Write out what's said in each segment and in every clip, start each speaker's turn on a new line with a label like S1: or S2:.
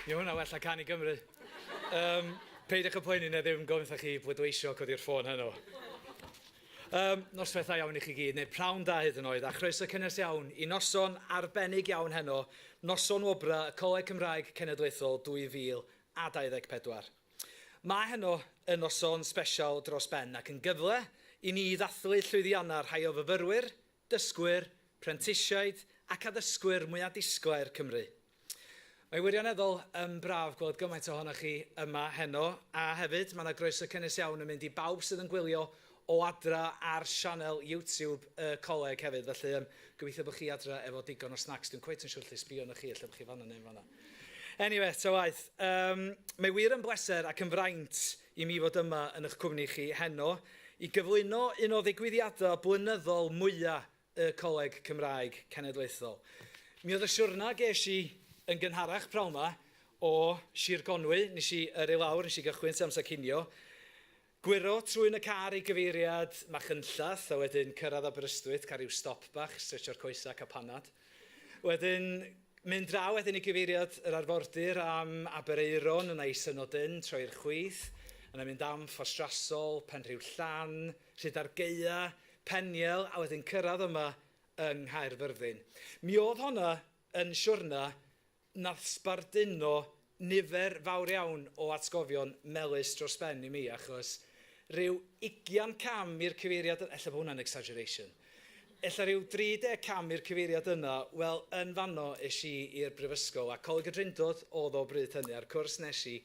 S1: Mi hwnna well na Cân i Gymru. Um, peidiwch â poeni, na ddim gofyn wrtha chi bleidleisio codi'r ffôn heno. Um, noswaith dda iawn i chi gyd, neu prawn da hyd yn oed, a chroeso cynnes iawn i noson arbennig iawn heno, noson wobra y Coleg Cymraeg Cenedlaethol 2024. Mae heno yn noson sbesial dros ben ac yn gyfle i ni ddathlu llwyddiannau rhai o fyfyrwyr, dysgwyr, prentisiaid ac addysgwyr mwyaf disglair Cymru. Mae wirioneddol yn braf gweld gymaint ohonoch chi yma heno, a hefyd mae yna groeso cynnes iawn yn mynd i bawb sydd yn gwylio o adra ar sianel YouTube y coleg hefyd, felly um, gobeithio bod chi adra efo digon o snacks, dwi'n cweit yn siŵr lle sbio arnoch chi, lle bod chi fanna neu'n fanna. Anyway, ta waeth, um, mae wir yn bleser ac yn fraint i mi fod yma yn eich cwmni chi heno i gyflwyno un o ddigwyddiadau blynyddol mwyaf y Coleg Cymraeg Cenedlaethol. Mi oedd y siwrna ges i yn gynharach prawn 'ma o Sir Gonwy, nes i yrru lawr, nes i gychwyn tua amser cinio, gwyro trwyn y car i gyfeiriad Machynlleth, a wedyn cyrraedd Aberystwyth, cael rhyw stop bach, stretchio'r coesau, cael panad. Wedyn mynd draw wedyn i gyfeiriad yr arfordir am Aberaeron, yna i Synodyn, troi i'r chwith, yna mynd am Ffostrasol, Penrhiw Llan, Rhydargaea, Peniel, a wedyn cyrraedd yma yng Nghaerfyrddin. Mi oedd honna yn siwrna nath sbarduno nifer fawr iawn o atgofion melys dros ben i mi, achos rhyw ugian cam i'r cyfeiriad, ella bod hwnna'n exaggeration, ella rhyw 30 cam i'r cyfeiriad yna, wel, yn fanno es i i'r brifysgol, a Coleg y Drindod oedd o bryd hynny, a'r cwrs nes i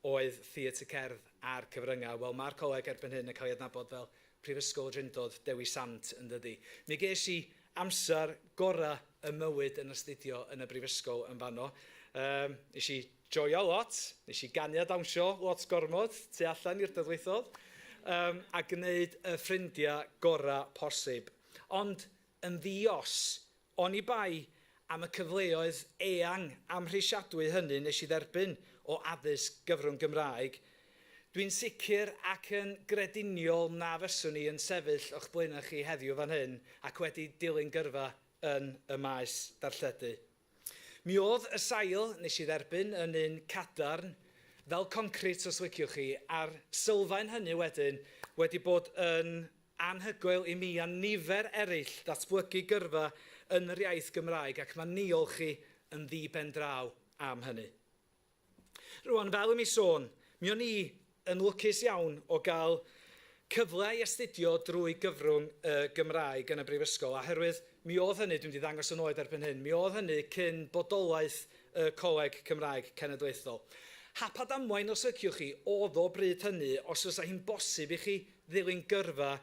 S1: oedd Theatr Cerdd a'r Cyfryngau. Wel, mae'r coleg erbyn hyn yn cael ei adnabod fel Prifysgol y Drindod Dewi Sant, yn dydi? Mi ges i amser gorau y mywyd yn astudio yn y brifysgol yn fanno. Um, nes i joio lot, nes i ganu a dawnsio lot gormod tu allan i'r dyddwythodd, um, a gwneud y ffrindiau gorau posib. Ond yn ddi-os, oni bai am y cyfleoedd eang amhrisiadwy hynny nes i dderbyn o addysg gyfrwng Gymraeg, dwi'n sicr ac yn grediniol na fyswn i yn sefyll o'ch blaenau chi heddiw fan hyn ac wedi dilyn gyrfa yn y maes darlledu. Mi oedd y sail nes i dderbyn yn un cadarn, fel concrit os liciwch chi, a'r sylfaen hynny wedyn wedi bod yn anhygoel i mi a nifer eraill ddatblygu gyrfa yn yr iaith Gymraeg ac mae niolch chi yn ddi-ben-draw am hynny. Rwan, fel i mi sôn, mi o'n i yn lwcus iawn o gael cyfle i astudio drwy gyfrwng y Gymraeg yn y brifysgol, oherwydd mi oedd hynny, dwi'n mynd i ddangos yn oed erbyn hyn, mi oedd hynny cyn bodolaeth y Coleg Cymraeg Cenedlaethol. Hap a damwain, os liciwch chi, oedd o bryd hynny, os fysa hi'n bosib i chi ddilyn gyrfa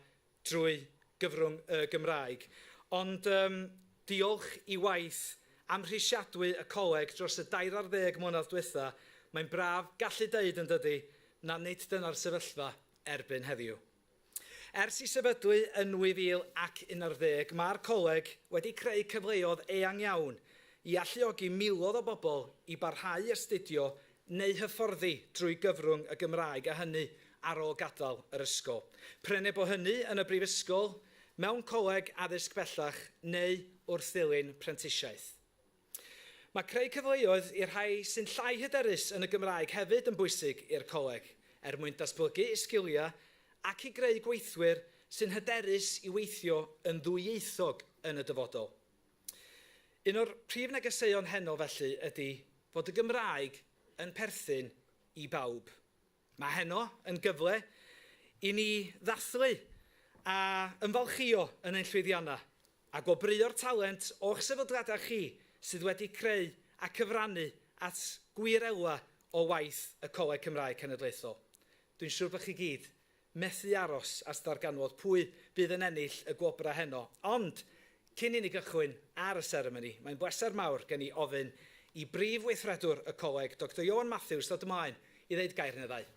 S1: drwy gyfrwng y Gymraeg. Ond um, diolch i waith amhrisiadwy y coleg dros y dair ar ddeg mlynedd diwetha, mae'n braf gallu deud yn dydi, na nid dyna'r sefyllfa erbyn heddiw. Ers i sefydlu yn 2011, mae'r coleg wedi creu cyfleoedd eang iawn i alluogi miloedd o bobl i barhau i astudio neu hyfforddi drwy gyfrwng y Gymraeg a hynny ar ôl gadael yr ysgol. Prin bo hynny yn y brifysgol, mewn coleg addysg bellach neu wrth ddilyn prentisiaeth. Mae creu cyfleoedd i'r rhai sy'n llai hyderus yn y Gymraeg hefyd yn bwysig i'r coleg, er mwyn datblygu eu sgiliau ac i greu gweithwyr sy'n hyderus i weithio yn ddwyieithog yn y dyfodol. Un o'r prif negeseuon heno felly ydy fod y Gymraeg yn perthyn i bawb. Mae heno yn gyfle i ni ddathlu a ymfalchïo yn ein llwyddiannau a gwobrwyo'r talent o'ch sefydliadau chi sydd wedi creu a cyfrannu at gwir elwa o waith y Coleg Cymraeg Cenedlaethol. Dwi'n siŵr bod chi gyd Methu aros at ddarganfod pwy bydd yn ennill y gwobrau heno, ond cyn i ni gychwyn ar y seremoni, mae'n bleser mawr gen i ofyn i Brif Weithredwr y Coleg, Doctor Ioan Matthews, ddod ymlaen i ddeud gair neu ddau.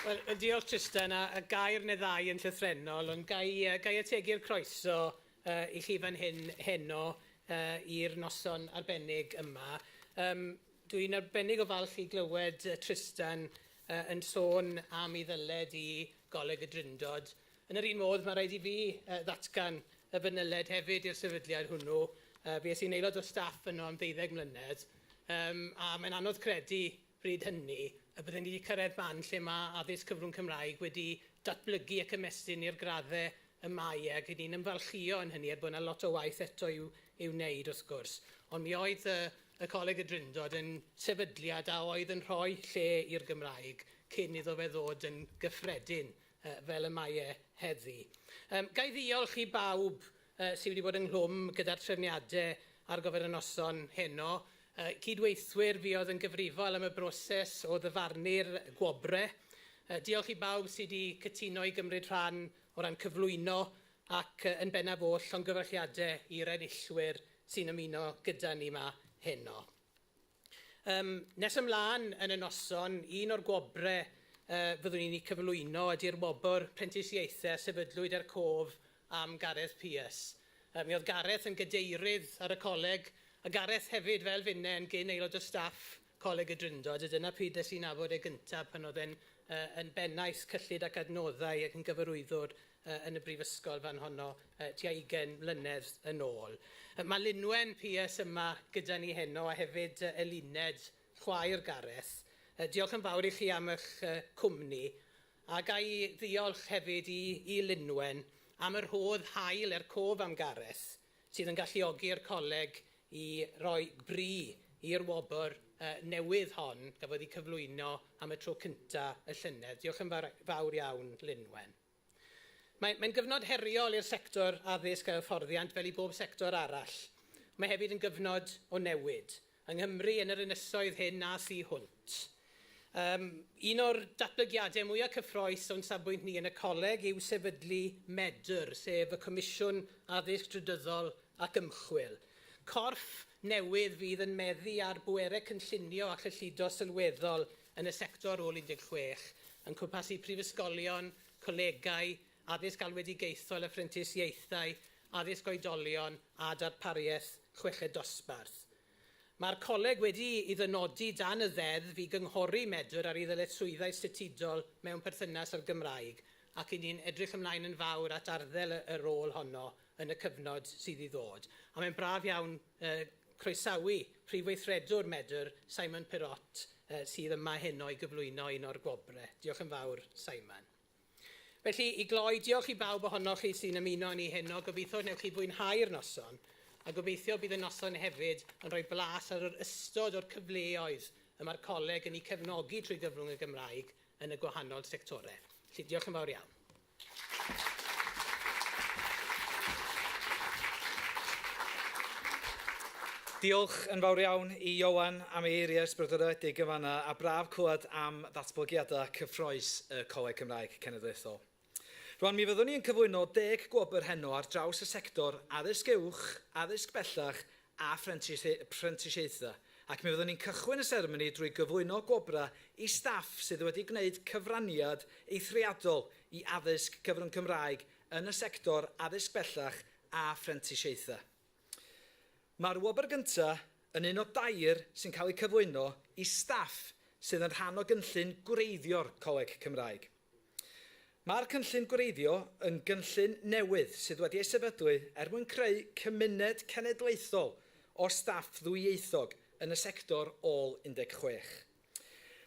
S2: Wel, diolch Tristan, a, a gair neu ddau yn llythrennol, ond gai, uh, gai ategu'r croeso uh, i chi fan hyn heno uh, i'r noson arbennig yma. Um, Dwi'n arbennig o falch i glywed Tristan uh, yn sôn am ei ddyled i Goleg y Drindod. Yn yr un modd, mae rhaid i fi uh, ddatgan y fynyled hefyd i'r sefydliad hwnnw. Fues i'n aelod o staff yno am ddeuddeg mlynedd, a mae'n anodd credu bryd hynny y bydden ni wedi cyrraedd man lle mae addysg cyfrwng Cymraeg wedi datblygu ac ymestyn i'r graddau y mae e, ac 'y ni'n ymfalchïo yn hynny, er bod yna lot o waith eto i'w, i'w wneud wrth gwrs. Ond mi oedd y, y Coleg y Drindod yn sefydliad a oedd yn rhoi lle i'r Gymraeg cyn iddo fe ddod yn gyffredin fel y mae e heddi. Ga i ddiolch i bawb sydd wedi bod ynghlwm gyda'r trefniadau ar gyfer y noson heno. Cydweithwyr fuodd yn gyfrifol am y broses o ddyfarnu'r gwobrau. Diolch i bawb sydd wedi cytuno i gymryd rhan o ran cyflwyno ac yn bennaf oll llongyfarchiadau i'r enillwyr sy'n ymuno gyda ni 'ma heno. Nes ymlaen yn y noson, un o'r gwobrau fyddwn ni'n eu cyflwyno ydy'r wobr prentisiaethau a sefydlwyd er cof am Gareth Pearce. Mi oedd Gareth yn gadeirydd ar y coleg, a Gareth hefyd, fel finne, yn gyn aelod o staff Coleg y Drindod, a dyna pryd des i nabod e gyntaf, pan oedd e'n yn bennaeth cyllid ac adnoddau ac yn gyfarwyddwr yn y brifysgol fan honno tua 20 mlynedd yn ôl. Mae Linwen Pearce yma gyda ni heno a hefyd Eluned, chwaer Gareth. Diolch yn fawr i chi am eich cwmni a ga i ddiolch hefyd i, i Linwen am y rhodd hael er cof am Gareth sydd yn galluogi'r coleg i roi bri i'r wobr newydd hon gafodd ei cyflwyno am y tro cyntaf y llynedd. Diolch yn fawr iawn, Linwen. Mae, mae'n gyfnod heriol i'r sector addysg a hyfforddiant fel i bob sector arall. Mae hefyd yn gyfnod o newid, yng Nghymru, yn yr ynysoedd hyn a thu hwnt. Un o'r datblygiadau mwyaf cyffrous o'n safbwynt ni yn y coleg yw sefydlu MEDR, sef y Comisiwn Addysg Drydyddol ac Ymchwil. Corff newydd fydd yn meddu ar bwerau cynllunio a chyllido sylweddol yn y sector ôl 16, yn cwmpasu prifysgolion, colegau, addysg alwedigaethol a phrentisiaethau, addysg oedolion a darpariaeth chweched dosbarth. Mae'r coleg wedi ei ddynodi dan y ddeddf i gynghori Medr ar ei ddyletswyddau statudol mewn perthynas â'r Gymraeg ac 'y ni'n edrych ymlaen yn fawr at arddel y rôl honno yn y cyfnod sydd i ddod. A mae'n braf iawn croesawu Prif Weithredwr Medr, Simon Perrott, sydd yma heno i gyflwyno un o'r gwobrau. Diolch yn fawr, Simon. Felly, i gloi, diolch i bawb ohonoch chi sy'n ymuno â ni heno. Gobeithio wnewch chi fwynhau'r noson, a gobeithio bydd y noson hefyd yn rhoi blas ar yr ystod o'r cyfleoedd y mae'r coleg yn eu cefnogi trwy gyfrwng y Gymraeg yn y gwahanol sectorau. Felly, diolch yn fawr iawn.
S1: Diolch yn fawr iawn i Ioan am ei eiriau ysbrydoledig yn fanna a braf clywed am ddatblygiadau cyffrous y Coleg Cymraeg Cenedlaethol. Rwan mi fyddwn ni yn cyflwyno deg gwobr heno ar draws y sector addysg uwch, addysg bellach a phrentisiaethau ac mi fyddwn ni'n cychwyn y seremoni drwy gyflwyno gwobrau i staff sydd wedi gwneud cyfraniad eithriadol i addysg cyfrwng Cymraeg yn y sector addysg bellach a phrentisiaethau. Mae'r wobr gyntaf yn un o dair sy'n cael eu cyflwyno i staff sydd yn rhan o gynllun gwreiddio'r Coleg Cymraeg. Mae'r cynllun gwreiddio yn gynllun newydd sydd wedi ei sefydlu er mwyn creu cymuned cenedlaethol o staff ddwyieithog yn y sector ôl 16.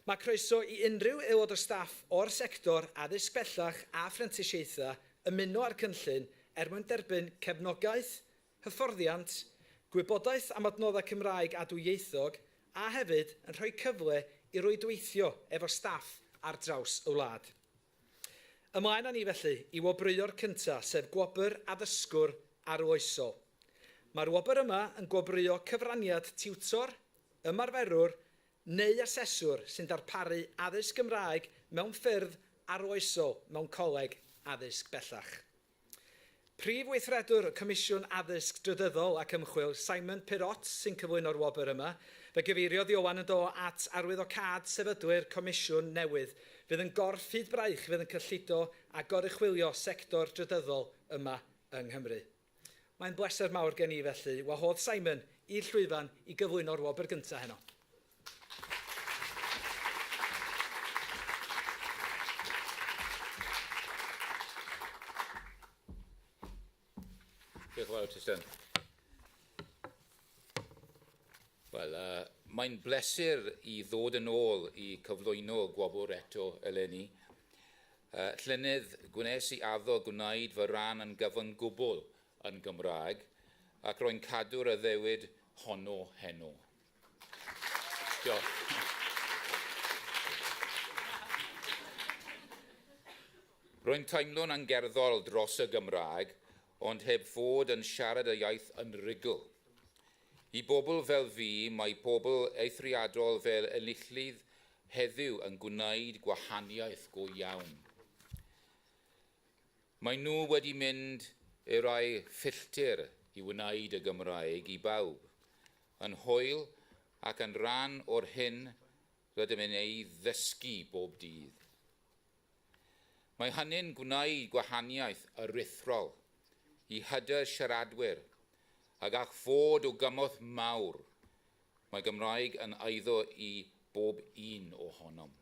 S1: Mae croeso i unrhyw aelod o staff o'r sector addysg bellach a phrentisiaethau ymuno â'r cynllun er mwyn derbyn cefnogaeth, hyfforddiant, gwybodaeth am adnoddau Cymraeg a dwyieithog, a hefyd yn rhoi cyfle i rwydweithio efo staff ar draws y wlad. Ymlaen â ni felly i wobrwyo'r cyntaf, sef Gwobr Addysgwr Arloesol. Mae'r wobr yma yn gwobrwyo cyfraniad tiwtor, ymarferwr neu aseswr sy'n darparu addysg Gymraeg mewn ffyrdd arloesol mewn coleg addysg bellach. Prif Weithredwr y Comisiwn Addysg Drydyddol ac Ymchwil, Simon Perrott, sy'n cyflwyno'r wobr yma. Fe gyfeiriodd Ioan yn do at arwyddocâd sefydlu'r Comisiwn newydd, fydd yn gorff hyd braich fydd yn cyllido a goruchwylio sector drydyddol yma yng Nghymru. Mae'n bleser mawr gen i, felly, wahodd Simon i'r llwyfan i gyflwyno'r wobr gyntaf heno.
S3: Diolch yn fawr, Tristan. Wel, mae'n bleser i ddod yn ôl i cyflwyno gwobr eto eleni. Llynedd, gwnes i addo gwneud fy rhan yn gyfan gwbl yn Gymraeg, ac rwy'n cadw'r addewid honno heno. Diolch. Rwy'n teimlo'n angerddol dros y Gymraeg, ond heb fod yn siarad y iaith yn rhugl. I bobl fel fi, mae pobl eithriadol fel enillydd heddiw yn gwneud gwahaniaeth go iawn. Maen nhw wedi mynd i rai filltir i wneud y Gymraeg i bawb, yn hwyl ac yn rhan o'r hyn rydym yn ei ddysgu bob dydd. Mae hynny'n gwneud gwahaniaeth aruthrol i hyder siaradwyr a gall fod o gymorth mawr. Mae Gymraeg yn eiddo i bob un ohonom.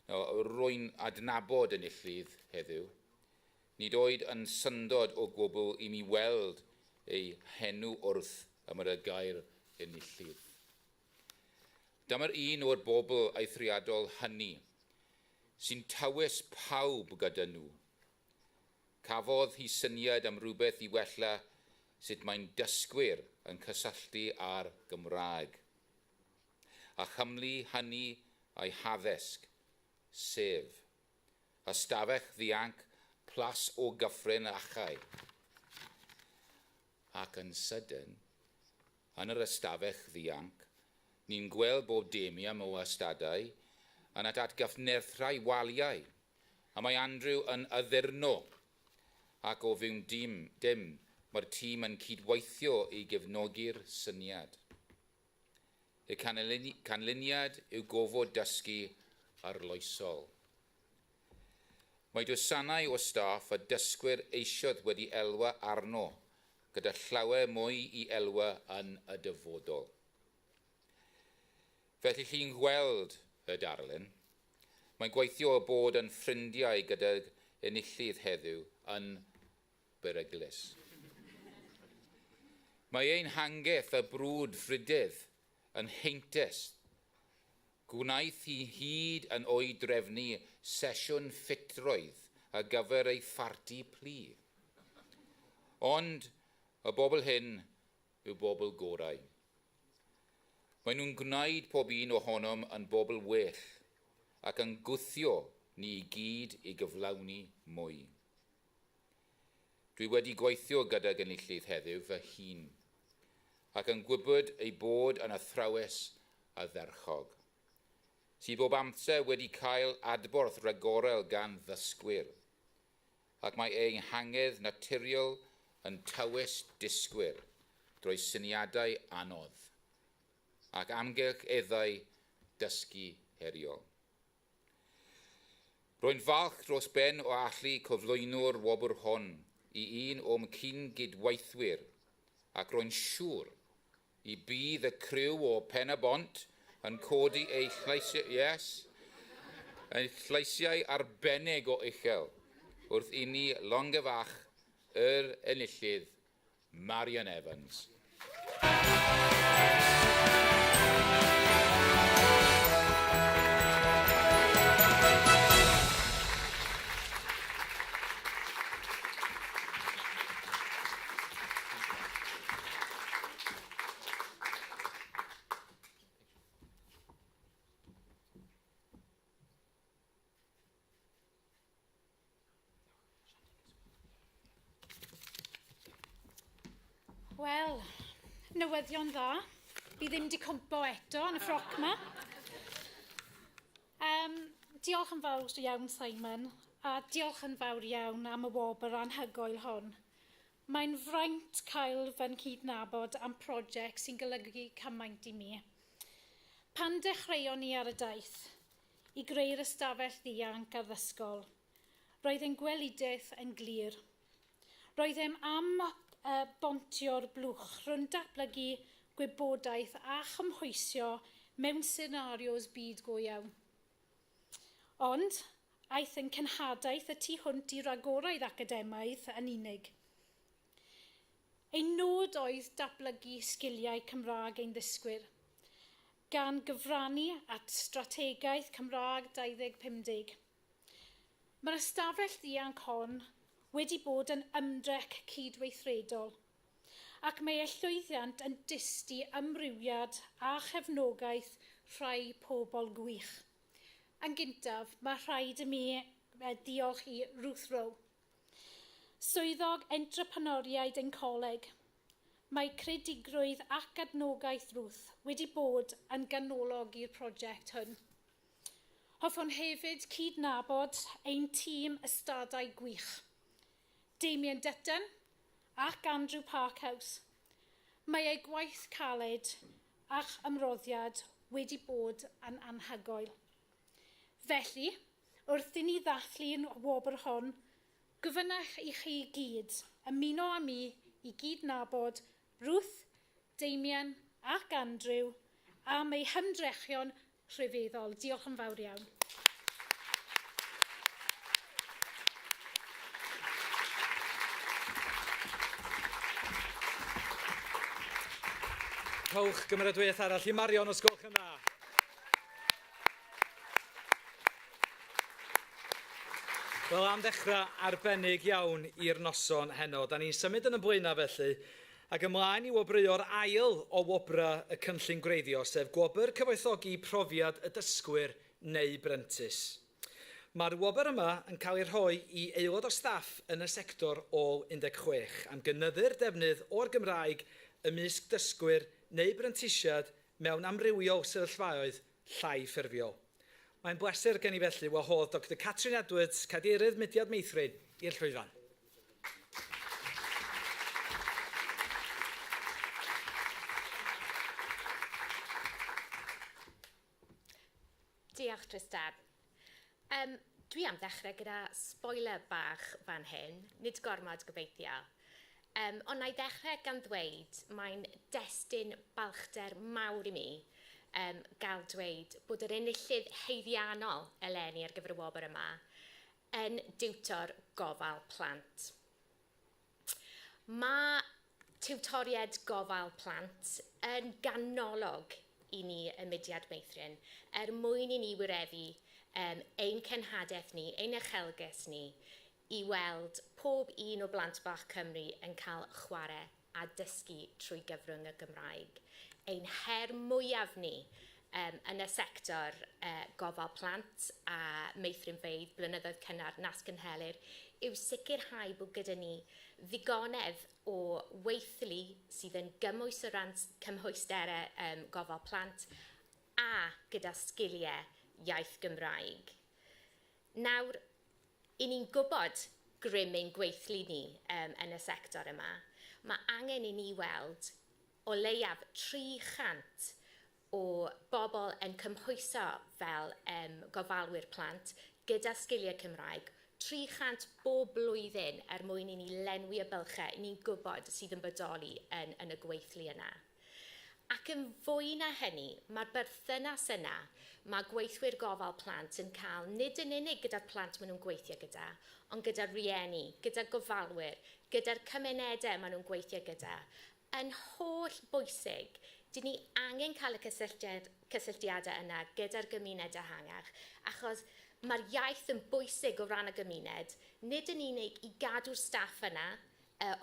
S3: Nawr, rwy'n adnabod enillydd heddiw. Nid oed yn syndod o gwbl i mi weld ei henw wrth ymyl y gair enillydd. Dyma'r un o'r bobl eithriadol hynny sy'n tywys pawb gyda nhw. Cafodd hi syniad am rywbeth i wella sut mae'n dysgwyr yn cysylltu â'r Gymraeg, a chymlu hynny â'i haddysg, sef Ystafell Ddianc Plas o Gyffryn Achau. Ac yn sydyn, yn yr ystafell ddianc, ni'n gweld bob demiam o ystadau yn at atgyfnerthau waliau, a mae Andrew yn addurno, ac o fewn dim, dim, mae'r tîm yn cydweithio i gefnogi'r syniad. Y canlyniad yw gofod dysgu arloesol. Mae dwsinau o staff a dysgwyr eisoes wedi elwa arno, gyda llawer mwy i elwa yn y dyfodol. Felly chi'n gweld y darlun. Mae'n gweithio o bod yn ffrindiau gydag enillydd heddiw yn beryglus. Mae ein hangerdd a brwdfrydedd yn heintus. Gwnaeth hi hyd yn oed drefnu sesiwn ffitrwydd ar gyfer ei pharti plu. Ond y bobl hyn yw bobl gorau. Maen nhw'n gwneud pob un ohonom yn bobl well ac yn gwthio ni i gyd i gyflawni mwy. Dwi wedi gweithio gydag enillydd heddiw fy hun ac yn gwybod ei bod yn athrawes ardderchog, sydd bob amser wedi cael adborth rhagorol gan ddysgwyr, ac mae ei hangerdd naturiol yn tywys dysgwyr drwy syniadau anodd ac amgylcheddau dysgu heriol. Rwy'n falch dros ben o allu cyflwyno'r wobr hon i un o'm cyn-gydweithwyr, ac rwy'n siŵr y bydd y criw o Pen y Bont yn codi eu lleisiau, yes, eu lleisiau arbennig o uchel wrth i ni longyfarch yr enillydd, Marian Evans.
S4: Wel, newyddion dda. Fi ddim 'di cwmpo eto yn y ffroc 'ma. Diolch yn fawr iawn, Simon, a diolch yn fawr iawn am y wobr anhygoel hon. Mae'n fraint cael fy nghydnabod am prosiect sy'n golygu cymaint i mi. Pan dechreuon ni ar y daith i greu'r ystafell ddianc addysgol, roedd ein gweledigaeth yn glir. Roeddem am bontio'r blwch rhwng datblygu gwybodaeth a chymhwysio mewn scenarios byd go iawn. Ond aeth ein cenhadaeth y tu hwnt i ragoraidd academaidd yn unig. Ein nod oedd datblygu sgiliau Cymraeg ein ddysgwyr, gan gyfrannu at Strategaeth Cymraeg 2050. Mae'r ystafell ddianc hon wedi bod yn ymdrech cydweithredol, ac mae ei llwyddiant yn dyst i amrywiad a chefnogaeth rhai pobl gwych. Yn gyntaf, mae rhaid i mi diolch i Ruth Rowe, swyddog entrepreneuriaid ein coleg. Mae credigrwydd ac adnogaeth Ruth wedi bod yn ganolog i'r prosiect hwn. Hoffwn hefyd cydnabod ein tîm ystadau gwych, Damien Dutton ac Andrew Parkhouse. Mae eu gwaith caled a'ch ymroddiad wedi bod yn anhygoel. Felly, wrth i ni ddathlu'n wobr hon, gofynnach i chi gyd ymuno â mi i gydnabod Ruth, Damien ac Andrew am eu hymdrechion rhyfeddol. Diolch yn fawr iawn.
S1: Rhowch gymeradwyaeth arall i Marion os gwelwch yn dda. Wel, am ddechrau arbennig iawn i'r noson heno. Da ni'n symud yn y blaenau felly, ac ymlaen i wobrwyo'r ail o wobrau y cynllun gwreiddio, sef Gwobr Cyfoethogi Profiad y Dysgwyr neu Brentis. Mae'r wobr yma yn cael ei rhoi i aelod o staff yn y sector ôl 16 am gynyddu'r defnydd o'r Gymraeg ymysg dysgwyr neu brentisiaid mewn amrywiol sefyllfaoedd llai ffurfiol. Mae'n bleser gen i felly wahodd Doctor Catrin Edwards, Cadeirydd Mudiad Meithrin, i'r llwyfan.
S5: Diolch, Tristan. Um, dwi am ddechrau gyda spoiler bach fan hyn, nid gormod gobeithio. Ond na i ddechrau gan ddweud mae'n destun balchder mawr i mi gael dweud bod yr enillydd haeddiannol eleni ar gyfer y wobr yma yn diwtor gofal plant. Mae tiwtoriaid gofal plant yn ganolog i ni ym Mudiad Meithrin er mwyn i ni wireddu ein cenhadaeth ni, ein uchelgais ni, i weld pob un o blant bach Cymru yn cael chwarae a dysgu trwy gyfrwng y Gymraeg. Ein her mwyaf ni um, yn y sector uh, gofal plant a meithrinfeydd blynyddoedd cynnar nas cynhelir yw sicrhau bod gyda ni ddigonedd o weithlu sydd yn gymwys o ran cymhwysterau um, gofal plant a gyda sgiliau iaith Gymraeg. Nawr, 'y ni'n gwybod grym ein gweithlu ni um, yn y sector yma. Mae angen i ni weld o leiaf 300 o bobl yn cymhwyso fel um, gofalwyr plant gyda sgiliau Cymraeg, 300 bob blwyddyn er mwyn i ni lenwi y bylchau i ni'n gwybod sydd yn bodoli yn, yn y gweithlu yna. Ac yn fwy na hynny, mae'r berthynas yna mae gweithwyr gofal plant yn cael nid yn unig gyda'r plant maen nhw'n gweithio gyda, ond gyda rieni, gyda gofalwyr, gyda'r cymunedau maen nhw'n gweithio gyda, yn holl bwysig. Dyn ni angen cael y cysylltiad, cysylltiadau yna gyda'r gymuned ehangach, achos mae'r iaith yn bwysig o ran y gymuned, nid yn unig i gadw'r staff yna,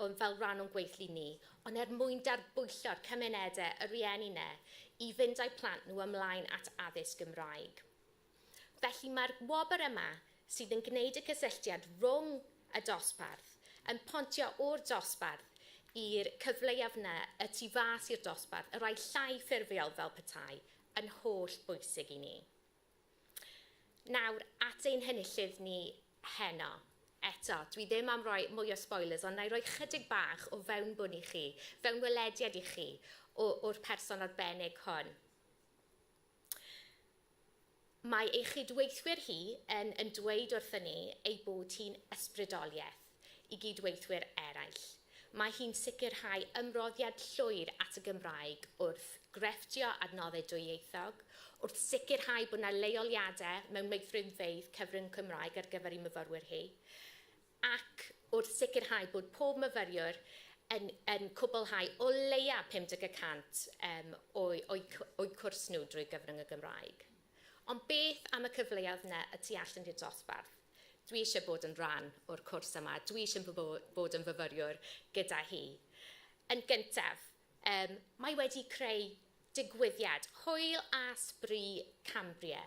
S5: ond fel rhan o'n gweithlu ni, ond er mwyn darbwyllo'r cymunedau, y rieni 'na, i fynd â'u plant nhw ymlaen at addysg Gymraeg. Felly mae'r wobr yma sydd yn gwneud y cysylltiad rhwng y dosbarth, yn pontio o'r dosbarth i'r cyfleoedd 'na y tu fas i'r dosbarth, y rhai llai ffurfiol fel petai, yn holl bwysig i ni. Nawr, at ein henillydd ni heno. Eto, dwi ddim am roi mwy o spoilers, ond na i roi chydig bach o fewnbwn i chi, fewnwelediad i chi o'r person arbennig hwn. Mae ei chydweithwyr hi yn, yn dweud wrthyn ni ei bod hi'n ysbrydoliaeth i gydweithwyr eraill. Mae hi'n sicrhau ymroddiad llwyr at y Gymraeg wrth grefftio adnoddau dwyieithog, wrth sicrhau bod yna leoliadau mewn meithrinfeydd cyfrwng Cymraeg ar gyfer ei myfyrwyr hi, ac wrth sicrhau bod pob myfyriwr yn, yn cwblhau o leia 50 y cant um, o'u, o'u, o'u cwrs nhw drwy gyfrwng y Gymraeg. Ond beth am y cyfleoedd yna y tu allan i'r dosbarth? Dwi eisiau bod yn rhan o'r cwrs yma. Dwi eisiau bod yn fyfyriwr gyda hi. Yn gyntaf, um, mae wedi creu digwyddiad hwyl a sbri Cambria,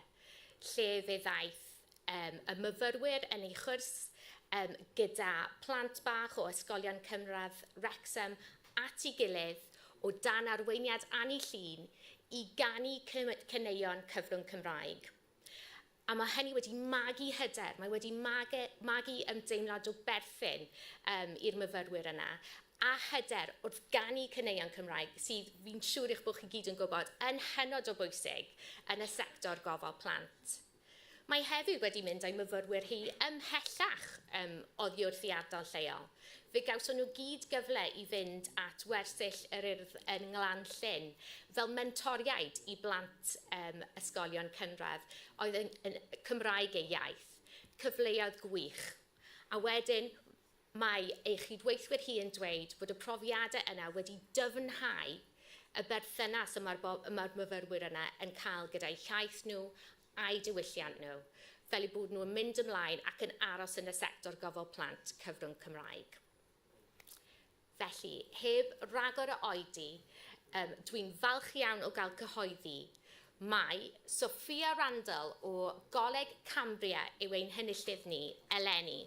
S5: lle fe ddaeth um, y myfyrwyr yn ei chwrs um, gyda plant bach o ysgolion cynradd Wrexham at ei gilydd o dan arweiniad Annie Llun i ganu caneuon cyfrwng Cymraeg. A mae hynny wedi magu hyder, mae wedi magu, magu ymdeimlad o berthyn um, i'r myfyrwyr yna, a hyder wrth ganu caneuon Cymraeg sydd, fi'n siŵr eich bod chi gyd yn gwybod, yn hynod o bwysig yn y sector gofal plant. Mae hefyd wedi mynd â'i myfyrwyr hi ymhellach um, oddi wrth i ardal lleol. Fe gawson nhw gyd gyfle i fynd at wersyll yr Urdd yn Nglan Llyn fel mentoriaid i blant um, ysgolion cynradd oedd yn, yn Cymraeg eu iaith. Cyfleoedd gwych. A wedyn mae ei chydweithwyr hi yn dweud bod y profiadau yna wedi dyfnhau y berthynas y mae'r, mae'r myfyrwyr yna yn cael gyda'i llaeth nhw a'u diwylliant nhw, fel eu bod nhw'n mynd ymlaen ac yn aros yn y sector gofal plant cyfrwng Cymraeg. Felly, heb ragor o oedi, um, dwi'n falch iawn o gael cyhoeddi mai Sophia Randall o Goleg Cambria yw ein henillydd ni eleni.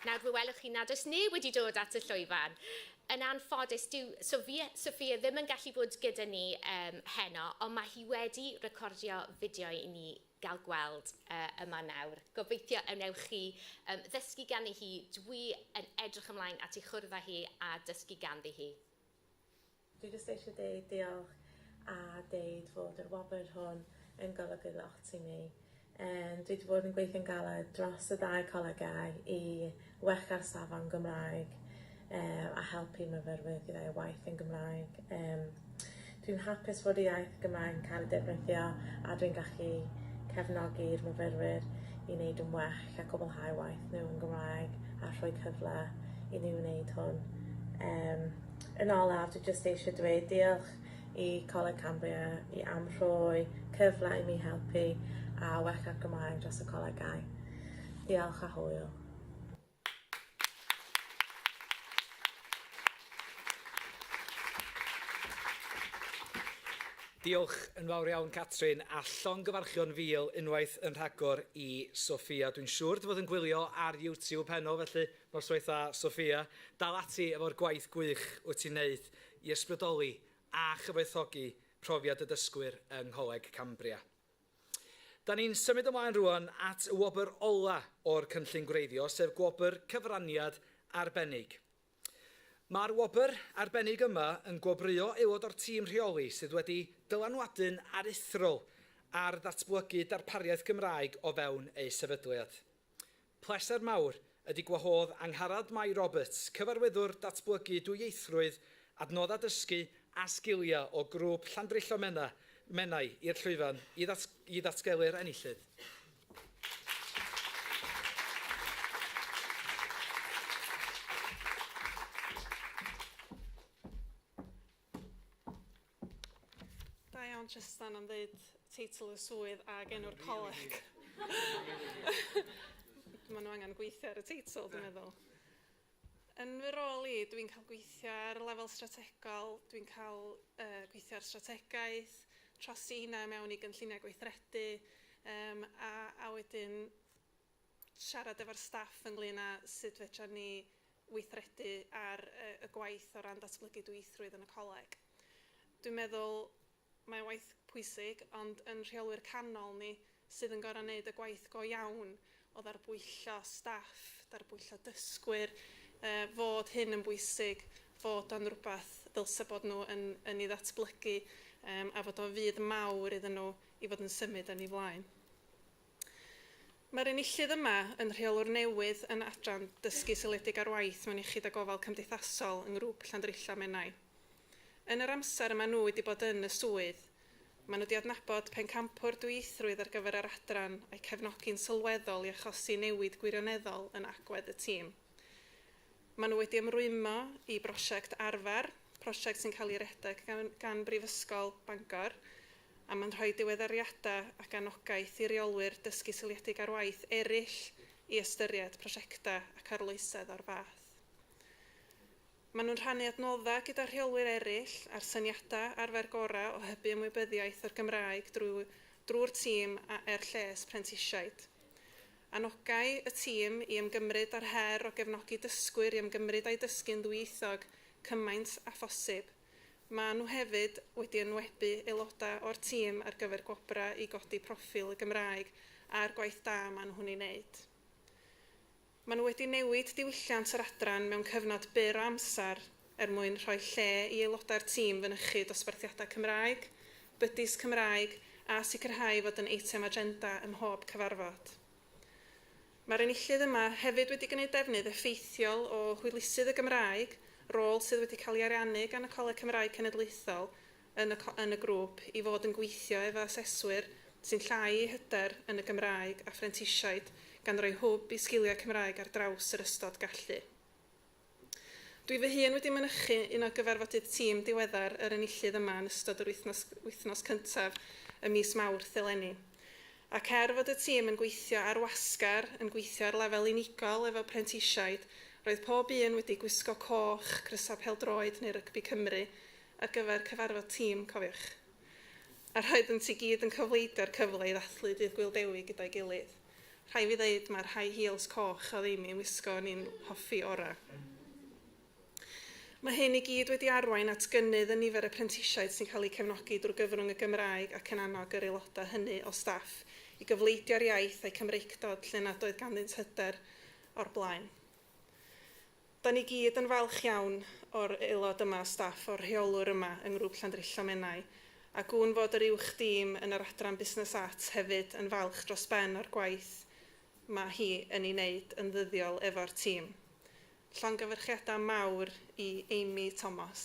S5: Nawr fe welwch chi nad oes neb wedi dod at y llwyfan. Yn anffodus, dyw Sophia, Sophia ddim yn gallu bod gyda ni um, heno, ond mae hi wedi recordio fideo i ni gael gweld uh, yma nawr. Gobeithio y wnewch chi um, ddysgu ganddi hi. Dwi yn edrych ymlaen at ei chwrdd â hi a dysgu ganddi hi.
S6: Dwi jyst eisiau deud diolch a deud fod yr wobr hwn yn golygu lot i mi. Um, dwi wedi bod yn gweithio'n galed dros y ddau colegau i wella'r safon Gymraeg um, a helpu myfyrwyr gyda'i waith yn Gymraeg. Um, dwi'n hapus fod y iaith Gymraeg yn cael ei defnyddio a dwi'n gallu cefnogi'r myfyrwyr i wneud yn well a cwblhau waith nhw yn Gymraeg a rhoi cyfle i nhw wneud hwn. Um, yn olaf, dwi jyst eisiau dweud diolch i Coleg Cambria i am rhoi cyfle i mi helpu a wella'r Gymraeg dros y colegau. Diolch a hwyl.
S1: Diolch yn fawr iawn, Catrin, a llongyfarchion fil unwaith yn rhagor i Sophia. Dwi'n siŵr dy fod yn gwylio ar YouTube heno, felly noswaith dda, Sophia. Dal ati efo'r gwaith gwych wyt ti'n neud i ysbrydoli a chyfoethogi profiad y dysgwyr yng Ngholeg Cambria. Da ni'n symud ymlaen rwan at y wobr ola o'r cynllun gwreiddio, sef gwobr cyfraniad arbennig. Mae'r wobr arbennig yma yn gwobrwyo aelod o'r tîm rheoli sydd wedi dylanwadu'n aruthrol ar ddatblygu darpariaeth Gymraeg o fewn eu sefydliad. Pleser mawr ydy gwahodd Angharad Mai Roberts, Cyfarwyddwr Datblygu Dwyieithrwydd, Adnoddau Dysgu a Sgiliau o Grŵp Llandrillo Mena, Menai i'r llwyfan i, ddats i ddatgelu'r enillydd.
S7: Da iawn Tristan am ddeud teitl y swydd ag enw'r coleg. Maen nhw angen gweithio ar y teitl, dwi'n meddwl. Yn fy rôl i, dwi'n cael gweithio ar lefel strategol, dwi'n cael uh, gweithio ar strategaeth, trosi hynna mewn i gynlluniau gweithredu, um, a, a wedyn siarad efo'r staff ynglyn â sut fedra ni weithredu ar y, y gwaith o ran datblygu dwyieithrwydd yn y coleg. Dwi'n meddwl mae'n waith pwysig, ond yn rheolwyr canol ni sydd yn gorau wneud y gwaith go iawn o ddarbwyllo staff, darbwyllo dysgwyr, uh, fod hyn yn bwysig, fod o'n rhywbeth ddylse bod nhw yn, yn ei ddatblygu um, a fod o'n fydd mawr iddyn nhw i fod yn symud yn ei flaen. Mae'r enillydd yma yn rheolwr newydd yn adran dysgu seiliedig ar waith mewn iechyd a gofal cymdeithasol yng ngrŵp Llandrillo Menai. Yn yr amser y maen nhw wedi bod yn y swydd, maen nhw wedi adnabod pencampwr dwyieithrwydd ar gyfer yr adran a'i cefnogi'n sylweddol i achosi newid gwirioneddol yn agwedd y tîm. Maen nhw wedi ymrwymo i brosiect Arfer, prosiect sy'n cael ei redeg gan, gan Brifysgol Bangor, a mae'n rhoi diweddariadau ac anogaeth i reolwyr dysgu seiliedig ar waith eraill i ystyried prosiectau ac arloesedd o'r fath. Maen nhw'n rhannu adnoddau gyda rheolwyr eraill ar syniadau arfer gorau o hybu ymwybyddiaeth o'r Gymraeg drwy, drwy'r tîm a er lles prentisiaid. Anogai y tîm i ymgymryd â'r her o gefnogi dysgwyr i ymgymryd â'u dysgu'n ddwyieithog cymaint â phosib. Maen nhw hefyd wedi enwebu aelodau o'r tîm ar gyfer gwobrau i godi proffil y Gymraeg a'r gwaith da maen nhw'n ei wneud. Maen nhw wedi newid diwylliant yr adran mewn cyfnod byr o amser er mwyn rhoi lle i aelodau'r tîm fynychu dosbarthiadau Cymraeg, bydis Cymraeg a sicrhau fod yn eitem agenda ym mhob cyfarfod. Mae'r enillydd yma hefyd wedi gwneud defnydd effeithiol o hwylusydd y Gymraeg, rôl sydd wedi cael ei ariannu gan y Coleg Cymraeg Cenedlaethol yn y, yn y grŵp i fod yn gweithio efo aseswyr sy'n llai eu hyder yn y Gymraeg a phrentisiaid, gan roi hwb i sgiliau Cymraeg ar draws yr ystod gallu. Dwi fy hun wedi mynychu un o gyfarfodydd tîm diweddar yr enillydd yma yn ystod yr wythnos, wythnos cyntaf ym mis Mawrth eleni. Ac er fod y tîm yn gweithio ar wasgar, yn gweithio ar lefel unigol efo prentisiaid, roedd pob un wedi gwisgo coch, crysau pêl-droed neu rygbi Cymru ar gyfer cyfarfod tîm, cofiwch. A roeddynt i gyd yn cofleidio'r cyfle i ddathlu Dydd Gŵyl Dewi gyda'i gilydd. Rhaid fi ddeud mae'r high heels coch oedd Amy yn wisgo o'n i'n hoffi orau. Mae hyn i gyd wedi arwain at gynnydd yn nifer y prentisiaid sy'n cael eu cefnogi drwy gyfrwng y Gymraeg ac yn annog yr aelodau hynny o staff i gyfleidio'r iaith a'u Cymreictod lle nad oedd ganddynt hyder o'r blaen. Da ni gyd yn falch iawn o'r aelod yma o staff, o'r rheolwr yma yng Ngrŵp Llandrillo Menai, a gwn fod yr uwch dîm yn yr adran Busnes Arts hefyd yn falch dros ben o'r gwaith mae hi yn ei wneud yn ddyddiol efo'r tîm. Llongyfarchiadau mawr i Amy Thomas.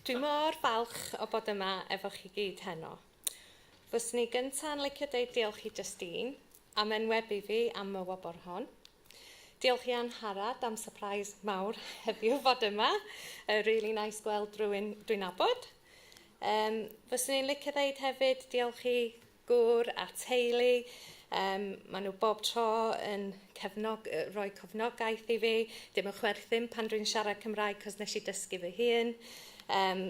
S5: Dwi mor falch o bod yma efo chi gyd heno. Fyswn i gynta'n licio deud diolch i Justine am enwebu fi am y wobr hon. Diolch i Angharad am surprise mawr heddiw fod yma. Really nice gweld rhywun dwi'n nabod. Um, fyswn i'n licio ddeud hefyd diolch i gŵr a teulu. Um, maen nhw bob tro yn cefnog, rhoi cefnogaeth i fi. Dim yn chwerthin pan dwi'n siarad Cymraeg cos nes i dysgu fy hun. Um,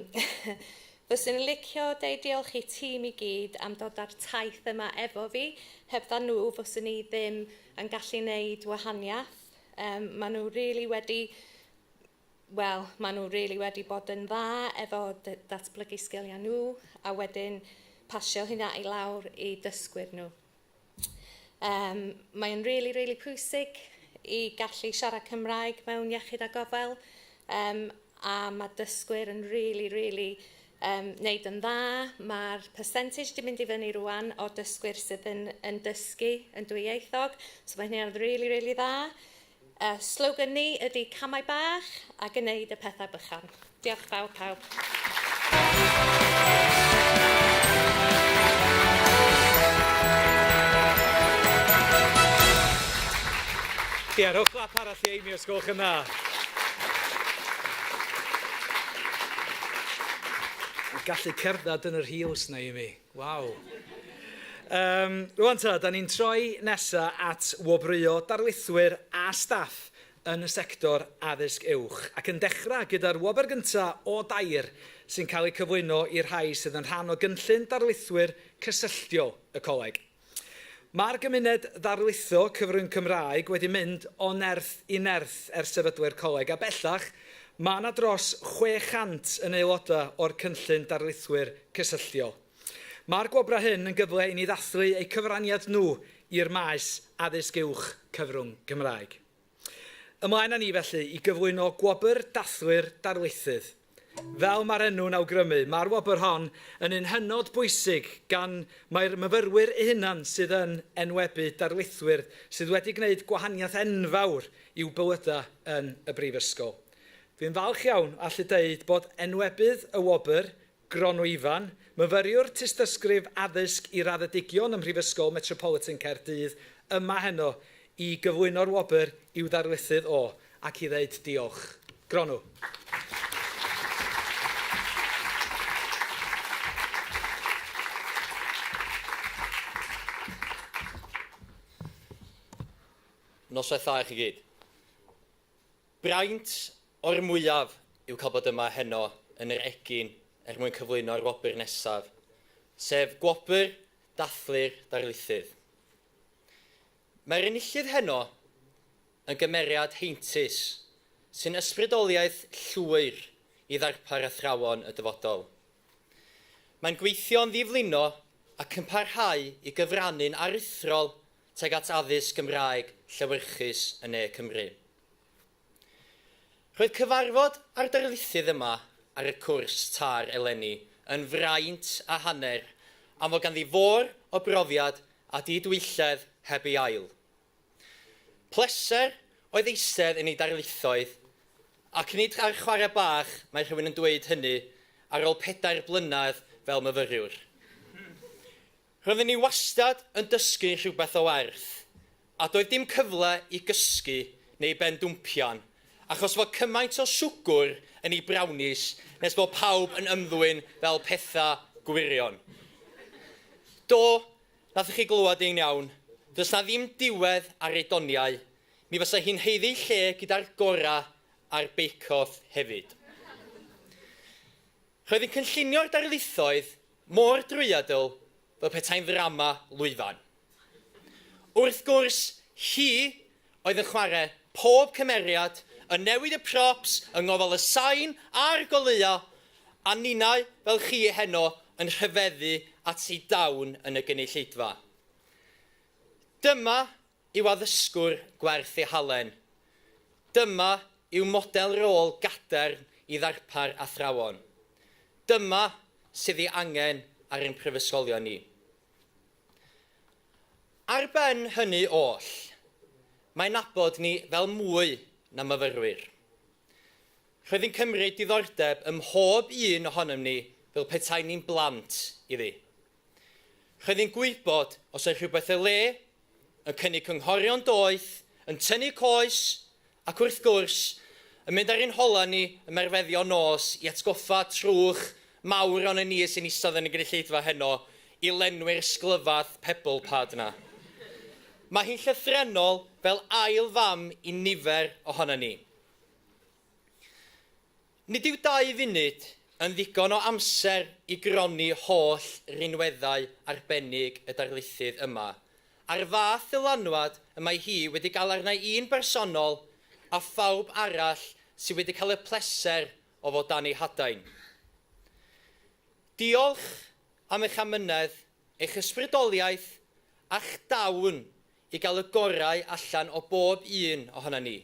S5: Fyswn i'n licio deud diolch i tîm i gyd am dod ar taith yma efo fi. Hebdda nhw, fyswn i ddim yn gallu wneud wahaniaeth. Um, maen nhw really wedi wel, maen nhw really wedi bod yn dda efo datblygu sgiliau nhw a wedyn pasio hynna i lawr i dysgwyr nhw. Um, mae'n really, really pwysig i gallu siarad Cymraeg mewn iechyd a gofal um, a mae dysgwyr yn really, really um, wneud yn dda. Mae'r percentage di mynd i fyny rwan o dysgwyr sydd yn, yn dysgu yn dwyieithog, so mae hynny'n really, really dda. Slogan ni ydy camau bach a gwneud y pethau bychan. Diolch fawr pawb.
S1: Ie, rhowch clap arall i Amy os gwelwch yn dda. Gallu cerdded yn yr heels na i mi. Waw. Um, rwan ta, da ni'n troi nesa at wobrwyo darlithwyr a staff yn y sector addysg uwch, ac yn dechrau gyda'r wobr gyntaf o dair sy'n cael ei cyflwyno i'r rhai sydd yn rhan o gynllun darlithwyr cysylltiol y coleg. Mae'r gymuned ddarlitho cyfrwng Cymraeg wedi mynd o nerth i nerth ers sefydlu'r coleg, a bellach mae yna dros 600 yn aelodau o'r cynllun darlithwyr cysylltiol. Mae'r gwobrau hyn yn gyfle i ni ddathlu eu cyfraniad nhw i'r maes addysg uwch cyfrwng Gymraeg. Ymlaen â ni felly i gyflwyno gwobr dathlu'r darlithydd. Fel mae'r enw'n awgrymu, mae'r wobr hon yn un hynod bwysig gan mai'r myfyrwyr eu hunain sydd yn enwebu darlithwyr sydd wedi gwneud gwahaniaeth enfawr i'w bywydau yn y brifysgol. Dwi'n falch iawn allu deud bod enwebydd y wobr, Gronw Ifan, myfyriwr Tystysgrif Addysg i Raddedigion ym Mhrifysgol Metropolitan Caerdydd, yma heno i gyflwyno'r wobr i'w ddarlithydd o ac i ddeud diolch. Gronw.
S8: Noswaith dda i chi gyd. Braint o'r mwyaf yw cael bod yma heno yn yr Egin er mwyn cyflwyno'r wobr nesaf, sef Gwobr Dathlu'r Darlithydd. Mae'r enillydd heno yn gymeriad heintus sy'n ysbrydoliaeth llwyr i ddarpar athrawon y dyfodol. Mae'n gweithio'n ddiflino ac yn parhau i gyfrannu'n aruthrol tuag at addysg Gymraeg llewyrchus yn Ne Cymru. Roedd cyfarfod â'r darlithydd yma ar y cwrs tar eleni yn fraint a hanner am fod ganddi fôr o brofiad a didwylledd heb ei ail. Pleser oedd eistedd yn ei darlithoedd ac nid ar chwarae bach mae rhywun yn dweud hynny ar ôl pedair blynedd fel myfyriwr. Roedden ni wastad yn dysgu rhywbeth o werth, a doedd dim cyfle i gysgu neu bendwmpian, achos fod cymaint o siwgwr yn ei brownies nes bod pawb yn ymddwyn fel petha gwirion. Do, nathoch chi glywed i'n iawn, does 'na ddim diwedd ar ei doniau, mi fysa hi'n haeddu lle gyda'r gorau a'r Bake Off hefyd. Roedd yn cynllunio'r darlithoedd mor drwyadl fel petai'n ddrama lwyfan. Wrth gwrs, hi oedd yn chwarae pob cymeriad, yn newid y props, yng ngofal y sain a'r goleuo, a ninnau, fel chi heno, yn rhyfeddu at ei dawn yn y gynulleidfa. Dyma yw addysgwr gwerth ei halen. Dyma yw model rôl gadarn i ddarpar athrawon. Dyma sydd ei angen ar ein prifysgolion ni. Ar ben hynny oll, mae'n nabod ni fel mwy na myfyrwyr. Roedd yn cymryd diddordeb ym mhob un ohonom ni fel petai ni'n blant iddi. Roedd hi'n gwybod os oedd rhywbeth ei le, yn cynnig cynghorion doeth, yn tynnu coes, ac wrth gwrs, yn mynd ar ein holau ni ym merfeddion nos i atgoffa trwch mawr o'n ni sy'n eistedd yn y gynulleidfa heno i lenwi'r sglyfath pebble pad 'na. Mae hi'n llythrennol fel ail fam i nifer ohonon ni. Nid yw dau funud yn ddigon o amser i gronni holl rinweddau arbennig y darlithydd yma, a'r fath ddylanwad y mae hi wedi gael arna i'n bersonol a phawb arall sydd wedi cael y pleser o fod dan ei hadain. Diolch am eich amynedd, eich ysbrydoliaeth a'ch dawn i gael y gorau allan o bob un ohonon ni.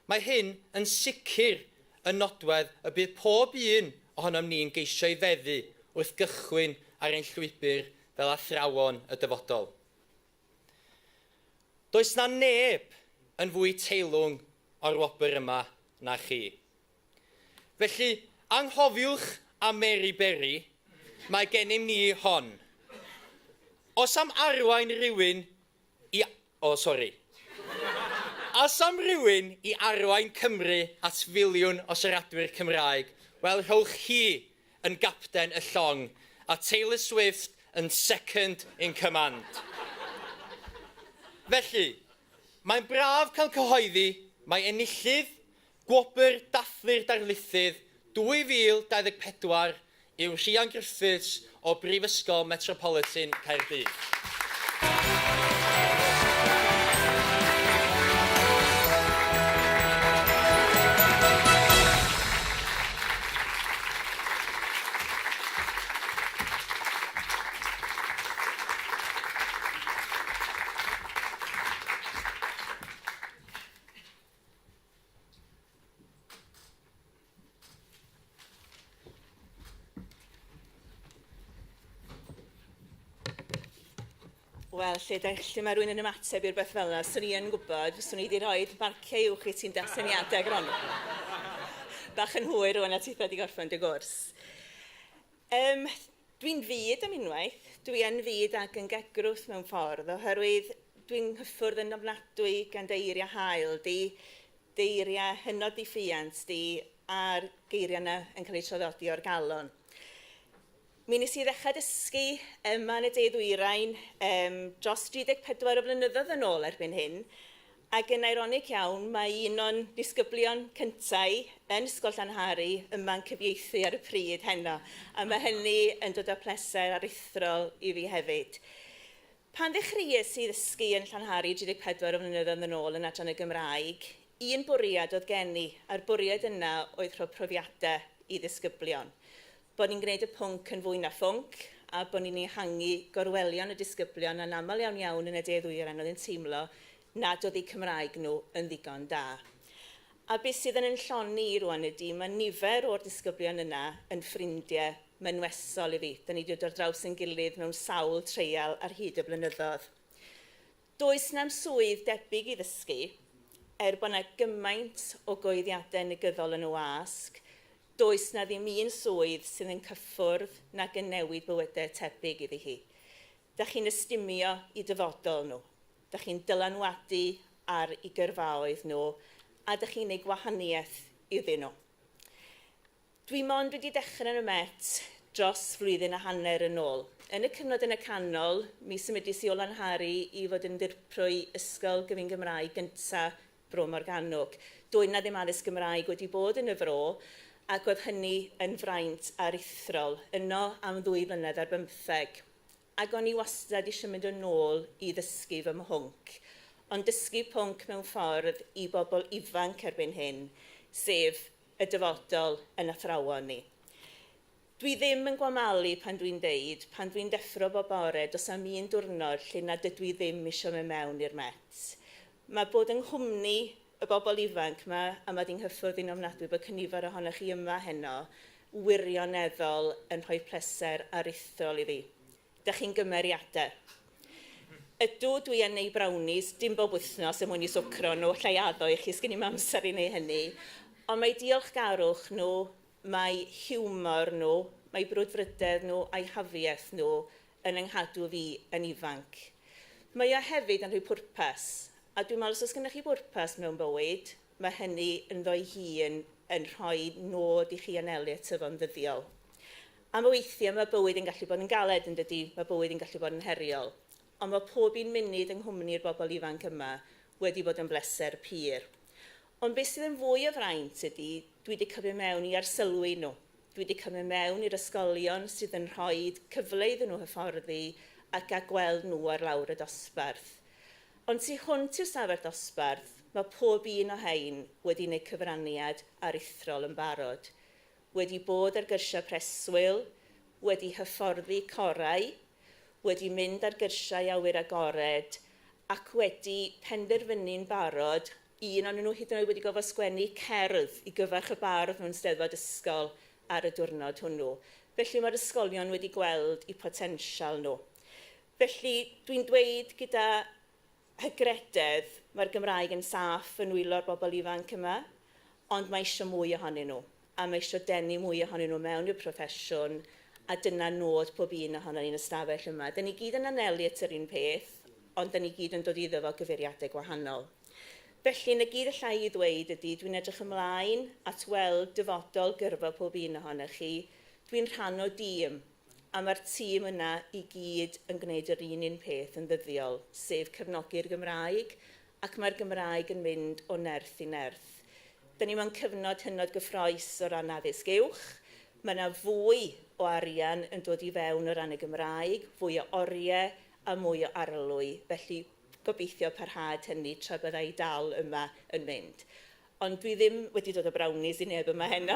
S8: Mae hyn yn sicr yn nodwedd y bydd pob un ohonom ni'n geisio ei feddu wrth gychwyn ar ein llwybr fel athrawon y dyfodol. Does 'na neb yn fwy teilwng o'r wobr yma na chi. Felly, anghofiwch am Mary Berry, mae gennym ni hon. Os am arwain rhywun i... O, sori. Os am rywun i arwain Cymru at filiwn o siaradwyr Cymraeg, wel, rhowch hi yn gapten y llong a Taylor Swift yn second in command. Felly, mae'n braf cael cyhoeddi mai enillydd Gwobr Dathlu'r Darlithydd 2024 yw Rhian Griffiths o Brifysgol Metropolitan Caerdydd.
S9: Wel, lle, da, lle mae rhywun yn ymateb i'r beth fel yna, swn i yn gwybod, swn i wedi rhoi marciau uwch i ti'n dasyniadau Gronw. Bach yn hwyr rwan a ti wedi gorffen dy gwrs. Um, dwi'n fud am unwaith, dwi yn fud ac yn gegrwth mewn ffordd, oherwydd dwi'n nghyffwrdd yn ofnadwy gan dy eiriau hael di, deiriau hynod diffuant di, a'r geiriau yna yn cael eu traddodi o'r galon. Mi nes i ddechrau dysgu yma yn y De Ddwyrain um, dros 34 o flynyddoedd yn ôl erbyn hyn, ac yn ironic iawn, mae un o'n disgyblion cyntau yn Ysgol Llanhari yma'n cyfieithu ar y pryd heno, a mae hynny yn dod â pleser aruthrol i fi hefyd. Pan ddechreuais i ddysgu yn Llanhari 34 o flynyddoedd yn ôl yn adran y Gymraeg, un bwriad oedd gen i, a'r bwriad yna oedd rhoi profiadau i ddisgyblion. Bod ni'n gwneud y pwnc yn fwy na phwnc, a bod ni'n ehangu gorwelion y disgyblion a'n aml iawn iawn yn y de ddwyrain oedd yn teimlo nad oedd eu Cymraeg nhw yn ddigon da. A beth sydd yn yn llonni i rwan ydy, mae nifer o'r disgyblion yna yn ffrindiau mynwesol i fi. Da ni wedi dod ar draws yn gilydd mewn sawl treial ar hyd y blynyddoedd. Does na'm swydd debyg i ddysgu, er bod 'na gymaint o goeddiadau negyddol yn y wasg, does 'na ddim un swydd sydd yn cyffwrdd nag yn newid bywydau tebyg iddi hi. Da chi'n ystumio i dyfodol nhw, da chi'n dylanwadu ar i gyrfaoedd nhw, a da chi'n neud gwahaniaeth iddyn nhw. Dwi mond wedi dechrau yn y Met dros flwyddyn a hanner yn ôl. Yn y cyfnod yn y canol, mi symudis i o Lanhari i fod yn ddirprwy Ysgol Gyfun Gymraeg gynta Bro Morgannwg. Doedd 'na ddim addysg Gymraeg wedi bod yn y fro, ac oedd hynny yn fraint aruthrol, yno am ddwy flynedd ar bymtheg. Ac o'n i wastad eisiau mynd yn ôl i ddysgu fy mhwnc. Ond dysgu pwnc mewn ffordd i bobl ifanc erbyn hyn, sef y dyfodol yn athrawon ni. Dwi ddim yn gwamalu pan dwi'n deud, pan dwi'n deffro bob bore, does am un diwrnod lle nad ydw i ddim eisiau mynd mewn i'r Met. Mae bod yng nghwmni y bobl ifanc 'ma, a mae 'di nghyffwrdd i'n ofnadwy bod cynifer ohonoch chi yma heno, wirioneddol yn rhoi pleser aruthrol i fi. Dych chi'n gymeriadau. Ydw, dwi yn neud brownies, dim bob wythnos er mwyn i swcro nhw, alla i addo i chi, sgen i'm amser i neud hynny. Ond mae diolchgarwch nhw, mae hiwmor nhw, mae brwdfrydedd nhw a'u hafiaeth nhw yn 'y nghadw fi yn ifanc. Mae o hefyd yn rhoi pwrpas, a dwi'n meddwl os oes gennych chi bwrpas mewn bywyd, mae hynny ynddo'i hun yn rhoi nod i chi anelu ato fo'n ddyddiol. A mae weithiau mae bywyd yn gallu bod yn galed yn dydy, mae bywyd yn gallu bod yn heriol. Ond mae pob un munud yng nghwmni'r bobl ifanc yma wedi bod yn bleser pur. Ond beth sydd yn fwy o fraint ydy, dwi wedi cymryd mewn i arsylwi nhw. Dwi wedi cymryd mewn i'r ysgolion sydd yn rhoi cyfle iddyn nhw hyfforddi ac a gweld nhw ar lawr y dosbarth. Ond tu hwnt i'r stafell ddosbarth, mae pob un o rhain wedi gwneud cyfraniad aruthrol yn barod. Wedi bod ar gyrsiau preswyl, wedi hyfforddi corau, wedi mynd ar gyrsiau awyr agored ac wedi penderfynu'n barod, un ohonyn nhw hyd yn oed wedi gorfod sgwennu cerdd i gyfarch y bardd mewn Steddfod ysgol ar y diwrnod hwnnw. Felly mae'r ysgolion wedi gweld eu potensial nhw. Felly, dwi'n dweud gyda hygrededd, mae'r Gymraeg yn saff yn nwylo'r bobl ifanc yma, ond mae eisiau mwy ohonyn nhw, a mae eisiau denu mwy ohonyn nhw mewn i'r proffesiwn, a dyna nod pob un ohonon ni'n y stafell yma. Dyn ni gyd yn anelu at yr un peth, ond dyn ni gyd yn dod iddo fo gyfeiriadau gwahanol. Felly, 'na gyd alla i ddweud ydy, dwi'n edrych ymlaen at weld dyfodol gyrfa pob un ohonoch chi. Dwi'n rhan o dîm, A mae'r tîm yna i gyd yn gwneud yr un un peth yn ddyddiol, sef cefnogi'r Gymraeg, ac mae'r Gymraeg yn mynd o nerth i nerth. Da ni mewn cyfnod hynod gyffroes o ran addysg uwch, mae yna fwy o arian yn dod i fewn o ran y Gymraeg, fwy o oriau a mwy o arlwy, felly gobeithio parhad hynny tra bydda i dal yma yn mynd. Ond dwi ddim wedi dod â brownies i neb yma heno.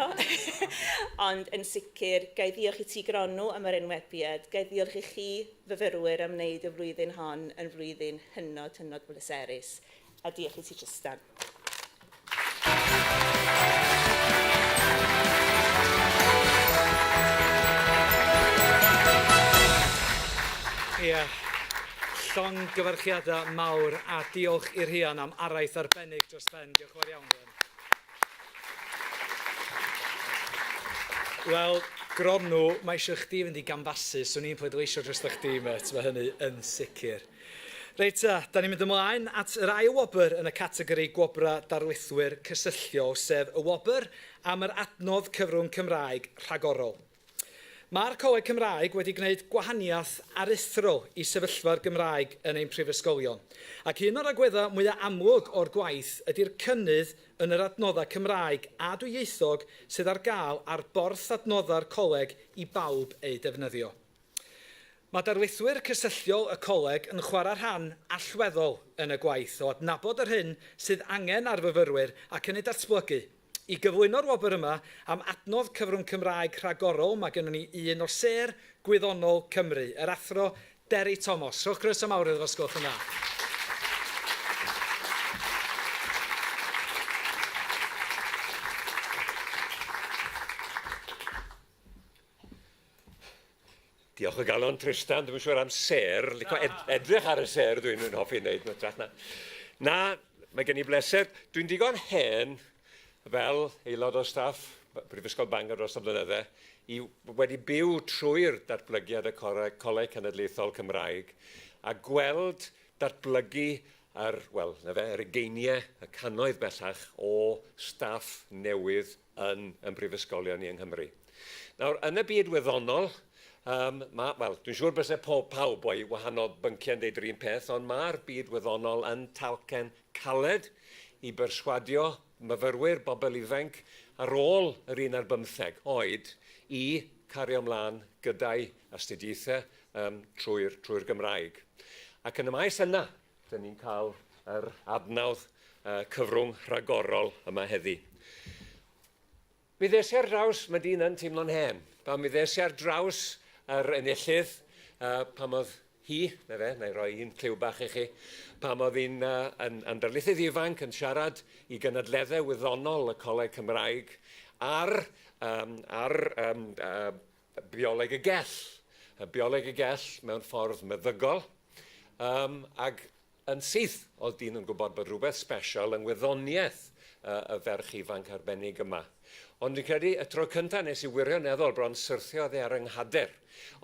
S9: Ond yn sicr, ga i ddiolch i ti Gronw am yr enwebiad, ga i ddiolch i chi fyfyrwyr am wneud y flwyddyn hon yn flwyddyn hynod, hynod bleserus. A diolch i ti Trystan.
S1: Ie, Llongyfarchiadau mawr a diolch i Rhian am araith arbennig dros ben. Diolch yn fawr iawn, Rhian. Wel, Gronw, mae eisiau chdi fynd i ganfasu, swn i'n pleidleisio drosto chdi, met, mae hynny yn sicr. Reit ta, da ni'n mynd ymlaen at yr ail wobr yn y categori Gwobrau Darlithwyr Cysylltiol, sef y wobr am yr adnodd cyfrwng Cymraeg rhagorol. Mae'r Coleg Cymraeg wedi gwneud gwahaniaeth aruthrol i sefyllfa'r Gymraeg yn ein prifysgolion, ac un o'r agweddau mwyaf amlwg o'r gwaith ydy'r cynnydd yn yr adnoddau Cymraeg a dwyieithog sydd ar gael ar borth adnoddau'r coleg i bawb eu defnyddio. Mae darlithwyr cysylltiol y coleg yn chwarae rhan allweddol yn y gwaith o adnabod yr hyn sydd angen ar fyfyrwyr ac yn ei datblygu. I gyflwyno'r wobr yma am adnodd cyfrwng Cymraeg rhagorol mae gynnon ni un o sêr gwyddonol Cymru, yr Athro Deri Tomos. Rhowch groeso mawr iddo fo os gwelwch yn dda.
S10: Diolch o galon Tristan, dwi'm yn siŵr am sêr, licio ed edrych ar y sêr dwi'n yn hoffi wneud yn hytrach na. Na, mae gen i bleser, dwi'n digon hen fel aelod o staff Brifysgol Bangor dros y blynydde i wedi byw trwy'r datblygiad y Coleg, Coleg Cenedlaethol Cymraeg a gweld datblygu yr, wel, na fe, yr ugeiniau, y cannoedd bellach o staff newydd yn yn brifysgolion ni yng Nghymru. Nawr, yn y byd wyddonol, um, ma, wel, dwi'n siŵr byse pob, pawb o'i wahanol bynciau'n deud yr un peth, ond mae'r byd wyddonol yn talcen caled i berswadio myfyrwyr, bobl ifanc, ar ôl yr un ar bymtheg oed i cario ymlaen gyda'i astudiaethau um, trwy'r trwy Gymraeg. Ac yn y maes yna, Dyn ni'n cael yr adnawdd cyfrwng rhagorol yma heddi. Mi ddes i ar draws, mae dyn yn teimlo'n hen, pan mi ddes i ar draws yr enillydd, uh, pan oedd hi, na fe, na i roi un clyw bach i chi, pan oedd hi'n uh, yn, yn darlithydd ifanc yn siarad i gynadleddau wyddonol y Coleg Cymraeg ar, um, ar um, uh, bioleg y gell. Y bioleg y gell mewn ffordd meddygol, um, ac yn syth oedd dyn yn gwybod bod rhywbeth special yng ngwyddoniaeth uh, y ferch ifanc arbennig yma. Ond dwi'n credu y tro cyntaf nes i wirioneddol bron syrthio oddi ar yng nghader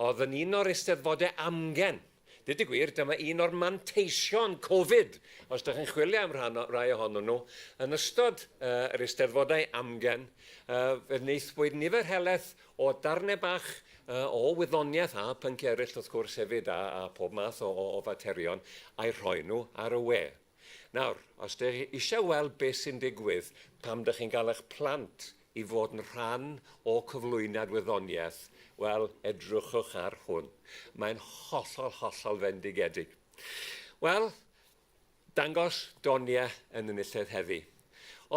S10: oedd yn un o'r eisteddfodau amgen. Dweud y gwir, dyma un o'r manteision Covid, os ydych chi'n chwilio am rhan o, rai ohonyn nhw. Yn ystod uh, yr eisteddfodau amgen, uh, fe wnaethpwyd nifer helaeth o darnau bach uh, o wyddoniaeth a pynciau eraill wrth gwrs hefyd a, a pob math o, o, o faterion a'i rhoi nhw ar y we. Nawr, os ydych chi eisiau weld beth sy'n digwydd pam ydych chi'n cael eich plant i fod yn rhan o cyflwyniad wyddoniaeth, wel, edrychwch ar hwn. Mae'n hollol, hollol fendigedig. Wel, dangos doniau yn enillydd heddi.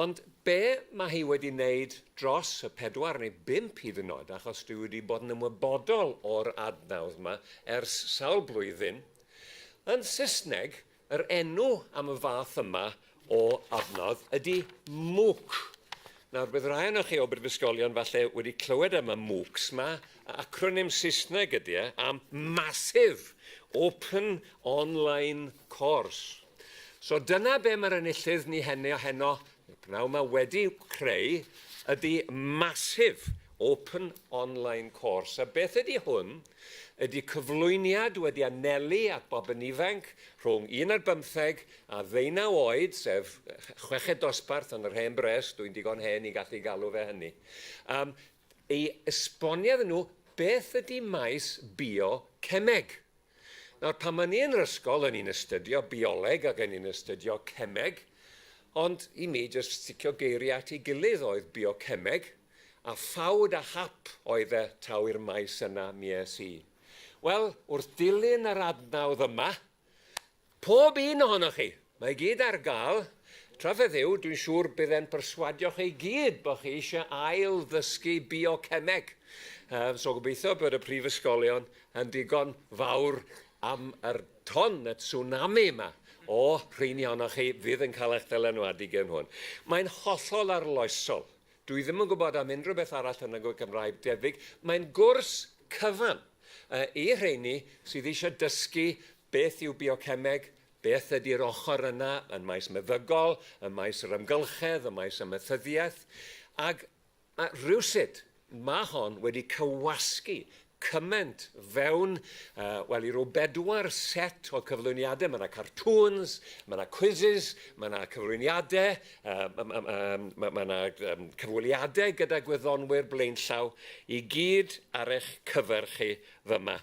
S10: Ond be mae hi wedi wneud dros y pedwar neu bump hyd yn oed, achos dwi wedi bod yn ymwybodol o'r adnawdd yma ers sawl blwyddyn, yn Saesneg, Yr enw am y fath yma o adnodd ydy MOOC. Nawr, bydd rai ohonoch chi o brifysgolion falle wedi clywed am y MOOCs 'ma. Acronym Saesneg ydy e am Massive Open Online Course. So dyna be mae'r enillydd ni heno, heno, pnawn 'ma wedi creu, ydy Massive Open Online Course. A beth ydy hwn? Ydy cyflwyniad wedi anelu at bobl ifanc rhwng un ar bymtheg a ddeunaw oed, sef chweched dosbarth yn yr hen bres, dwi'n digon hen i gallu galw fe hynny, um, i esbonio iddyn nhw beth ydy maes biocemeg. Nawr, pan o'n i yn yr ysgol, o'n i'n astudio bioleg ac o'n i'n astudio cemeg, ond i mi, jyst sticio geiriau at ei gilydd oedd biocemeg, a ffawd a hap oedd e taw i'r maes yna mi es i. Wel, wrth dilyn yr adnawdd yma, pob un ohonoch chi, mae i gyd ar gael, trafferth yw, dwi'n siŵr bydd e'n perswadio chi i gyd bod chi eisiau ail ddysgu biocemeg. Um, so gobeithio bod y prifysgolion yn digon fawr am yr ton, y tsunami yma o rheini ohonoch chi fydd yn cael eich dylanwadu gen hwn. Mae'n hollol arloesol. Dwi ddim yn gwybod am unrhyw beth arall yn y Gymraeg debyg. Mae'n gwrs cyfan i rheini sydd eisiau dysgu Beth yw biocemeg? Beth ydy'r ochr yna yn maes meddygol, ym maes yr amgylchedd, ym maes amaethyddiaeth? Ac mae rhywsut, mae hon wedi cywasgu cymaint fewn, uh, wel, i ryw bedwar set o cyflwyniadau. Mae yna cartoons, mae yna quizzes, mae yna cyflwyniadau, uh, mae, mae yna um, cyfweliadau gyda gwyddonwyr blaenllaw i gyd ar eich cyfer chi fyma.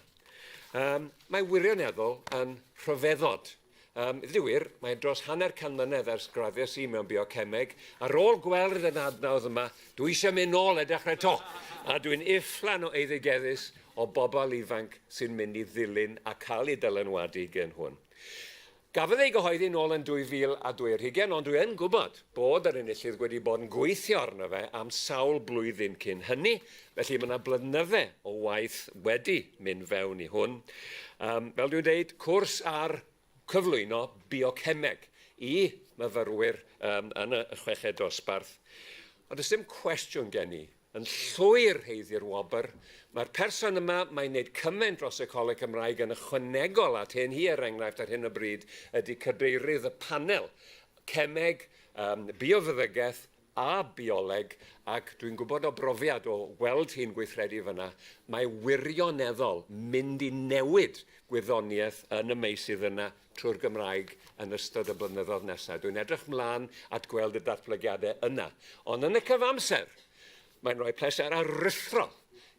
S10: Um, mae wirioneddol yn rhyfeddod. Um, i ddweud wir, mae dros hanner can mlynedd ers graddies i mewn biocemeg. Ar ôl gweld yn adnawdd yma, dwi eisiau mynd nôl a dechrau to. A dwi'n ufflan o eiddigeddus o bobl ifanc sy'n mynd i ddilyn a cael eu dylanwadu gen hwn. Gafodd ei gyhoeddi nôl yn 2022, ond dwi yn gwybod bod yr enillydd wedi bod yn gweithio arno fe am sawl blwyddyn cyn hynny, felly mae yna blynydde o waith wedi mynd fewn i hwn. Um, fel dwi'n deud, cwrs ar cyflwyno biocemeg i myfyrwyr um, yn y chweched dosbarth. Ond does dim cwestiwn gen i yn llwyr haeddu'r wobr. Mae'r person yma, mae'n neud cymaint dros y Coleg Cymraeg yn ychwanegol at hyn. Hi, er enghraifft, ar hyn o bryd ydy cadeirydd y panel cemeg, um, biofeddygaeth a bioleg, ac dwi'n gwybod o brofiad o weld hi'n gweithredu fyna, mae wirioneddol mynd i newid gwyddoniaeth yn y meysydd yna trwy'r Gymraeg yn ystod y blynyddoedd nesaf. Dwi'n edrych mlaen at gweld y datblygiadau yna. Ond yn y cyfamser, mae'n rhoi pleser aruthrol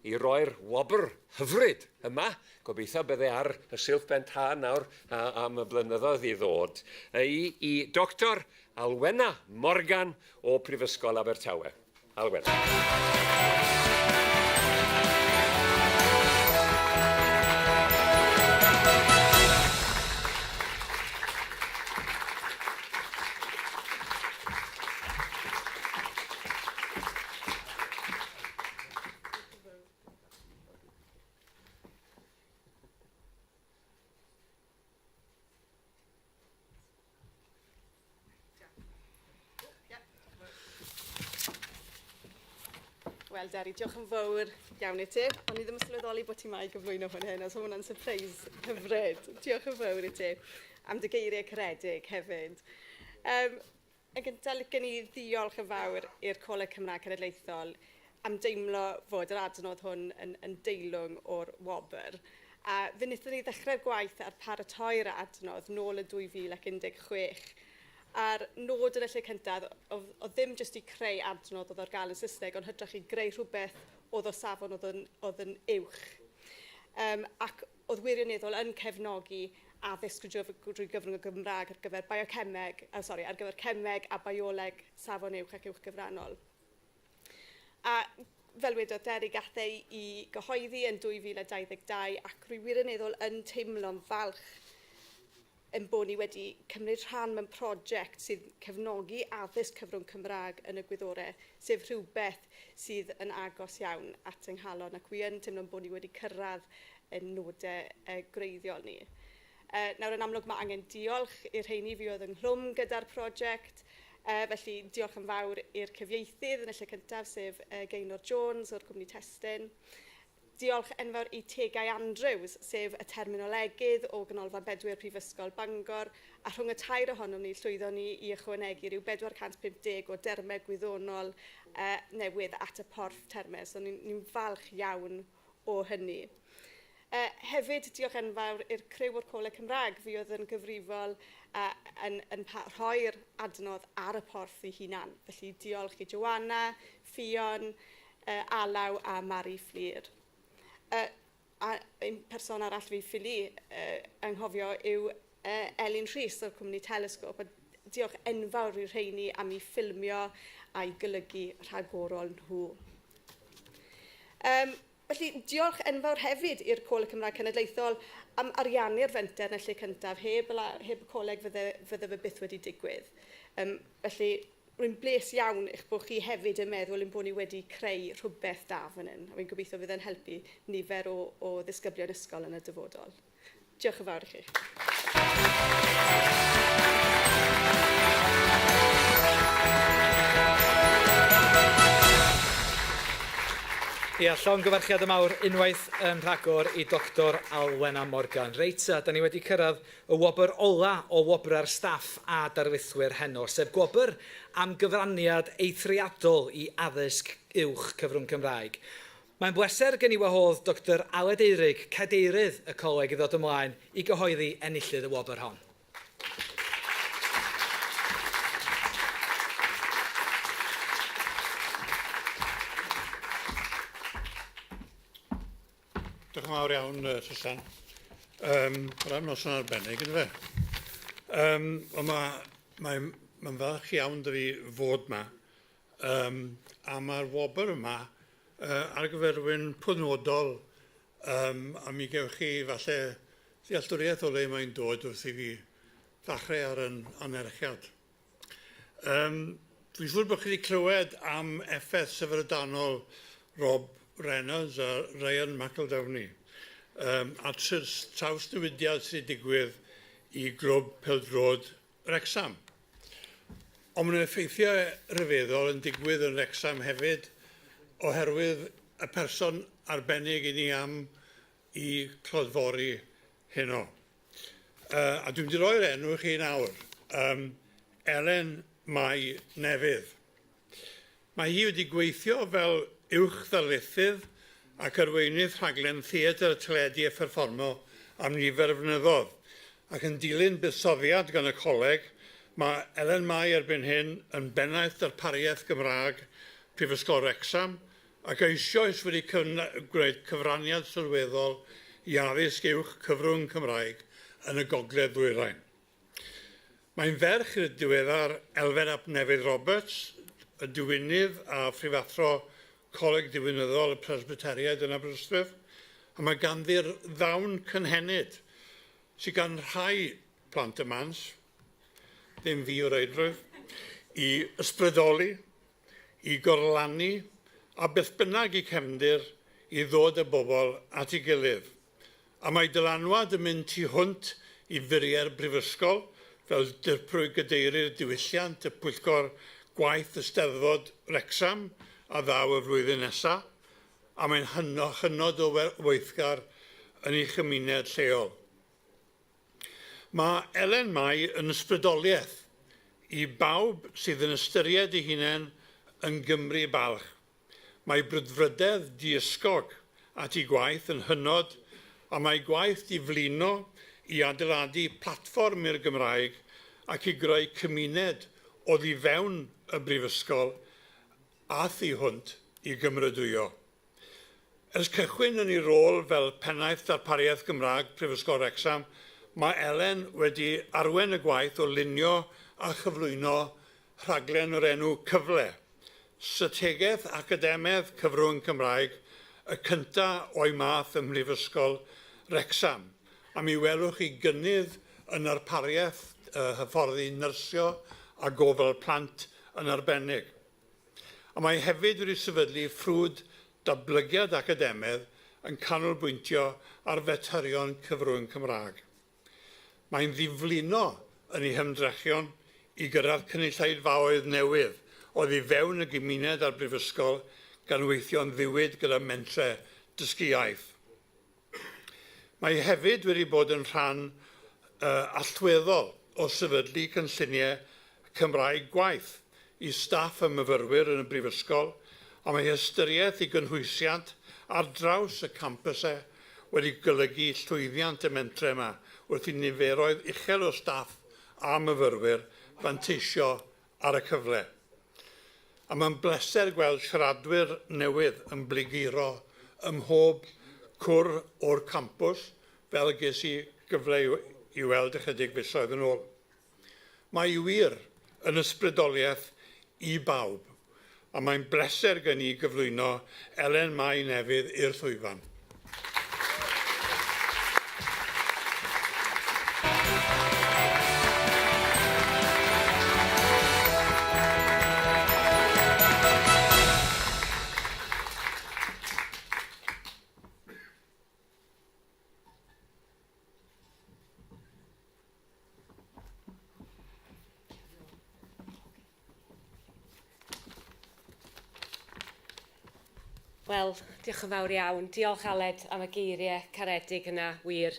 S10: i roi'r wobr hyfryd yma, gobeithio bydde ar y silff ben tân nawr am y blynyddoedd i ddod, i, i Dr Alwena Morgan o Prifysgol Abertawe. Alwena.
S11: Wel, Deri, diolch yn fawr iawn i ti. O'n i ddim yn sylweddoli bod ti 'ma i gyflwyno hwn heno, so hwnna'n surprise hyfryd. Diolch yn fawr i ti am dy geiriau caredig hefyd. Um, yn gyntaf, licen i ddiolch yn fawr i'r Coleg Cymraeg Cenedlaethol am deimlo fod yr adnodd hwn yn, yn deilwng o'r wobr. A fe wnaethon ni ddechrau'r gwaith ar paratoi'r adnodd nôl yn 2016. A'r nod yn y lle cyntaf oedd, oedd ddim jyst i creu adnodd oedd ar gael yn Saesneg, ond hytrach i greu rhywbeth oedd o safon oedd yn, oedd yn uwch. Um, ac oedd wirioneddol yn cefnogi addysg drwy, drwy gyfrwng y Gymraeg ar gyfer biocemeg, oh, sorry, ar gyfer cemeg a bioleg safon uwch ac uwch gyfrannol. A fel wedodd Derry, gath ei i gyhoeddi yn 2022 ac rwy wirioneddol yn teimlo'n falch ein bod ni wedi cymryd rhan mewn prosiect sydd cefnogi addysg cyfrwng Cymraeg yn y gwyddorau, sef rhywbeth sydd yn agos iawn at yng nghalon ac wi yn teimlo'n bod ni wedi cyrraedd ein nodau gwreiddiol ni. Nawr, yn amlwg, mae angen diolch i'r rheini fi oedd ynghlwm gyda'r prosiect, felly diolch yn fawr i'r cyfieithydd yn y lle cyntaf, sef Gaynor Jones o'r cwmni Testun. Diolch enfawr i Tegau Andrews, sef y terminolegydd o Ganolfan Bedwyr Prifysgol Bangor, a rhwng y tair ohonom ni llwyddon ni i ychwanegu rhyw 450 o dermau gwyddonol newydd at y porth termau, so ni'n ni falch iawn o hynny. Hefyd, diolch enfawr i'r criw o'r Coleg Cymraeg, fi oedd yn gyfrifol uh, yn, yn rhoi'r adnodd ar y porth i hunan. Felly diolch i Joanna, Ffion, uh, Alaw a Mari Fflur. Uh, a un person arall fi ffili uh, anghofio yw uh, Elin Rhys o'r cwmni Telescope. A diolch enfawr i'r rheini am ei ffilmio a'i golygu rhagorol nhw. Um, felly, diolch enfawr hefyd i'r Coleg Cymraeg Cenedlaethol am ariannu'r fenter yn y lle cyntaf. Heb, heb y coleg fydde, fydde fe byth wedi digwydd. Um, felly, rwy'n bles iawn eich bod chi hefyd yn meddwl ein bod ni wedi creu rhywbeth da fan hyn. A fi'n gobeithio fydd yn helpu nifer o, o ddisgyblion ysgol yn y dyfodol. Diolch yn fawr i chi.
S1: Ia, llongyfarchiadau mawr unwaith yn rhagor i Dr Alwena Morgan. Reit, da ni wedi cyrraedd y wobr ola o wobrau'r staff a darlithwyr heno, sef gwobr am gyfraniad eithriadol i addysg uwch cyfrwng Cymraeg. Mae'n bleser gen i wahodd Dr Aled Eurig, cadeirydd y coleg, i ddod ymlaen i gyhoeddi enillydd y wobr hon.
S12: Diolch yn fawr iawn, Tristan. Mae'n noson arbennig, yndyfe? Ond mae'n ma falch iawn dy fi fod yma. A mae'r wobr yma ar gyfer rhywun penodol, a mi gewch chi falle ddealltwriaeth o le mae'n dod wrth i fi ddechrau ar yn anerchiad. Dwi'n siŵr bod chi wedi clywed am effaith syfrdanol Rob Reynolds a Ryan McEldowney a trawsnewidiad sydd wedi digwydd i glwb pêl-droed Wrecsam. Ond maen nhw'n effeithiau rhyfeddol yn digwydd yn Wrecsam hefyd oherwydd y person arbennig i ni am i clodfori heno. A dwi'n mynd i roi'r enw i chi nawr. Elen Mai Nefydd. Mae hi wedi gweithio fel uwch ddarlithydd ac arweinydd rhaglen theatr, teledu a pherfformio am nifer o flynyddoedd, ac yn dilyn buddsoddiad gan y coleg, mae Elen Mai erbyn hyn yn bennaeth darpariaeth Gymraeg Prifysgol Wrecsam ac eisoes wedi gwneud cyfraniad sylweddol i addysg uwch cyfrwng Cymraeg yn y Gogledd Ddwyrain. Mae'n ferch i'r diweddar Elfed ap Nefydd Roberts, y diwinydd a phrifathro Coleg Diwinyddol y Presbyteriaid yn Aberystwyth, a mae ganddi'r ddawn cynhenid sydd gan rhai plant y mans, ddim fi o reidrwydd, i ysbrydoli, i gorlannu a beth bynnag i cefndir i ddod â bobl at ei gilydd. A mae dylanwad yn mynd tu hwnt i furiau'r brifysgol, fel dirprwy gadeirydd diwylliant y pwyllgor gwaith y Steddfod Wrecsam a ddaw y flwyddyn nesa, a mae'n hynod o weithgar yn ei chymuned lleol. Mae Elen Mai yn ysbrydoliaeth i bawb sydd yn ystyried ei hunain yn Gymry balch. Mae brwdfrydedd diysgog at ei gwaith yn hynod a mae gwaith diflino i adeiladu platfform i'r Gymraeg ac i greu cymuned oddi fewn y brifysgol a thu hwnt i gymeradwyo. Ers cychwyn yn ei rôl fel Pennaeth Darpariaeth Gymraeg Prifysgol Wrecsam, mae Elen wedi arwain y gwaith o lunio a chyflwyno rhaglen o'r enw Cyfle, strategaeth academaidd cyfrwng Cymraeg, y cyntaf o'i math ym Mhrifysgol Wrecsam, a mi welwch chi gynnydd yn narpariaeth hyfforddi nyrsio a gofal plant yn arbennig. A mae hefyd wedi sefydlu ffrwd datblygiad academaidd yn canolbwyntio ar faterion cyfrwng Cymraeg. Mae'n ddiflino yn ei hymdrechion i gyrraedd cynulleidfaoedd newydd oddi fewn y gymuned a'r brifysgol gan weithio'n ddiwyd gyda mentrau dysgu iaith. Mae hefyd wedi bod yn rhan allweddol o sefydlu cynlluniau Cymraeg gwaith i staff a myfyrwyr yn y brifysgol, a mae hystyriaeth i gynhwysiant ar draws y campysau wedi golygu llwyddiant y mentrau yma wrth i niferoedd uchel o staff a myfyrwyr fanteisio ar y cyfle. A mae'n bleser gweld siaradwyr newydd yn bluguro ym mhob cwr o'r campws, fel ges i gyfle i weld ychydig fisoedd yn ôl. Mae hi wir yn ysbrydoliaeth i bawb, a mae'n bleser gen i gyflwyno Elen Mai Nefydd i'r llwyfan.
S13: Wel, diolch yn fawr iawn. Diolch Aled am y geiriau caredig yna, wir.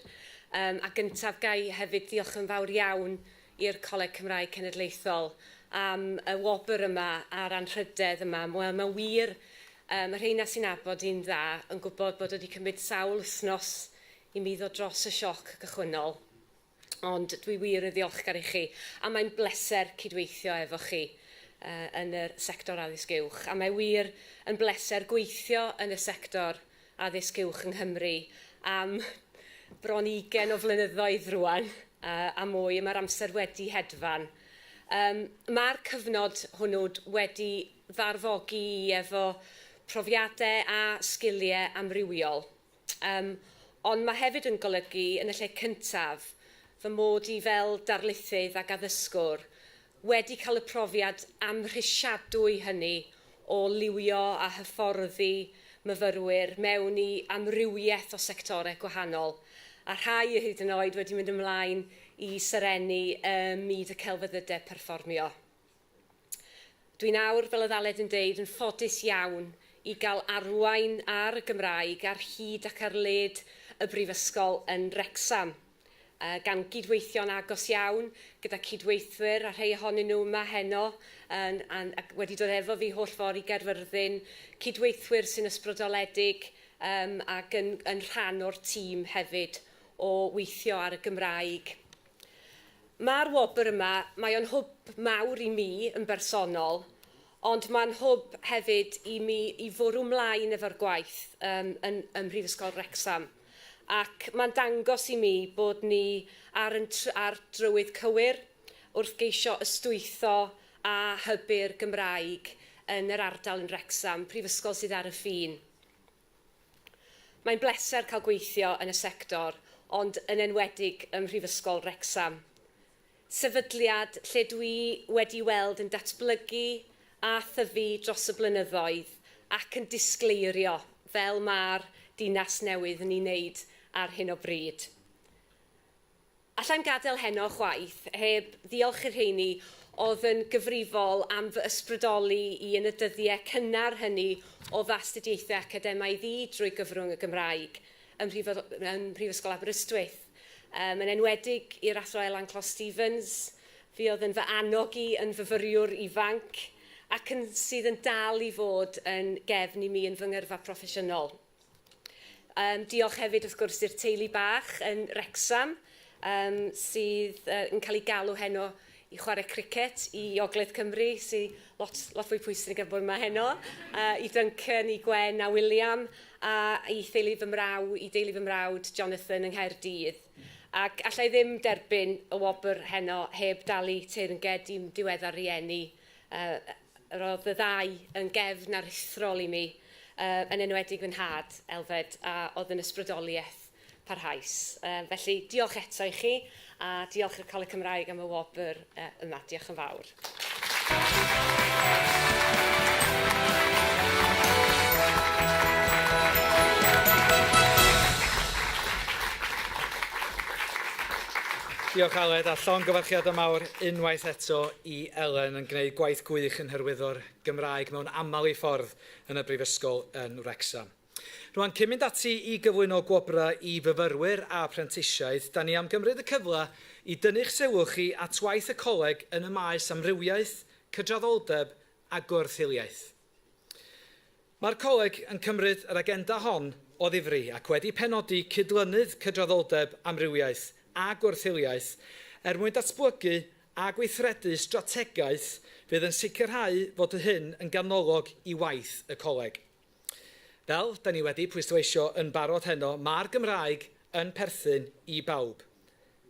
S13: Um, a gyntaf gai hefyd diolch yn fawr iawn i'r Coleg Cymraeg Cenedlaethol am y wobr yma a'r anrhydedd yma. Wel, mae'n wir, um, y rheina sy'n nabod i'n dda yn gwybod bod wedi cymryd sawl wythnos i mi ddod dros y sioc gychwynnol. Ond dwi wir yn ddiolchgar i chi, a mae'n bleser cydweithio efo chi uh, yn yr sector addysg uwch. A mae wir yn bleser gweithio yn y sector addysg uwch yng Nghymru am bron 20 o flynyddoedd rwan uh, a mwy, a mae'r amser wedi hedfan. Um, mae'r cyfnod hwnnw wedi ddarfogi i efo profiadau a sgiliau amrywiol. Um, ond mae hefyd yn golygu, yn y lle cyntaf, fy mod i fel darlithydd ac addysgwr wedi cael y profiad amhrisiadwy hynny o liwio a hyfforddi myfyrwyr mewn i amrywiaeth o sectorau gwahanol, a rhai hyd yn oed wedi mynd ymlaen i serennu ym myd y celfyddydau perfformio. Dwi nawr, fel oedd Aled yn deud, yn ffodus iawn i gael arwain ar y Gymraeg ar hyd ac ar led y Brifysgol yn Wrecsam, gan gydweithio'n agos iawn gyda cydweithwyr a rhai ohonyn nhw yma heno yn, yn, ac wedi dod efo fi holl ffordd i Gaerfyrddin, cydweithwyr sy'n ysbrydoledig um, ac yn, yn rhan o'r tîm hefyd o weithio ar y Gymraeg. Mae'r wobr yma, mae o'n hwb mawr i mi yn bersonol, ond mae'n hwb hefyd i mi i fwrw mlaen efo'r gwaith um, yn, ym Mhrifysgol Wrecsam. Ac mae'n dangos i mi bod ni ar, yn, ar drywydd cywir wrth geisio ystwytho a hybu'r Gymraeg yn yr ardal yn Wrecsam, prifysgol sydd ar y ffin. Mae'n bleser cael gweithio yn y sector, ond yn enwedig ym Mhrifysgol Wrecsam. Sefydliad lle dwi wedi weld yn datblygu a thyfu dros y blynyddoedd ac yn disgleirio fel mae'r dinas newydd yn ei wneud ar hyn o bryd. Allai'm gadael heno chwaith heb ddiolch i'r rheini oedd yn gyfrifol am fy ysbrydoli i yn y dyddiau cynnar hynny o fy astudiaethau academaidd i drwy gyfrwng y Gymraeg ym, ym Mhrifysgol Aberystwyth. Um, yn enwedig i'r Athro Elan Clos Stevens, fi oedd yn fy annog i yn fyfyriwr ifanc ac yn, sydd yn dal i fod yn gefn i mi yn fy ngyrfa proffesiynol. Um, diolch hefyd wrth gwrs i'r teulu bach yn Wrecsam um, sydd uh, yn cael ei galw heno i chwarae cricet i Ogledd Cymru, sydd lot, lot fwy pwysig yn bod yma heno, uh, i Duncan, i Gwen a William, a i theulu fy mraw, i deulu fy mrawd Jonathan yng Nghaerdydd. Ac allai ddim derbyn y wobr heno heb dalu teyrnged i'm diweddar rieni. Uh, roedd y ddau yn gefn aruthrol i mi, uh, yn enwedig fy nhad, Elfed, a oedd yn ysbrydoliaeth parhaus. Uh, felly, diolch eto i chi, a diolch i'r Coleg Cymraeg am y wobr uh, yma. Diolch yn fawr.
S1: Diolch Aled, a llongyfarchiadau mawr unwaith eto i Elen yn gwneud gwaith gwych yn hyrwyddo'r Gymraeg mewn aml i ffordd yn y Brifysgol yn Wrecsam. Rwan, cyn mynd ati i gyflwyno gwobrau i fyfyrwyr a phrentisiaid, da ni am gymryd y cyfle i dynnu'ch sylw chi at waith y coleg yn y maes amrywiaeth, cydraddoldeb a gwrth-hiliaeth. Mae'r coleg yn cymryd yr agenda hon o ddifri ac wedi penodi cydlynydd cydraddoldeb, amrywiaeth a gwrth-hiliaeth er mwyn datblygu a gweithredu strategaeth fydd yn sicrhau fod hyn yn ganolog i waith y coleg. Fel da ni wedi pwysleisio yn barod heno, mae'r Gymraeg yn perthyn i bawb.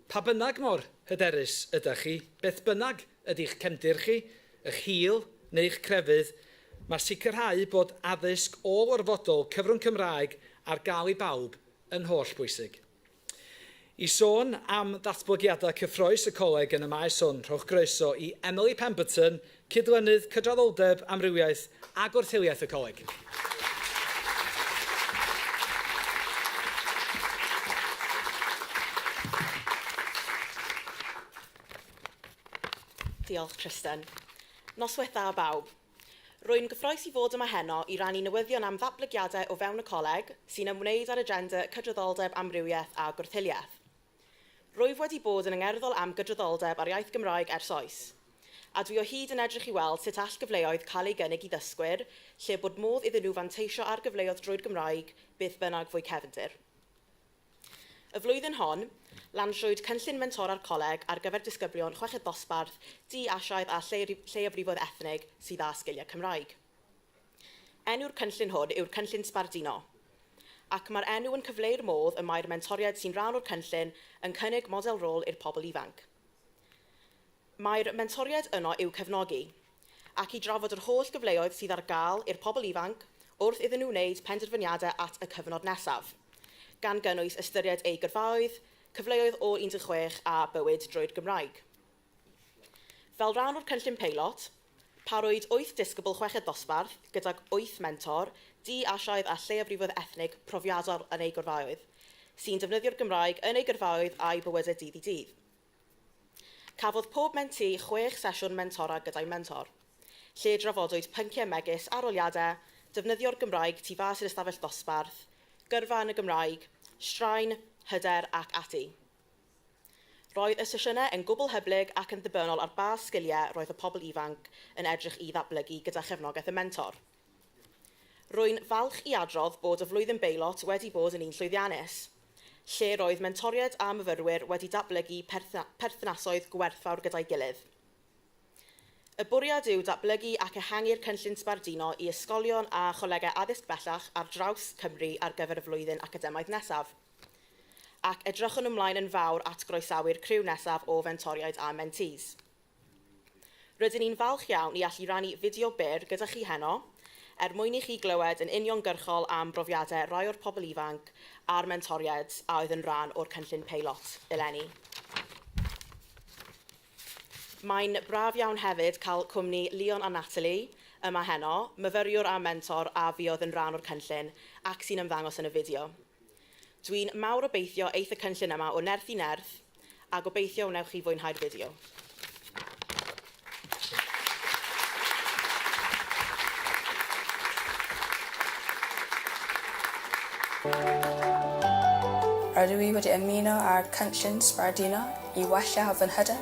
S1: Pa bynnag mor hyderus ydych chi, beth bynnag ydy'ch cefndir chi, eich hil neu'ch crefydd, mae sicrhau bod addysg ôl-orfodol cyfrwng Cymraeg ar gael i bawb yn holl bwysig. I sôn am ddatblygiadau cyffrous y coleg yn y maes hwn, rhowch groeso i Emily Pemberton, Cydlynydd Cydraddoldeb, Amrywiaeth a Gwrth-hiliaeth y Coleg.
S11: Diolch, Tristan. Noswaith dda bawb. Rwy'n gyffrous i fod yma heno i rannu newyddion am ddatblygiadau o fewn y coleg sy'n ymwneud â'r agenda cydraddoldeb, amrywiaeth a gwrth-hiliaeth. Rwyf wedi bod yn angerddol am gydraddoldeb a'r iaith Gymraeg ers oes, a dwi o hyd yn edrych i weld sut all gyfleoedd cael eu gynnig i ddysgwyr lle bod modd iddyn nhw fanteisio ar gyfleoedd drwy'r Gymraeg beth bynnag fo'u cefndir. Y flwyddyn hon, lansiwyd cynllun mentora'r coleg ar gyfer disgyblion chweched dosbarth, du, Asiaidd a lleiafrifoedd ethnig sydd â sgiliau Cymraeg. Enw'r cynllun hwn yw'r Cynllun Sbarduno, ac mae'r enw yn cyfleu'r modd y mae'r mentoriaid sy'n rhan o'r cynllun yn cynnig model rôl i'r pobl ifanc. Mae'r mentoriaid yno i'w cefnogi, ac i drafod yr holl gyfleoedd sydd ar gael i'r pobl ifanc wrth iddyn nhw wneud penderfyniadau at y cyfnod nesaf, gan gynnwys ystyried eu gyrfaoedd, cyfleoedd ôl 16 a bywyd drwy'r Gymraeg. Fel rhan o'r cynllun peilot, parwyd wyth disgybl chweched dosbarth gydag wyth mentor, du, Asiaidd a lleiafrifoedd ethnig profiadol yn eu gyrfaoedd, sy'n defnyddio'r Gymraeg yn eu gyrfaoedd a'u bywydau dydd i dydd. Cafodd pob mentee chwech sesiwn mentora gyda'i mentor, lle drafodwyd pynciau megis arholiadau, defnyddio'r Gymraeg tu fas i'r ystafell ddosbarth, gyrfa yn y Gymraeg, straen, hyder ac ati. Roedd y sesiynau yn gwbl hyblyg ac yn ddibynnol ar ba sgiliau roedd y pobl ifanc yn edrych i ddatblygu gyda chefnogaeth y mentor. Rwy'n falch i adrodd bod y flwyddyn beilot wedi bod yn un llwyddiannus, lle roedd mentoriaid a myfyrwyr wedi datblygu perthnasoedd gwerthfawr gyda'i gilydd. Y bwriad yw datblygu ac ehangu'r cynllun sbarduno i ysgolion a cholegau addysg bellach ar draws Cymru ar gyfer y flwyddyn academaidd nesaf. Ac edrychwn ymlaen yn fawr at groesawu'r criw nesaf o fentoriaid a mentees. Rydyn ni'n falch iawn i allu rannu fideo byr gyda chi heno, er mwyn i chi glywed yn uniongyrchol am brofiadau rai o'r pobl ifanc a'r mentoriaid a oedd yn rhan o'r cynllun peilot eleni. Mae'n braf iawn hefyd cael cwmni Leon a Natalie yma heno, myfyriwr a mentor a fuodd yn rhan o'r cynllun ac sy'n ymddangos yn y fideo. Dwi'n mawr obeithio eith y cynllun yma o nerth i nerth, a gobeithio wnewch chi fwynhau'r fideo.
S14: Rydw i wedi ymuno â'r cynllun sbarduno i wella fy nhyder.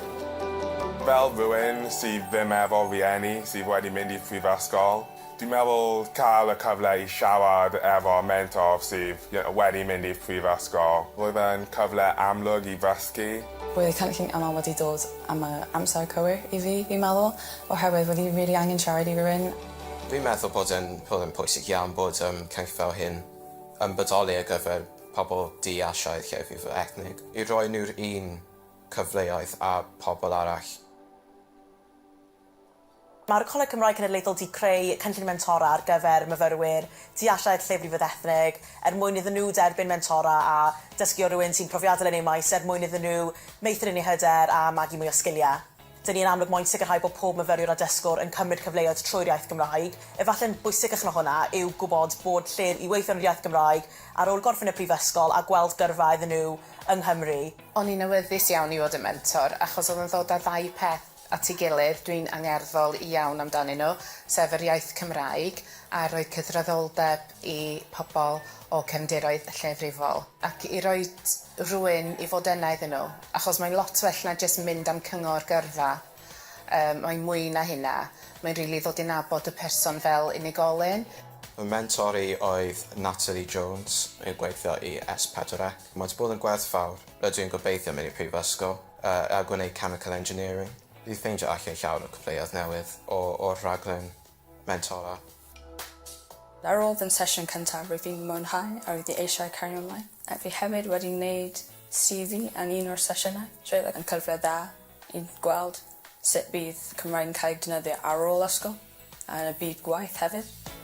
S15: Fel rhywun sydd ddim efo rhieni sydd wedi mynd i prifysgol, Dwi'n meddwl cael y cyfle i siarad efo mentor sydd you know, wedi mynd i'r prifysgol. Roedd e'n cyfle amlwg i ddysgu.
S14: Roedd y cynllun yma wedi dod am y amser cywir i fi, fi'n meddwl, oherwydd roedd i rili angen siarad i rywun.
S16: Fi'n meddwl bod e'n bod e'n pwysig iawn bod um, cynllun fel hyn yn bodoli ar gyfer pobl du Asiaidd lleiafrifoedd ethnig, i roi nhw'r un cyfleoedd â pobl arall.
S17: Mae'r Coleg Cymraeg Cenedlaethol 'di creu cynllun mentora ar gyfer myfyrwyr tu allan i'r lleiafrifoedd ethnig er mwyn iddyn nhw derbyn mentora a dysgu o rywun sy'n profiadol yn eu maes er mwyn iddyn nhw meithrin eu hyder a magu mwy o sgiliau. Dyn ni yn amlwg moyn sicrhau bod pob myfyriwr a dysgwr yn cymryd cyfleoedd trwy'r iaith Gymraeg. Efallai'n bwysicach na hwnna yw gwybod bod lle i weithio yn yr iaith Gymraeg ar ôl gorffen y prifysgol a gweld gyrfa iddyn nhw yng Nghymru.
S18: O'n i'n awyddus iawn i fod yn mentor achos oedd o'n ddod â ddau peth at ei gilydd dwi'n angerddol iawn amdanyn nhw, sef yr iaith Cymraeg a rhoi cydraddoldeb i pobl o cefndiroedd lleiafrifol ac i roi rhywun i fod yna iddyn nhw, achos mae'n lot well na jyst mynd am cyngor gyrfa, yym mae'n mwy na hynna, mae'n rili ddod i nabod y person fel unigolyn.
S16: Fy mentor i oedd Natalie Jones, yn gweithio i S4C. Mae wedi bod yn gwerthfawr. Rydw i'n gobeithio mynd i'r prifysgol. A gwneud chemical engineering. Fi ffeindio allan llawer o cyfleoedd newydd o o'r rhaglen mentora.
S14: Ar ôl fy sesiwn cyntaf roedd fi'n mwynhau a roedd fi eisiau cario ymlaen. A fi hefyd wedi wneud CV yn un o'r sesiynau. So roedd yn cyfle dda i gweld sut bydd Cymraeg yn cael ei defnyddio ar ôl ysgol a yn y byd gwaith hefyd.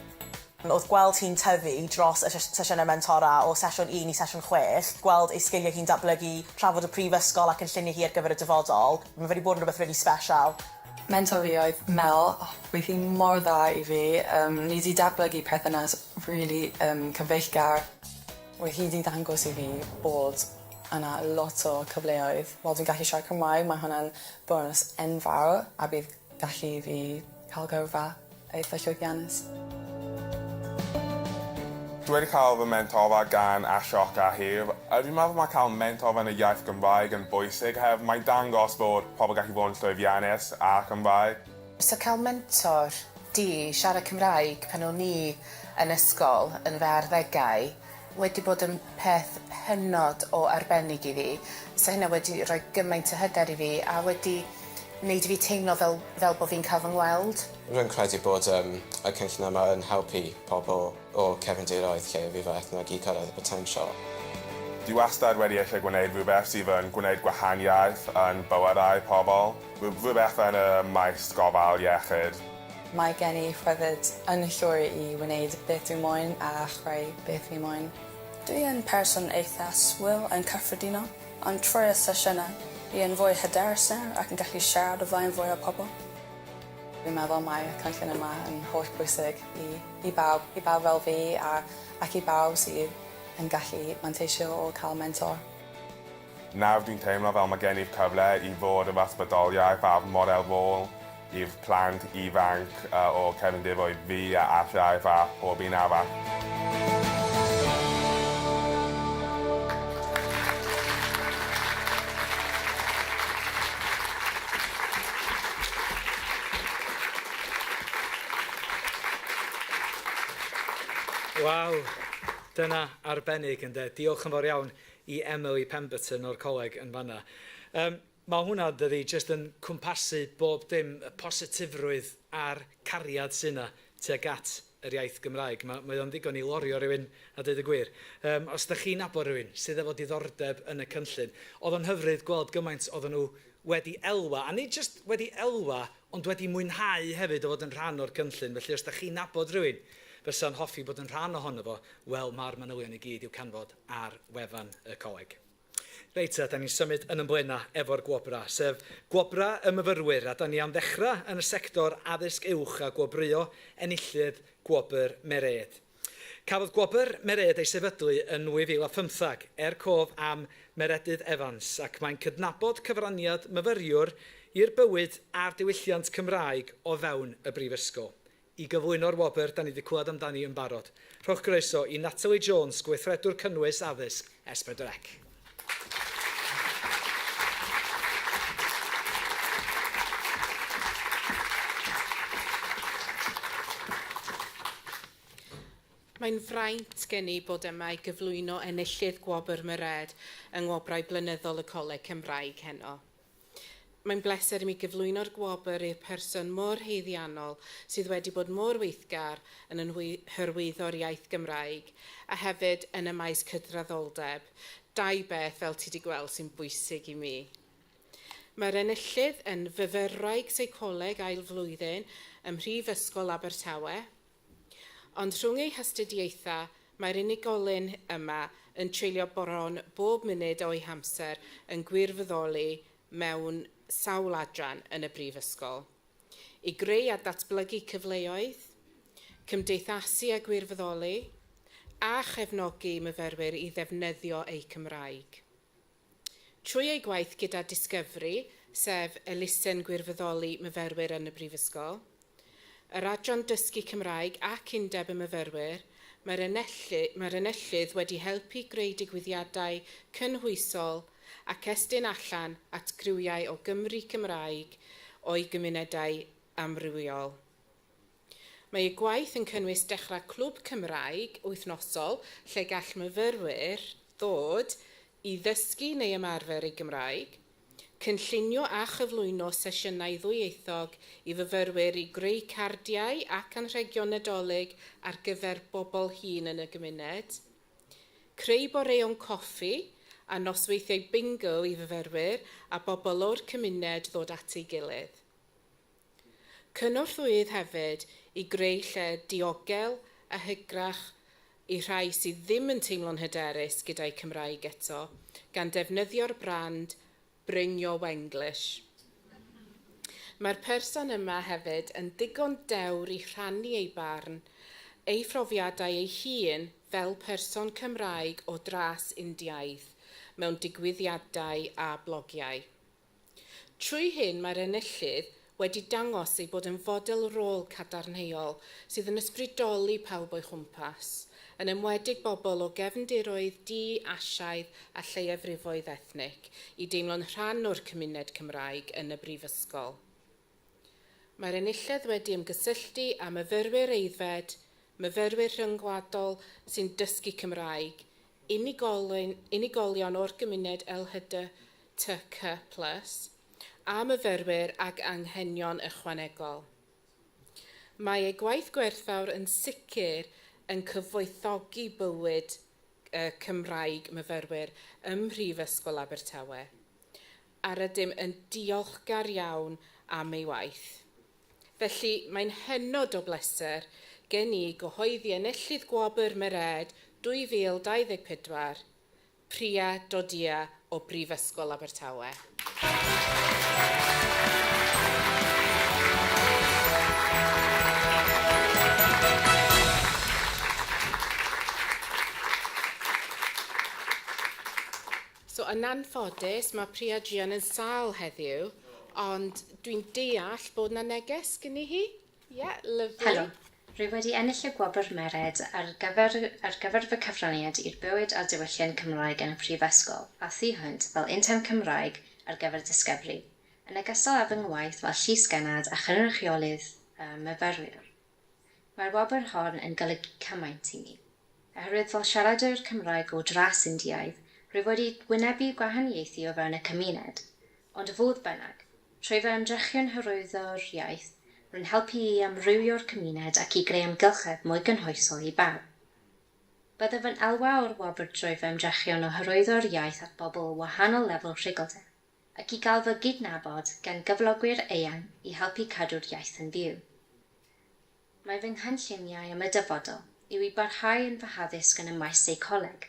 S17: Oedd gweld hi'n tyfu dros y sesiynau mentora o sesiwn un i sesiwn chwech, gweld ei sgiliau hi'n datblygu, trafod y prifysgol a cynlluniau hi ar gyfer y dyfodol, mae fe 'di bod yn rhywbeth rili sbesial.
S14: Mentor fi oedd Mel, oh, roedd hi mor dda i fi, um, ni 'di datblygu perthynas rili um, cyfeillgar. Roedd hi 'di ddangos i fi bod yna lot o cyfleoedd. Wel dwi'n gallu siarad Cymraeg, mae hwnna'n bonus enfawr a bydd gallu i fi cael gyrfa. eitha llwyddiannus.
S15: Dwi wedi cael fy mentora gan Ashok Ahir, a dwi'n meddwl mae cael mentor yn y iaith Gymraeg yn bwysig oherwydd mae'n dangos bod pobl gallu bod yn llwyddiannus â Cymraeg.
S18: So cael mentor di siarad Cymraeg pan o'n i yn ysgol yn fy arddegau wedi bod yn peth hynod o arbennig i fi. So hynna wedi rhoi gymaint o hyder i fi a wedi wneud i fi teimlo fel, fel bod fi'n cael fy ngweld.
S16: Rwy'n credu bod um, y cynllun yma yn helpu pobl o cefndiroedd lleiafrifol ethnig i cyrraedd y potensial.
S15: Dwi wastad wedi eisiau gwneud rhywbeth sydd yn gwneud gwahaniaeth yn bywydau pobl, rhywbeth yn y maes gofal iechyd.
S14: Mae gen i rhyddid yn llwyr i wneud beth dwi moyn a chreu beth fi moyn. Dwi yn person eitha swil yn cyffredinol, ond trwy y sesiynau, fi yn fwy hyderus nawr ac yn gallu siarad o flaen fwy o pobl. Fi'n meddwl mae y cynllun yma yn holl bwysig i, i bawb, i bawb fel fi a, ac i bawb sydd yn gallu manteisio o cael mentor.
S15: Nawr dwi'n teimlo fel mae gen i'r cyfle i fod yr ysbrydoliaeth a'r model rôl i'r plant ifanc uh, o cefndiroedd fi a Asiaidd a pob un arall.
S1: Waw, dyna arbennig ynde. Diolch yn fawr iawn i Emily Pemberton o'r coleg yn fanna. Um, mae hwnna, dydy, jyst yn cwmpasu bob dim y positifrwydd a'r cariad sy'n yna tuag at yr iaith Gymraeg. Mae, mae o'n ddigon i lorio rhywun a dweud y gwir. Um, os ydych chi'n nabod rhywun sydd efo diddordeb yn y cynllun, oedd o'n hyfryd gweld gymaint oedden nhw wedi elwa, a nid jyst wedi elwa, ond wedi mwynhau hefyd o fod yn rhan o'r cynllun. Felly os ydych chi'n nabod rhywun fysa'n hoffi bod yn rhan ohono fo, wel mae'r manylion i gyd i'w canfod ar wefan y coleg. Reit te, da ni'n symud yn ymlaen efo'r gwobrau, sef gwobrau y myfyrwyr, a da ni am ddechrau yn y sector addysg uwch a gwobrwyo enillydd Gwobr Merêd. Cafodd Gwobr Merêd ei sefydlu yn 2015 er cof am Meredydd Evans ac mae'n cydnabod cyfraniad myfyriwr i'r bywyd a'r diwylliant Cymraeg o fewn y Brifysgol. I gyflwyno'r wobr, da ni wedi clywed amdani yn barod. Rhowch groeso i Natalie Jones, Gweithredwr Cynnwys Addysg S4C.
S18: Mae'n fraint gen i bod yma i gyflwyno enillydd Gwobr Merêd yng Ngwobrau Blynyddol y Coleg Cymraeg heno. Mae'n bleser i mi gyflwyno'r gwobr i'r person mor haeddiannol sydd wedi bod mor weithgar yn yn hyrwyddo'r iaith Gymraeg a hefyd yn y maes cydraddoldeb. Dau beth, fel ti wedi gweld, sy'n bwysig i mi. Mae'r enillydd yn fyfyrwraig seicoleg ail flwyddyn ym Mhrifysgol Abertawe, ond rhwng ei hastudiaethau mae'r unigolyn yma yn treulio bron bob munud o'i hamser yn gwirfoddoli mewn sawl adran yn y brifysgol. I greu a datblygu cyfleoedd, cymdeithasu a gwirfoddoli, a chefnogi myfyrwyr i ddefnyddio eu Cymraeg. Trwy ei gwaith gyda Discovery, sef elusen gwirfoddoli myfyrwyr yn y brifysgol, yr Adran Dysgu Cymraeg ac Undeb y Myfyrwyr, mae'r enillydd, mae'r enillydd wedi helpu greu digwyddiadau cynhwysol ac estyn allan at griwiau o Gymry Cymraeg o'i gymunedau amrywiol. Mae ei gwaith yn cynnwys dechrau clwb Cymraeg wythnosol lle gall myfyrwyr ddod i ddysgu neu ymarfer eu Gymraeg, cynllunio a chyflwyno sesiynau ddwyieithog i fyfyrwyr i greu cardiau ac anrhegion Nadolig ar gyfer bobl hŷn yn y gymuned, creu boreon coffi a nosweithiau bingo i fyfyrwyr a bobl o'r cymuned ddod at ei gilydd. Cynorthwyydd hefyd i greu lle diogel a hygrach i rhai sydd ddim yn teimlo'n hyderus gyda'i Cymraeg eto, gan defnyddio'r brand Bring Your Wenglish. Mae'r person yma hefyd yn ddigon dewr i rhannu ei barn, ei phrofiadau ei hun fel person Cymraeg o dras Indiaidd mewn digwyddiadau a blogiau. Trwy hyn mae'r enillydd wedi dangos ei bod yn fodel rôl cadarnhaol sydd yn ysbrydoli pawb o'i chwmpas, yn enwedig bobl o gefndiroedd du, Asiaidd a lleiafrifoedd ethnig, i deimlo'n rhan o'r cymuned Cymraeg yn y brifysgol. Mae'r enillydd wedi ymgysylltu â myfyrwyr aeddfed, myfyrwyr rhyngwladol sy'n dysgu Cymraeg, unigolyn, unigolion o'r gymuned LHDTC+, a myfyrwyr ag anghenion ychwanegol. Mae ei gwaith gwerthfawr yn sicr yn cyfoethogi bywyd Cymraeg myfyrwyr ym Mhrifysgol Abertawe, a rydym yn diolchgar iawn am ei waith. Felly, mae'n hynod o bleser gen i gyhoeddi enillydd Gwobr Merêd 2024, Priya Dodia o Brifysgol Abertawe. So, yn anffodus, mae Priya druan yn sâl heddiw, ond dwi'n deall bod 'na neges gynni hi. Yeah, lovely.
S5: Helo, rwy wedi ennill y Gwobr Merêd ar gyfer ar gyfer fy cyfraniad i'r bywyd a diwylliant Cymraeg yn y Prifysgol a thu hwnt fel intern Cymraeg ar gyfer Discovery, yn ogystal â fy ngwaith fel llysgennad a chynrychiolydd myfyrwyr. Mae'r wobr hon yn golygu cymaint i mi, oherwydd fel siaradwr Cymraeg o dras Indiaidd, rwyf wedi wynebu gwahaniaethu o fewn y cymuned, ond fodd bynnag, trwy fy ymdrechion hyrwyddo'r iaith, rwy'n helpu i amrywio'r cymuned ac i greu amgylchedd mwy gynhwysol i bawb. Byddaf yn elwa o'r wobr drwy fy ymdrechion o hyrwyddo'r iaith at bobl o wahanol lefel rhuglder, ac i gael fy gydnabod gan gyflogwyr eang i helpu cadw'r iaith yn fyw. Mae fy nghynlluniau am y dyfodol yw i barhau yn fy haddysg yn y maes seicoleg,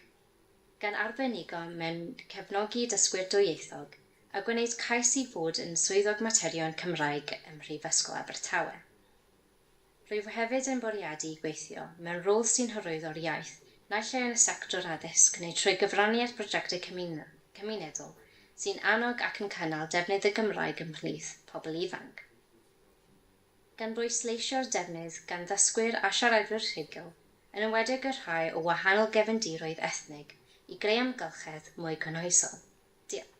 S5: gan arbenigo mewn cefnogi dysgwyr dwyieithog a gwneud cais i fod yn Swyddog Materion Cymraeg ym Mhrifysgol Abertawe. Rwyf hefyd yn bwriadu gweithio mewn rôl sy'n hyrwyddo'r iaith, naill ai yn y sector addysg neu trwy gyfrannu at brojectau cymunedol sy'n annog ac yn cynnal defnydd y Gymraeg ymhlith pobl ifanc. Gan bwysleisio'r defnydd gan ddysgwyr a siaradwyr rhugl, yn enwedig y rhai o wahanol gefndiroedd ethnig, i greu amgylchedd mwy cynhwysol. Diolch.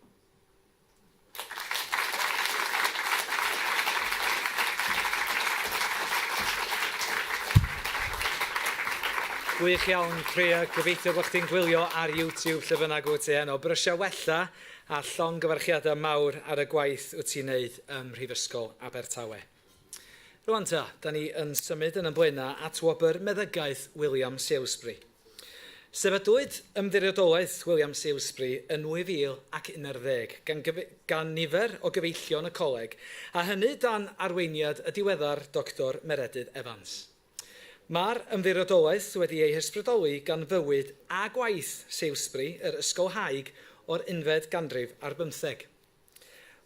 S1: Gwych iawn, Priya. Gobeithio bod chdi'n gwylio ar YouTube lle bynnag wyt ti heno. Brysia wella a llongyfarchiadau mawr ar y gwaith wyt ti'n neud ym Mhrifysgol Abertawe. Rwan ta, da ni yn symud yn y blaenau at wobr meddygaeth William Salesbury. Sefydlwyd Ymddiriedolaeth William Salesbury yn 2011 gan, gan nifer o gyfeillion y coleg, a hynny dan arweiniad y diweddar Doctor Meredydd Evans. Mae'r Ymddiriedolaeth wedi ei hysbrydoli gan fywyd a gwaith Salesbury, yr ysgolhaig o'r unfed ganrif ar bymtheg.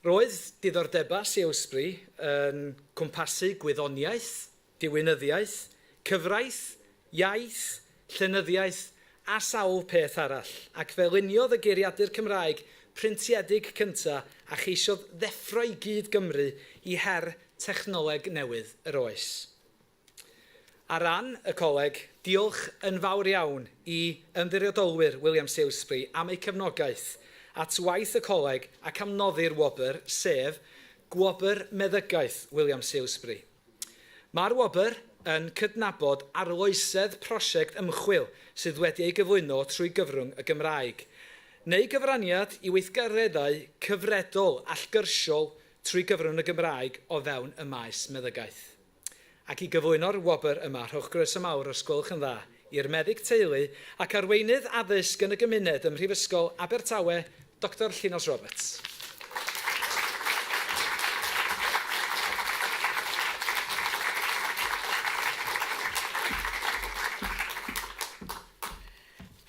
S1: Roedd diddordebau Salesbury yn cwmpasu gwyddoniaeth, diwinyddiaeth, cyfraith, iaith, llenyddiaeth a sawl peth arall, ac fe luniodd y geiriadur Cymraeg printiedig cyntaf a cheisiodd ddeffro i gyd Gymru i her technoleg newydd yr oes. Ar ran y coleg, diolch yn fawr iawn i Ymddiriedolwyr William Salesbury am eu cefnogaeth at waith y coleg ac am noddi'r wobr, sef Gwobr Meddygaeth William Salesbury. Mae'r wobr yn cydnabod arloesedd prosiect ymchwil sydd wedi ei gyflwyno trwy gyfrwng y Gymraeg, neu gyfraniad i weithgareddau cyfredol allgyrsiol trwy gyfrwng y Gymraeg o fewn y maes meddygaeth. Ac i gyflwyno'r wobr yma, rhowch groeso mawr os gwelwch yn dda, i'r meddyg teulu ac arweinydd addysg yn y gymuned ym Mhrifysgol Abertawe, Doctor Llinos Roberts.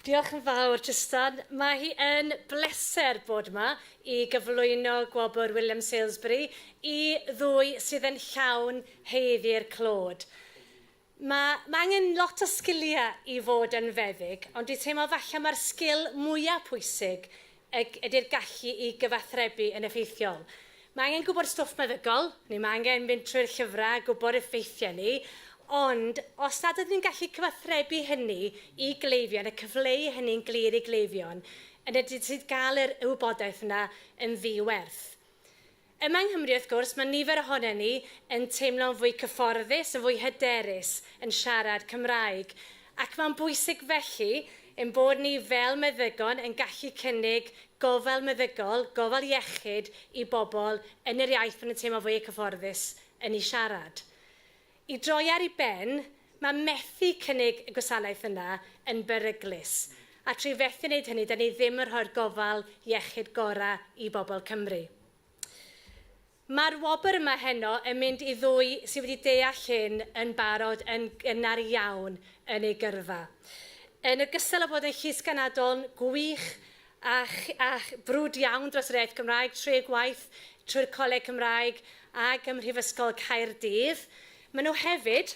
S19: Diolch yn fawr, Tristan. Mae hi yn bleser bod yma i gyflwyno gwobr William Salesbury i ddwy sydd yn llawn haeddu'r clod. Mae, mae angen lot o sgiliau i fod yn feddyg, ond dwi'n teimlo falle mae'r sgil mwyaf pwysig ydy'r gallu i gyfathrebu yn effeithiol. Mae angen gwybod stwff meddygol, neu mae angen mynd trwy'r llyfrau, gwybod effeithiau ni, ond os nad ydyn ni'n gallu cyfathrebu hynny i gleifion a cyfleu hynny'n glir i gleifion, yna sydd gael yr wybodaeth yna yn ddiwerth. Yma yng Nghymru, wrth gwrs, mae nifer ohonon ni yn teimlo'n fwy cyfforddus, yn fwy hyderus yn siarad Cymraeg. Ac mae'n bwysig felly ein bod ni fel meddygon yn gallu cynnig gofal meddygol, gofal iechyd i bobl yn yr iaith maen nhw'n teimlo fwy cyfforddus yn ei siarad. I droi ar ei ben, mae methu cynnig y gwasanaeth yna yn beryglus. A trwy fethu wneud hynny, da ni ddim yn rhoi'r gofal iechyd gorau i bobl Cymru. Mae'r wobr yma heno yn mynd i ddwy sydd wedi deall hyn yn barod yn gynnar iawn yn ei gyrfa. Yn ogystal â bod yn llysgenhadon gwych a, a brwd iawn dros yr iaith Gymraeg trwy eu gwaith trwy'r Coleg Cymraeg ac ym Mhrifysgol Caerdydd, maen nhw hefyd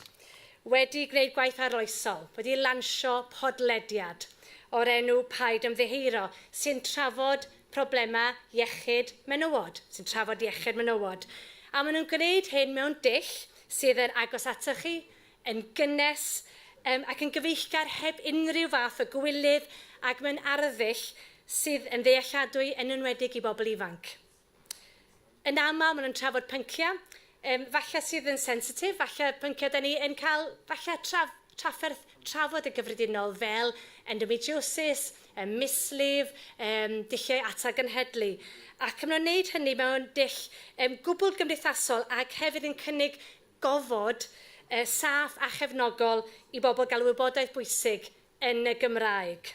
S19: wedi gwneud gwaith arloesol, wedi lansio podlediad o'r enw Paid Ymddiheuro, sy'n trafod problemau iechyd menywod, sy'n trafod iechyd menywod. A maen nhw'n gwneud hyn mewn dull sydd yn agos atoch chi, yn gynnes um, ac yn gyfeillgar heb unrhyw fath o gywilydd ac mewn arddull sydd yn ddealladwy yn enwedig i bobl ifanc. Yn aml, maen nhw'n trafod pynciau, um, falle sydd yn sensitif, falle pynciau da ni yn cael falle traf, trafferth trafod y gyffredinol fel endometriosis, um, mislif, um, dulliau atal-genhedlu. Ac maen nhw'n gwneud hynny mewn dull um, gwbl gymdeithasol ac hefyd yn cynnig gofod uh, saff a chefnogol i bobl gael wybodaeth bwysig yn y Gymraeg.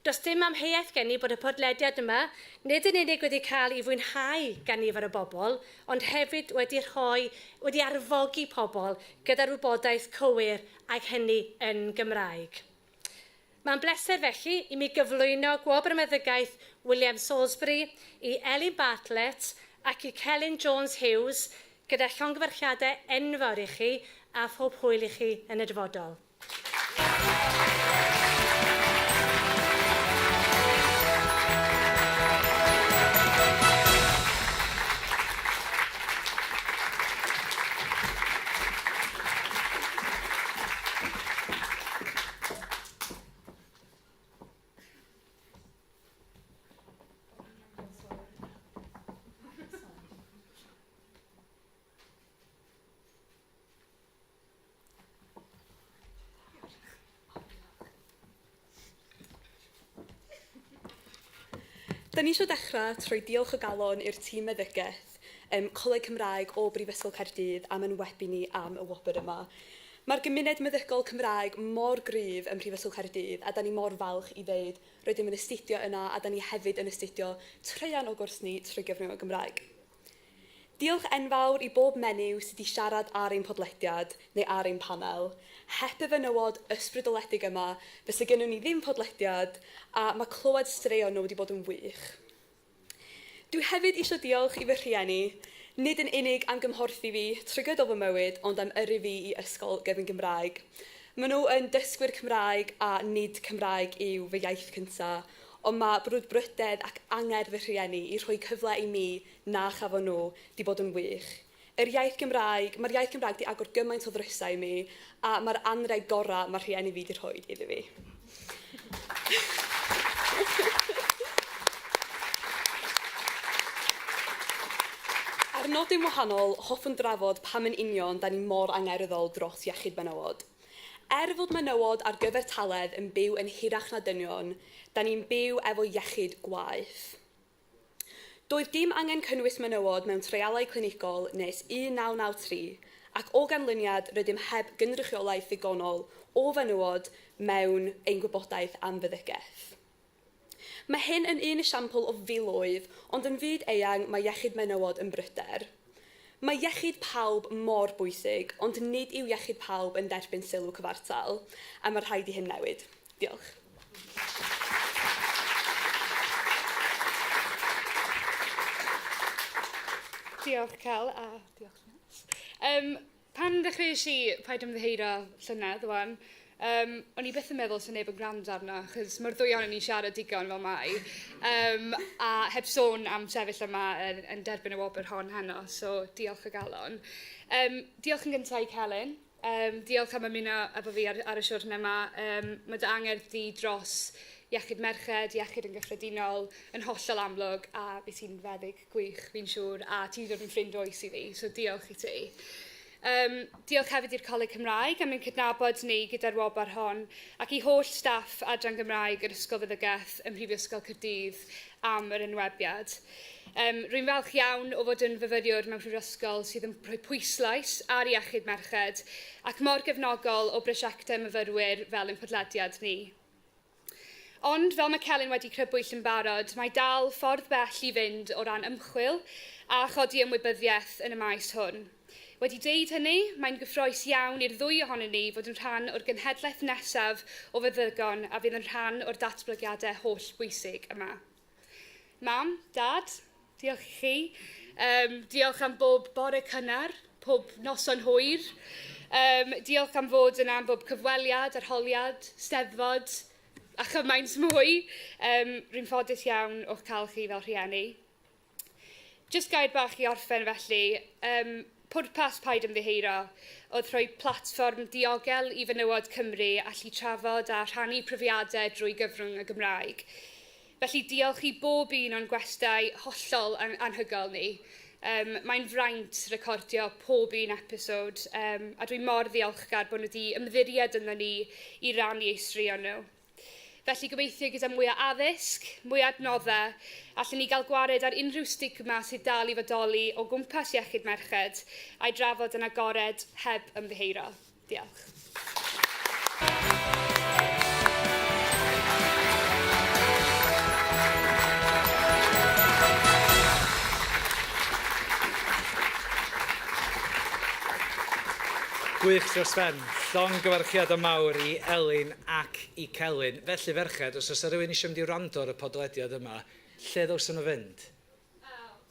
S19: Does dim amheuaeth gen i bod y podlediad yma nid yn unig wedi cael ei fwynhau gan nifer o bobl, ond hefyd wedi rhoi, wedi arfogi pobl gyda'r wybodaeth cywir ac hynny yn Gymraeg. Mae'n bleser felly i mi gyflwyno Gwobr Meddygaeth William Salisbury i Elin Bartlett ac i Celyn Jones Hughes gyda llongyfarchiadau enfawr i chi a phob hwyl i chi yn y dyfodol.
S11: Da ni eisiau dechrau trwy diolch o galon i'r tîm meddygaeth, um, Coleg Cymraeg o Brifysgol Caerdydd am enwebu ni am y wobr yma. Mae'r gymuned meddygol Cymraeg mor gryf ym Mhrifysgol Caerdydd a da ni mor falch i ddeud rydym yn astudio yna a da ni hefyd yn astudio traean o gwrs ni trwy gyfrwng y Gymraeg. Diolch enfawr i bob menyw sydd wedi siarad ar ein podlediad neu ar ein panel. Heb y fenywod ysbrydoledig yma, fysa gennyn ni ddim podlediad, a mae clywed straeon nhw wedi bod yn wych. Dwi hefyd eisiau diolch i fy rhieni, nid yn unig am gymhorthu fi trwy gydol fy mywyd, ond am yrru fi i ysgol gyfun Gymraeg. Maen nhw yn dysgwyr Cymraeg a nid Cymraeg yw fy iaith cyntaf, ond mae brwdfrydedd ac angerdd fy rhieni i rhoi cyfle i mi na chafon nhw 'di bod yn wych. Yr iaith Gymraeg, mae'r iaith Gymraeg 'di agor gymaint o ddrysau i mi, a mae'r anrheg gorau mae rhieni fi 'di rhoi iddi fi. Ar nodyn wahanol, hoffwn drafod pam yn union 'da ni mor angerddol dros iechyd menywod. Er fod menywod ar gyfartaledd yn byw yn hirach na dynion, 'da ni'n byw efo iechyd gwaeth. Doedd dim angen cynnwys menywod mewn treialau clinigol nes 1993, ac o ganlyniad rydym heb gynrychiolaeth ddigonol o fenywod mewn ein gwybodaeth am feddygaeth. Mae hyn yn un esiampl o filoedd, ond yn fyd eang mae iechyd menywod yn bryder. Mae iechyd pawb mor bwysig, ond nid yw iechyd pawb yn derbyn sylw cyfartal, a mae rhaid i hyn newid. Diolch.
S20: Diolch, Cel, a diolch, Rhian. Um, pan ddechreuais i Paid Ymddiheuro llynedd, wan, Um, o'n i byth yn meddwl sy'n neb yn gwrando arno, achos mae'r ddwy ohonon ni'n siarad digon fel mai. Um, a heb sôn am sefyll yma yn, yn derbyn y wobr hon heno, so diolch o galon. Um, diolch yn gyntaf i Celyn. Um, diolch am ymuno efo fi ar, ar y siwrne yma. Um, mae dy angerdd di dros iechyd merched, iechyd yn gyffredinol, yn hollol amlwg, a fi ti'n feddyg gwych, fi'n siŵr, a ti'n dod yn ffrind oes i fi, so diolch i ti. Um, diolch hefyd i'r Coleg Cymraeg am ein cydnabod ni gyda'r wobr hon ac i holl staff Adran Gymraeg yr Ysgol Feddygaeth ym Mhrifysgol Caerdydd am yr enwebiad. Um, rwy'n falch iawn o fod yn fyfyriwr mewn prifysgol sydd yn rhoi pwyslais ar iechyd merched ac mor gefnogol o brosiectau myfyrwyr fel ein podlediad ni. Ond, fel mae Celyn wedi crybwyll yn barod, mae dal ffordd bell i fynd o ran ymchwil a chodi ymwybyddiaeth yn y maes hwn. Wedi deud hynny, mae'n gyffrous iawn i'r ddwy ohonon ni fod yn rhan o'r genhedlaeth nesaf o feddygon a fydd yn rhan o'r datblygiadau holl bwysig yma. Mam, Dad, diolch i chi. Um, diolch am bob bore cynnar, pob noson hwyr. Um, diolch am fod yna am bob cyfweliad, arholiad, steddfod a chymaint mwy. Um, rwy'n ffodus iawn o'ch cael chi fel rhieni. Just gair bach i orffen felly. Um, pwrpas Paid Ymddiheuro oedd rhoi platfform diogel i fenywod Cymru allu trafod a rhannu profiadau drwy gyfrwng y Gymraeg. Felly diolch i bob un o'n gwestai hollol anhygoel ni. Um, mae'n fraint recordio pob un episod um, a dwi mor ddiolchgar bod nhw wedi ymddiried ynddo ni i rannu eu straeon nhw. Felly gobeithio gyda mwy o addysg, mwy o adnoddau, allwn ni gael gwared ar unrhyw stigma sydd dal i fodoli o gwmpas iechyd merched a'i drafod yn agored heb ymddiheuro. Diolch.
S1: Gwych dros ben. Llongyfarchiadau mawr i Elin ac i Celyn. Felly ferched, os oes rhywun eisiau mynd i wrando ar y podlediad yma, lle ddylsen nhw fynd?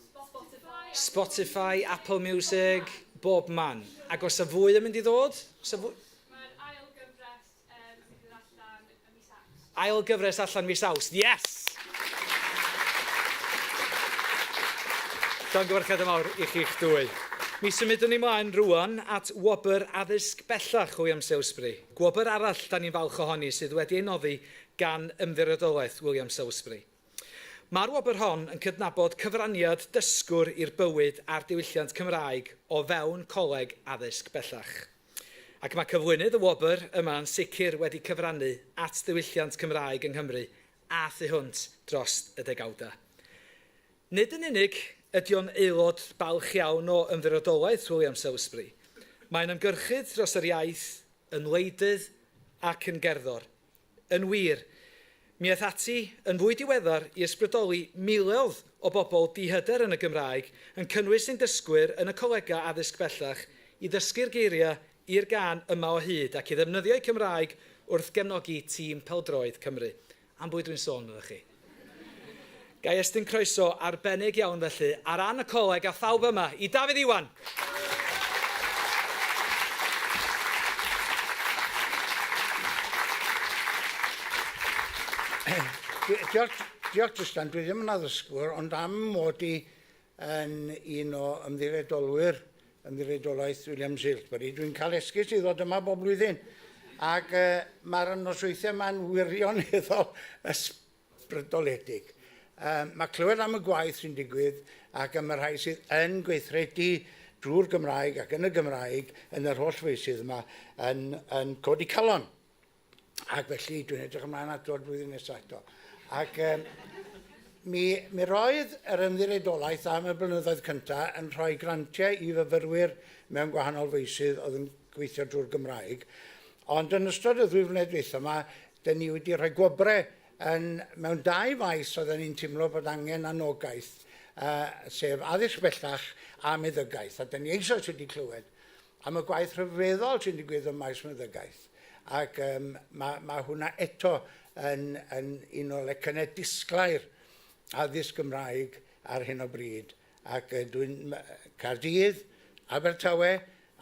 S1: Spotify, Spotify, Apple Music, bob man. Ac os y fwy yn mynd i ddod? Os y fwy...
S20: Mae'r ail gyfres um, yn mynd allan ym mis Awst.
S1: Ail gyfres allan mis Awst, yes! Llongyfarchiadau mawr i chi'ch dwy. Mi symudwn ni mlaen rwan at wobr addysg bellach William Salesbury. Gwobr arall da ni'n falch ohoni sydd wedi ei noddi gan Ymddiriedolaeth William Salesbury. Mae'r wobr hon yn cydnabod cyfraniad dysgwr i'r bywyd a'r diwylliant Cymraeg o fewn coleg addysg bellach. Ac mae cyflwynydd y wobr yma yn sicr wedi cyfrannu at ddiwylliant Cymraeg yng Nghymru a thu hwnt dros y degawdau. Nid yn unig ydy o'n aelod balch iawn o Ymddiriedolaeth William Salesbury, mae'n ymgyrchydd dros yr iaith, yn wleidydd ac yn gerddor. Yn wir, mi aeth ati yn fwy diweddar i ysbrydoli miloedd o bobl dihyder yn y Gymraeg, yn cynnwys ein dysgwyr yn y colegau addysg bellach, i ddysgu'r geiriau i'r gân Yma o Hyd ac i ddefnyddio'u Cymraeg wrth gefnogi tîm pêl-droed Cymru. Am bwy dwi'n sôn, meddech chi? Ga i estyn croeso arbennig iawn felly, ar ran y coleg a phawb yma, i Dafydd Iwan!
S21: Diolch, diolch Tristan, dwi ddim yn addysgwr, ond am mod i yn un o ymddiriedolwyr Ymddiriedolaeth William Salesbury, dwi'n cael esgus i ddod yma bob blwyddyn. Ac uh, mae'r nosweithiau yma'n wirioneddol ysbrydoledig. Um, mae clywed am y gwaith sy'n digwydd ac am y rhai sydd yn gweithredu drwy'r Gymraeg ac yn y Gymraeg yn yr holl feysydd yma yn, yn codi calon. Ac felly dwi'n edrych ymlaen at dod blwyddyn nesaf eto. Ac um, mi, mi roedd yr ymddiriedolaeth am y blynyddoedd cyntaf yn rhoi grantiau i fyfyrwyr mewn gwahanol feysydd oedd yn gweithio drwy'r Gymraeg. Ond yn ystod y ddwy flynedd dwytha yma, dyn ni wedi rhoi gwobrau yn, mewn dau faes oedden ni'n teimlo bod angen anogaeth, uh, sef addysg bellach a meddygaeth. A dyn ni eisoes wedi clywed am y gwaith rhyfeddol sy'n digwydd ym maes meddygaeth. Ac um, mae, mae hwnna eto yn, yn un o lecynnau disglair addysg Gymraeg ar hyn o bryd. Ac dwi'n Caerdydd, Abertawe,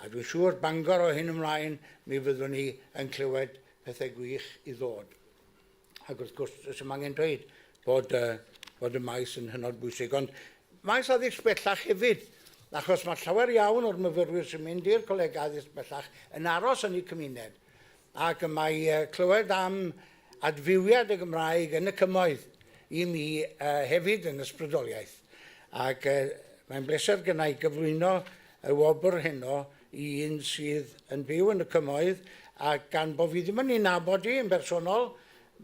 S21: a dwi'n siŵr Bangor o hyn ymlaen, mi fyddwn ni yn clywed pethau gwych i ddod. Ac wrth gwrs, does dim angen dweud bod, bod y maes yn hynod bwysig. Ond maes addysg bellach hefyd, achos mae llawer iawn o'r myfyrwyr sy'n mynd i'r coleg addysg bellach yn aros yn eu cymuned. Ac mae clywed am adfywiad y Gymraeg yn y cymoedd i mi hefyd yn ysbrydoliaeth. Ac mae'n bleser gynna i gyflwyno y wobr heno i un sydd yn byw yn y cymoedd, a gan bo fi ddim yn ei nabod hi yn bersonol,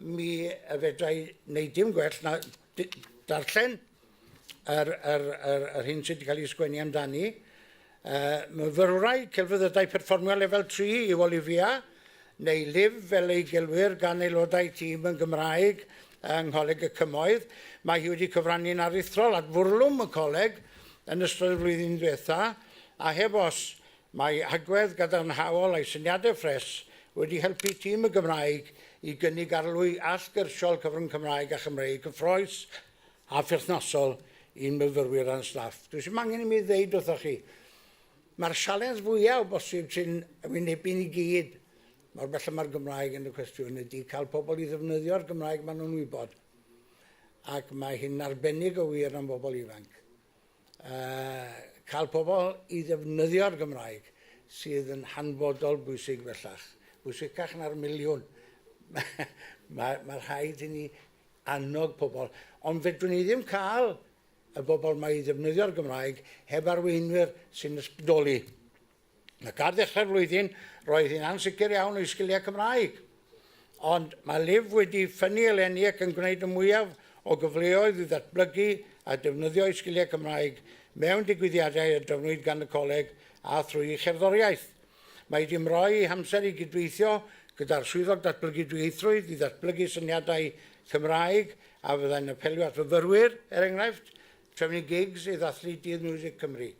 S21: mi fedra i wneud dim gwell na darllen yr, yr, yr, yr hyn sydd wedi cael ei sgwennu amdani. Myfyrwraig celfyddydau perfformio lefel 3 yw Olivia, neu Liv fel ei gelwir gan aelodau tîm yn Gymraeg yng Ngholeg y Cymoedd. Mae hi wedi cyfrannu'n aruthrol at fwrlwm y coleg yn ystod y flwyddyn ddiwetha, a heb os, mae agwedd gadarnhaol a'i syniadau ffres wedi helpu tîm y Gymraeg i gynnig arlwy allgyrsiol cyfrwng Cymraeg a Chymreig cyffrous a pherthnasol i'n myfyrwyr a'n staff. Dwi ddim angen i mi ddeud wrthoch chi, mae'r sialens fwyaf o bosib sy'n wynebu ni gyd, mor bell mae'r Gymraeg yn y cwestiwn, ydy cael pobl i ddefnyddio'r Gymraeg maen nhw'n wybod. Ac mae hyn arbennig o wir am bobl ifanc. Cael pobl i ddefnyddio'r Gymraeg sydd yn hanfodol bwysig bellach. Bwysicach na'r miliwn. Mae, mae rhaid i ni annog pobl. Ond fedrwn ni ddim cael y bobl mae i ddefnyddio'r Gymraeg heb arweinwyr sy'n ysbrydoli. Ac ar ddechrau'r flwyddyn, roedd hi'n ansicr iawn o'i sgiliau Cymraeg. Ond mae Liv wedi ffynnu eleni ac yn gwneud y mwyaf o gyfleoedd i ddatblygu a defnyddio ei sgiliau Cymraeg mewn digwyddiadau a drefnwyd gan y coleg a thrwy ei cherddoriaeth. Mae wedi ymroi ei hamser i gydweithio gyda'r Swyddog Datblygu Dwyieithrwydd i ddatblygu syniadau Cymraeg a fyddai'n apelio at fyfyrwyr, er enghraifft, trefnu gigs i ddathlu Dydd Miwsig Cymru.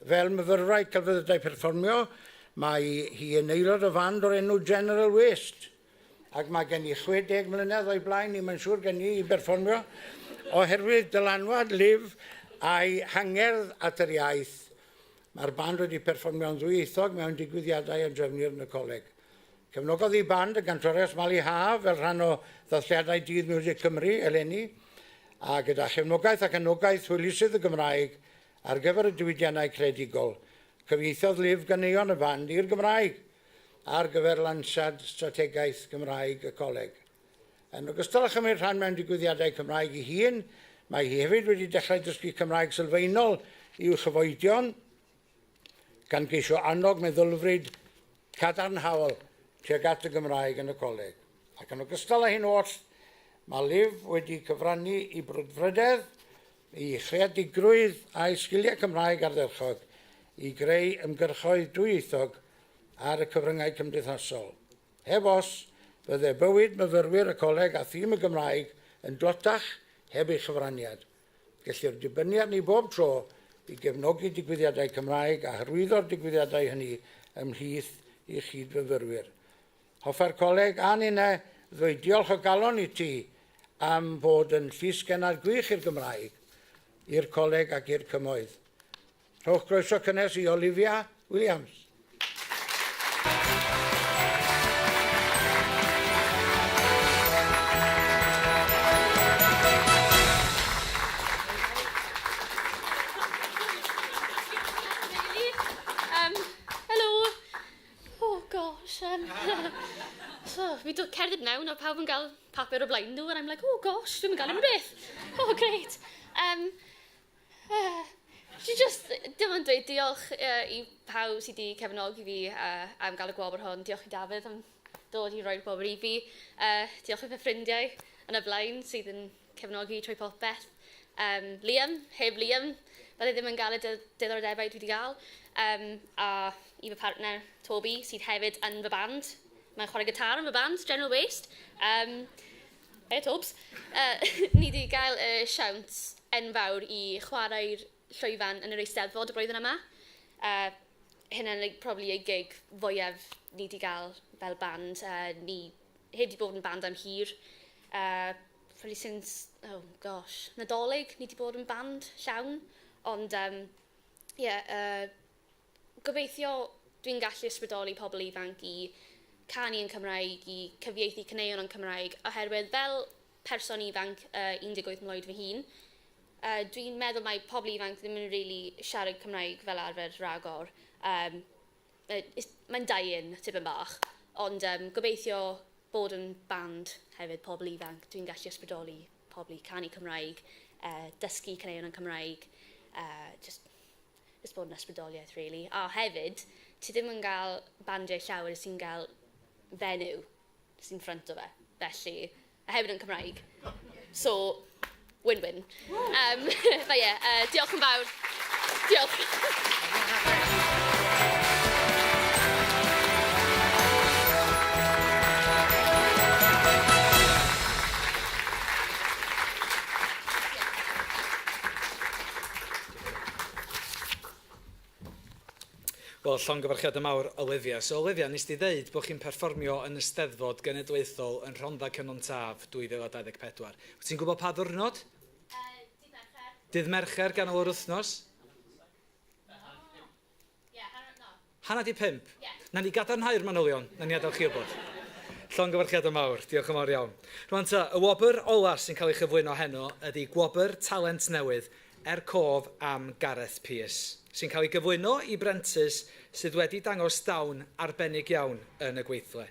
S21: Fel myfyrwraig celfyddydau perfformio, mae hi yn aelod o fand o'r enw General Waste, ac mae gen i 60 mlynedd o'i blaen i, mae'n siŵr gen i, i berfformio, oherwydd dylanwad Liv a'i hangerdd at yr iaith. Mae'r band wedi perfformio'n ddwyieithog mewn digwyddiadau a drefnir yn y coleg. Cefnogodd ei band y gantores Mali Haf fel rhan o ddathliadau Dydd Miwsig Cymru eleni, a gyda chefnogaeth ac anogaeth hwylusydd y Gymraeg ar gyfer y diwydiannau creadigol, cyfieithodd Liv ganeuon y band i'r Gymraeg ar gyfer lansiad strategaeth Gymraeg y coleg. Yn ogystal â chymryd rhan mewn digwyddiadau Cymraeg ei hun, mae hi hefyd wedi dechrau dysgu Cymraeg sylfaenol i'w chyfoedion, gan geisio annog meddylfryd cadarnhaol tuag at y Gymraeg yn y coleg. Ac yn ogystal â hyn oll, mae Liv wedi cyfrannu i brwdfrydedd, i chreadigrwydd a'i sgiliau Cymraeg ardderchog i greu ymgyrchoedd dwyieithog ar y cyfryngau cymdeithasol. Heb os, bydde bywyd myfyrwyr y coleg a thîm y Gymraeg yn dlotach heb ei chyfraniad. Gellir dibynnu arni bob tro i gefnogi digwyddiadau Cymraeg a hyrwyddo'r digwyddiadau hynny ymhlith ei chyd-fyfyrwyr. Hoffai'r coleg a ninne ddweud diolch o galon i ti am fod yn llysgennad gwych i'r Gymraeg, i'r coleg ac i'r cymoedd. Rhowch groeso cynnes i Olivia Williams.
S2: Helo! Oh gosh. So, fi dod cerdded mewn a pawb yn gael papur o blaen nhw and I'm like, oh gosh, dwi'n gael unrhyw beth. Oh, great. Dwi just dim ond dweud diolch i pawb sydd wedi cefnogi fi am gael y gwobr hwn. Diolch i Dafydd am dod i roi'r gwobr i fi. Diolch i fy ffrindiau yn y blaen sydd yn cefnogi trwy popeth. Um, Liam, heb Liam, bydde ddim yn gael y diddordebau dwi wedi gael. Um, a i fy partner Toby, sydd hefyd yn fy band. Mae'n chwarae gitar yn fy band, General Waste. Um, Hey Tobes. Ni 'di gael y siawns enfawr i chwarae'r llwyfan yn yr Eisteddfod y blwyddyn yma. Hynna'n like, probably y gig fwyaf ni 'di gael fel band. Ni heb 'di bod yn band am hir. Probably since, oh gosh, Nadolig ni 'di bod yn band llawn. Ond um, yeah, gobeithio dwi'n gallu ysbrydoli pobl ifanc i canu yn Cymraeg, i cyfieithu caneuon yn Cymraeg, oherwydd fel person ifanc 18 mlwydd fy hun, dwi'n meddwl mae pobl ifanc ddim yn really siarad Cymraeg fel arfer ragor. Mae'n dying tipyn bach, ond gobeithio bod yn band hefyd pobl ifanc. Dwi'n gallu ysbrydoli pobl i canu Cymraeg, dysgu caneuon yn Cymraeg, just bod yn ysbrydoliaeth, really. A hefyd, ti ddim yn cael bandiau llawer sy'n cael fenyw sy'n ffrynt o fe. Felly, a hefyd yn Cymraeg. So, win-win. But yeah, diolch yn fawr. Diolch.
S1: Wel, llongyfarchiadau mawr, Olivia. So, Olivia, nes di ddeud bod chi'n perfformio yn y Steddfod Genedlaethol yn Rhondda Cynon Taf 2024. Wyt ti'n gwybod pa ddwrnod?
S2: Dydd Mercher.
S1: Dydd Mercher, ganol yr wythnos? 4:30?
S2: Ie.
S1: Na ni gadarnhau'r manylion, na ni adael chi wybod. Llongyfarchiadau mawr, diolch yn fawr iawn. Rwan ta, y wobr ola sy'n cael ei chyflwyno heno ydy Gwobr Talent Newydd er cof am Gareth Pearce, sy'n cael ei gyflwyno i brentis sydd wedi dangos dawn arbennig iawn yn y gweithle.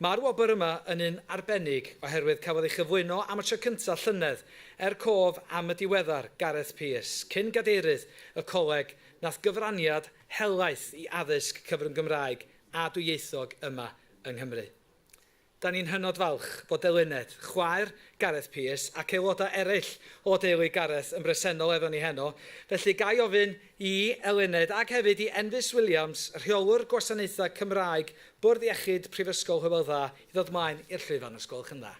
S1: Mae'r wobr yma yn un arbennig oherwydd cafodd ei chyflwyno am y tro cyntaf llynedd er cof am y diweddar Gareth Pearce, cyn gadeirydd y coleg nath gyfraniad helaeth i addysg cyfrwng Gymraeg a dwyieithog yma yng Nghymru. Da ni'n hynod falch fod Eluned, chwaer Gareth Pearce ac aelodau eraill o deulu Gareth yn bresennol efo ni heno. Felly ga i ofyn i Eluned ac hefyd i Enfys Williams, rheolwr gwasanaethau Cymraeg Bwrdd Iechyd Prifysgol Hywel Dda, i ddod mlaen i'r llwyfan os gwelwch yn dda.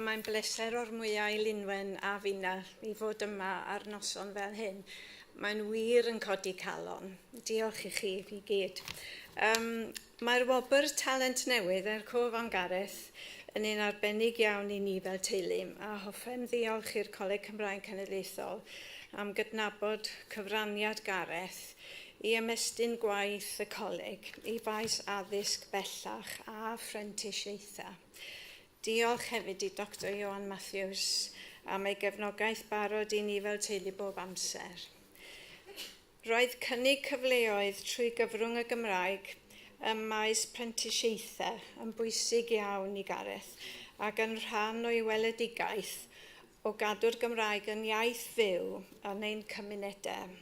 S3: Mae'n bleser o'r mwyaf i Linwen a finna i fod yma ar noson fel hyn. Mae'n wir yn codi calon. Diolch i chi i gyd. Mae'r wobr Talent Newydd er cof am Gareth yn un arbennig iawn i ni fel teulu, a hoffem ddiolch i'r Coleg Cymraeg Cenedlaethol am gydnabod cyfraniad Gareth i ymestyn gwaith y coleg i faes addysg bellach a phrentisiaethau. Diolch hefyd i Dr Ioan Matthews am ei gefnogaeth barod i ni fel teulu bob amser. Roedd cynnig cyfleoedd trwy gyfrwng y Gymraeg ym maes prentisiaethau yn bwysig iawn i Gareth ac yn rhan o'i weledigaeth o gadw'r Gymraeg yn iaith fyw yn ein cymunedau.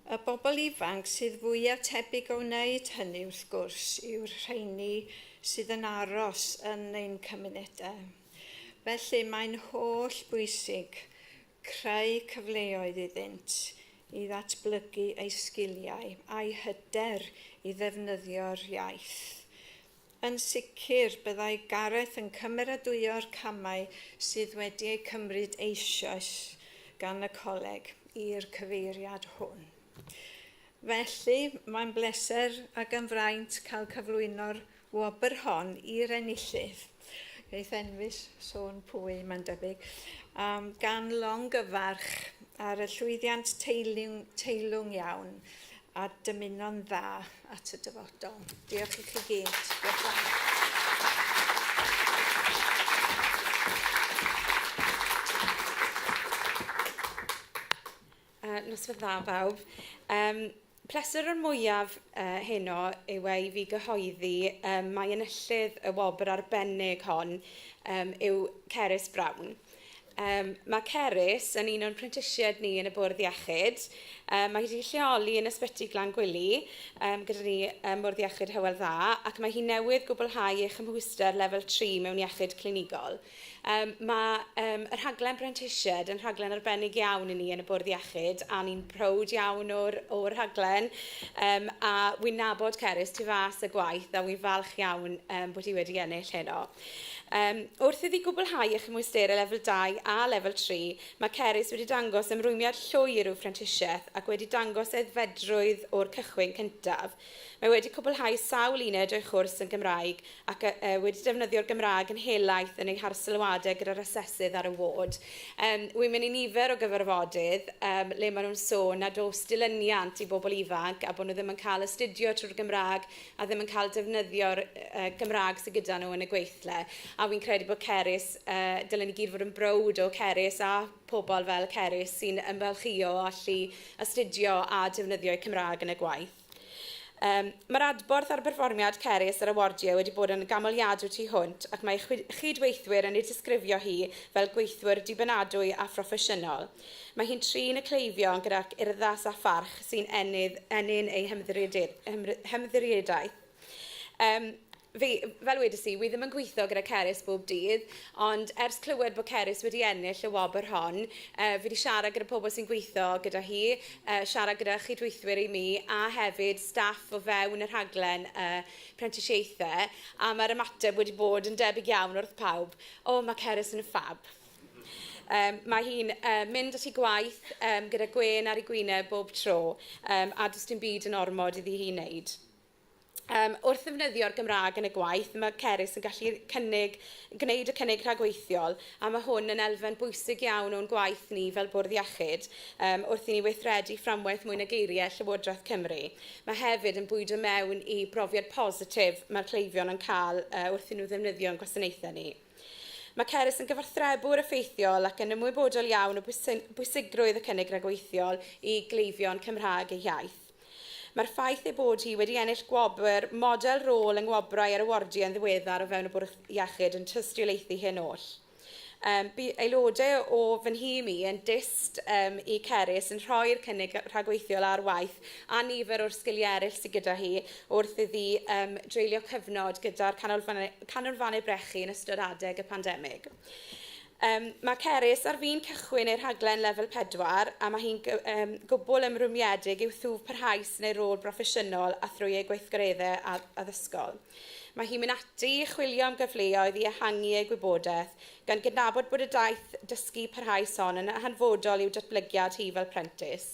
S3: Y bobl ifanc sydd fwyaf tebyg o wneud hynny wrth gwrs yw'r rheini sydd yn aros yn ein cymunedau. Felly mae'n holl bwysig creu cyfleoedd iddynt i ddatblygu eu sgiliau a'i hyder i ddefnyddio'r iaith. Yn sicr, byddai Gareth yn cymeradwyo'r camau sydd wedi eu cymryd eisoes gan y coleg i'r cyfeiriad hwn. Felly, mae'n bleser ac yn fraint cael cyflwyno'r wobr hon i'r enillydd. Geith Enfys sôn pwy, mae'n debyg, gan longyfarch ar y llwyddiant teilwng iawn a dymuno'n dda at y dyfodol. Diolch i chi gyd. Diolch yn fawr.
S22: Noswaith dda bawb. Pleser o'r mwyaf heno yw e i fi gyhoeddi mai enillydd y wobr arbennig hon yw Cerys Brown. Mae Cerys yn un o'n prentisiaid ni yn y Bwrdd Iechyd. Mae hi wedi lleoli yn Ysbyty Glangwili gyda ni ym Mwrdd Iechyd Hywel Dda, ac mae hi newydd gwblhau ei chymhwyster lefel 3 mewn iechyd clinigol. Mae y rhaglen brentisiaid yn rhaglen arbennig iawn i ni yn y Bwrdd Iechyd, a ni'n prowd iawn o'r rhaglen. A wy'n nabod Cerys tu fas y gwaith, a wy'n falch iawn bod hi wedi ennill heno. Um, wrth iddi gwblhau ei chymwysterau lefel 2 a lefel 3, mae Cerys wedi dangos ymrwymiad llwyr i'w phrentisiaeth ac wedi dangos aeddfedrwydd o'r cychwyn cyntaf. Mae wedi cwblhau sawl uned o'i chwrs yn Gymraeg ac uh, wedi defnyddio'r Gymraeg yn helaeth yn ei harsylwadau gyda'r asesydd ar y ward. Um, Wy'n mynd i nifer o gyfarfodydd um, le maen nhw'n sôn nad oes dilyniant i bobl ifanc a bod nhw ddim yn cael astudio trwy'r Gymraeg a ddim yn cael defnyddio'r uh, Gymraeg sydd gyda nhw yn y gweithle. A wy'n credu bod Cerys, uh, dylen ni gyd fod yn browd o Cerys a pobl fel Cerys sy'n ymfalchïo allu astudio a defnyddio'u Cymraeg yn y gwaith. Um, Mae'r adborth ar berfformiad Cerys ar awardiau wedi bod yn gamoliadw tu hwnt ac mae chydweithwyr yn ei disgrifio hi fel gweithwyr dibynadwy a phroffesiynol. Mae hi'n trin y cleifion gydag urddas a pharch sy'n ennyn ei hymddiriedaeth. Um, fi, fel wedes i, wi ddim yn gweithio gyda Cerys bob dydd, ond ers clywed bod Cerys wedi ennill y wobr hon, uh, fi wedi siarad gyda pobl sy'n gweithio gyda hi, uh, siarad gyda chydweithwyr i mi, a hefyd staff o fewn y rhaglen uh, prentisiaethau, a mae'r ymateb wedi bod yn debyg iawn wrth pawb. O, mae Cerys yn ffab. Um, mae hi'n uh, mynd at ei gwaith um, gyda gwên ar ei gwyneb bob tro, um, a does dim byd yn ormod iddi hi wneud. Um, wrth ddefnyddio'r Gymraeg yn y gwaith, mae Cerys yn gallu cynnig, gwneud y cynnig rhagweithiol, a mae hwn yn elfen bwysig iawn o'n gwaith ni fel Bwrdd Iechyd um, wrth i ni weithredu fframwaith mwy na geiriau Llywodraeth Cymru. Mae hefyd yn bwydo mewn i brofiad positif mae'r cleifion yn cael uh, wrth i nhw ddefnyddio'n gwasanaethau ni. Mae Cerys yn gyfathrebwr effeithiol ac yn ymwybodol iawn o bwysigrwydd y cynnig rhagweithiol i gleifion Cymraeg eu hiaith. Mae'r ffaith ei bod hi wedi ennill gwobr model rôl yng ngwobrau ar awardiau yn ddiweddar o fewn y Bwrdd Iechyd yn tystiolaethu hyn oll. Um, bu aelodau o fy nhîm i yn dyst um, i Cerys yn rhoi'r cynnig rhagweithiol ar waith a nifer o'r sgiliau eraill sydd gyda hi wrth iddi um, dreulio cyfnod gyda'r canolfannau, canolfannau brechu yn ystod adeg y pandemig. Um, mae Cerys ar fin cychwyn ei rhaglen lefel 4 a mae hi'n um, gwbl ymrwymiedig i'w thwf parhaus yn ei rôl broffesiynol a thrwy ei gweithgareddau addysgol. Mae hi'n mynd ati i chwilio am gyfleoedd i ehangu ei gwybodaeth, gan gydnabod bod y daith dysgu parhaus hon yn hanfodol i'w datblygiad hi fel prentis.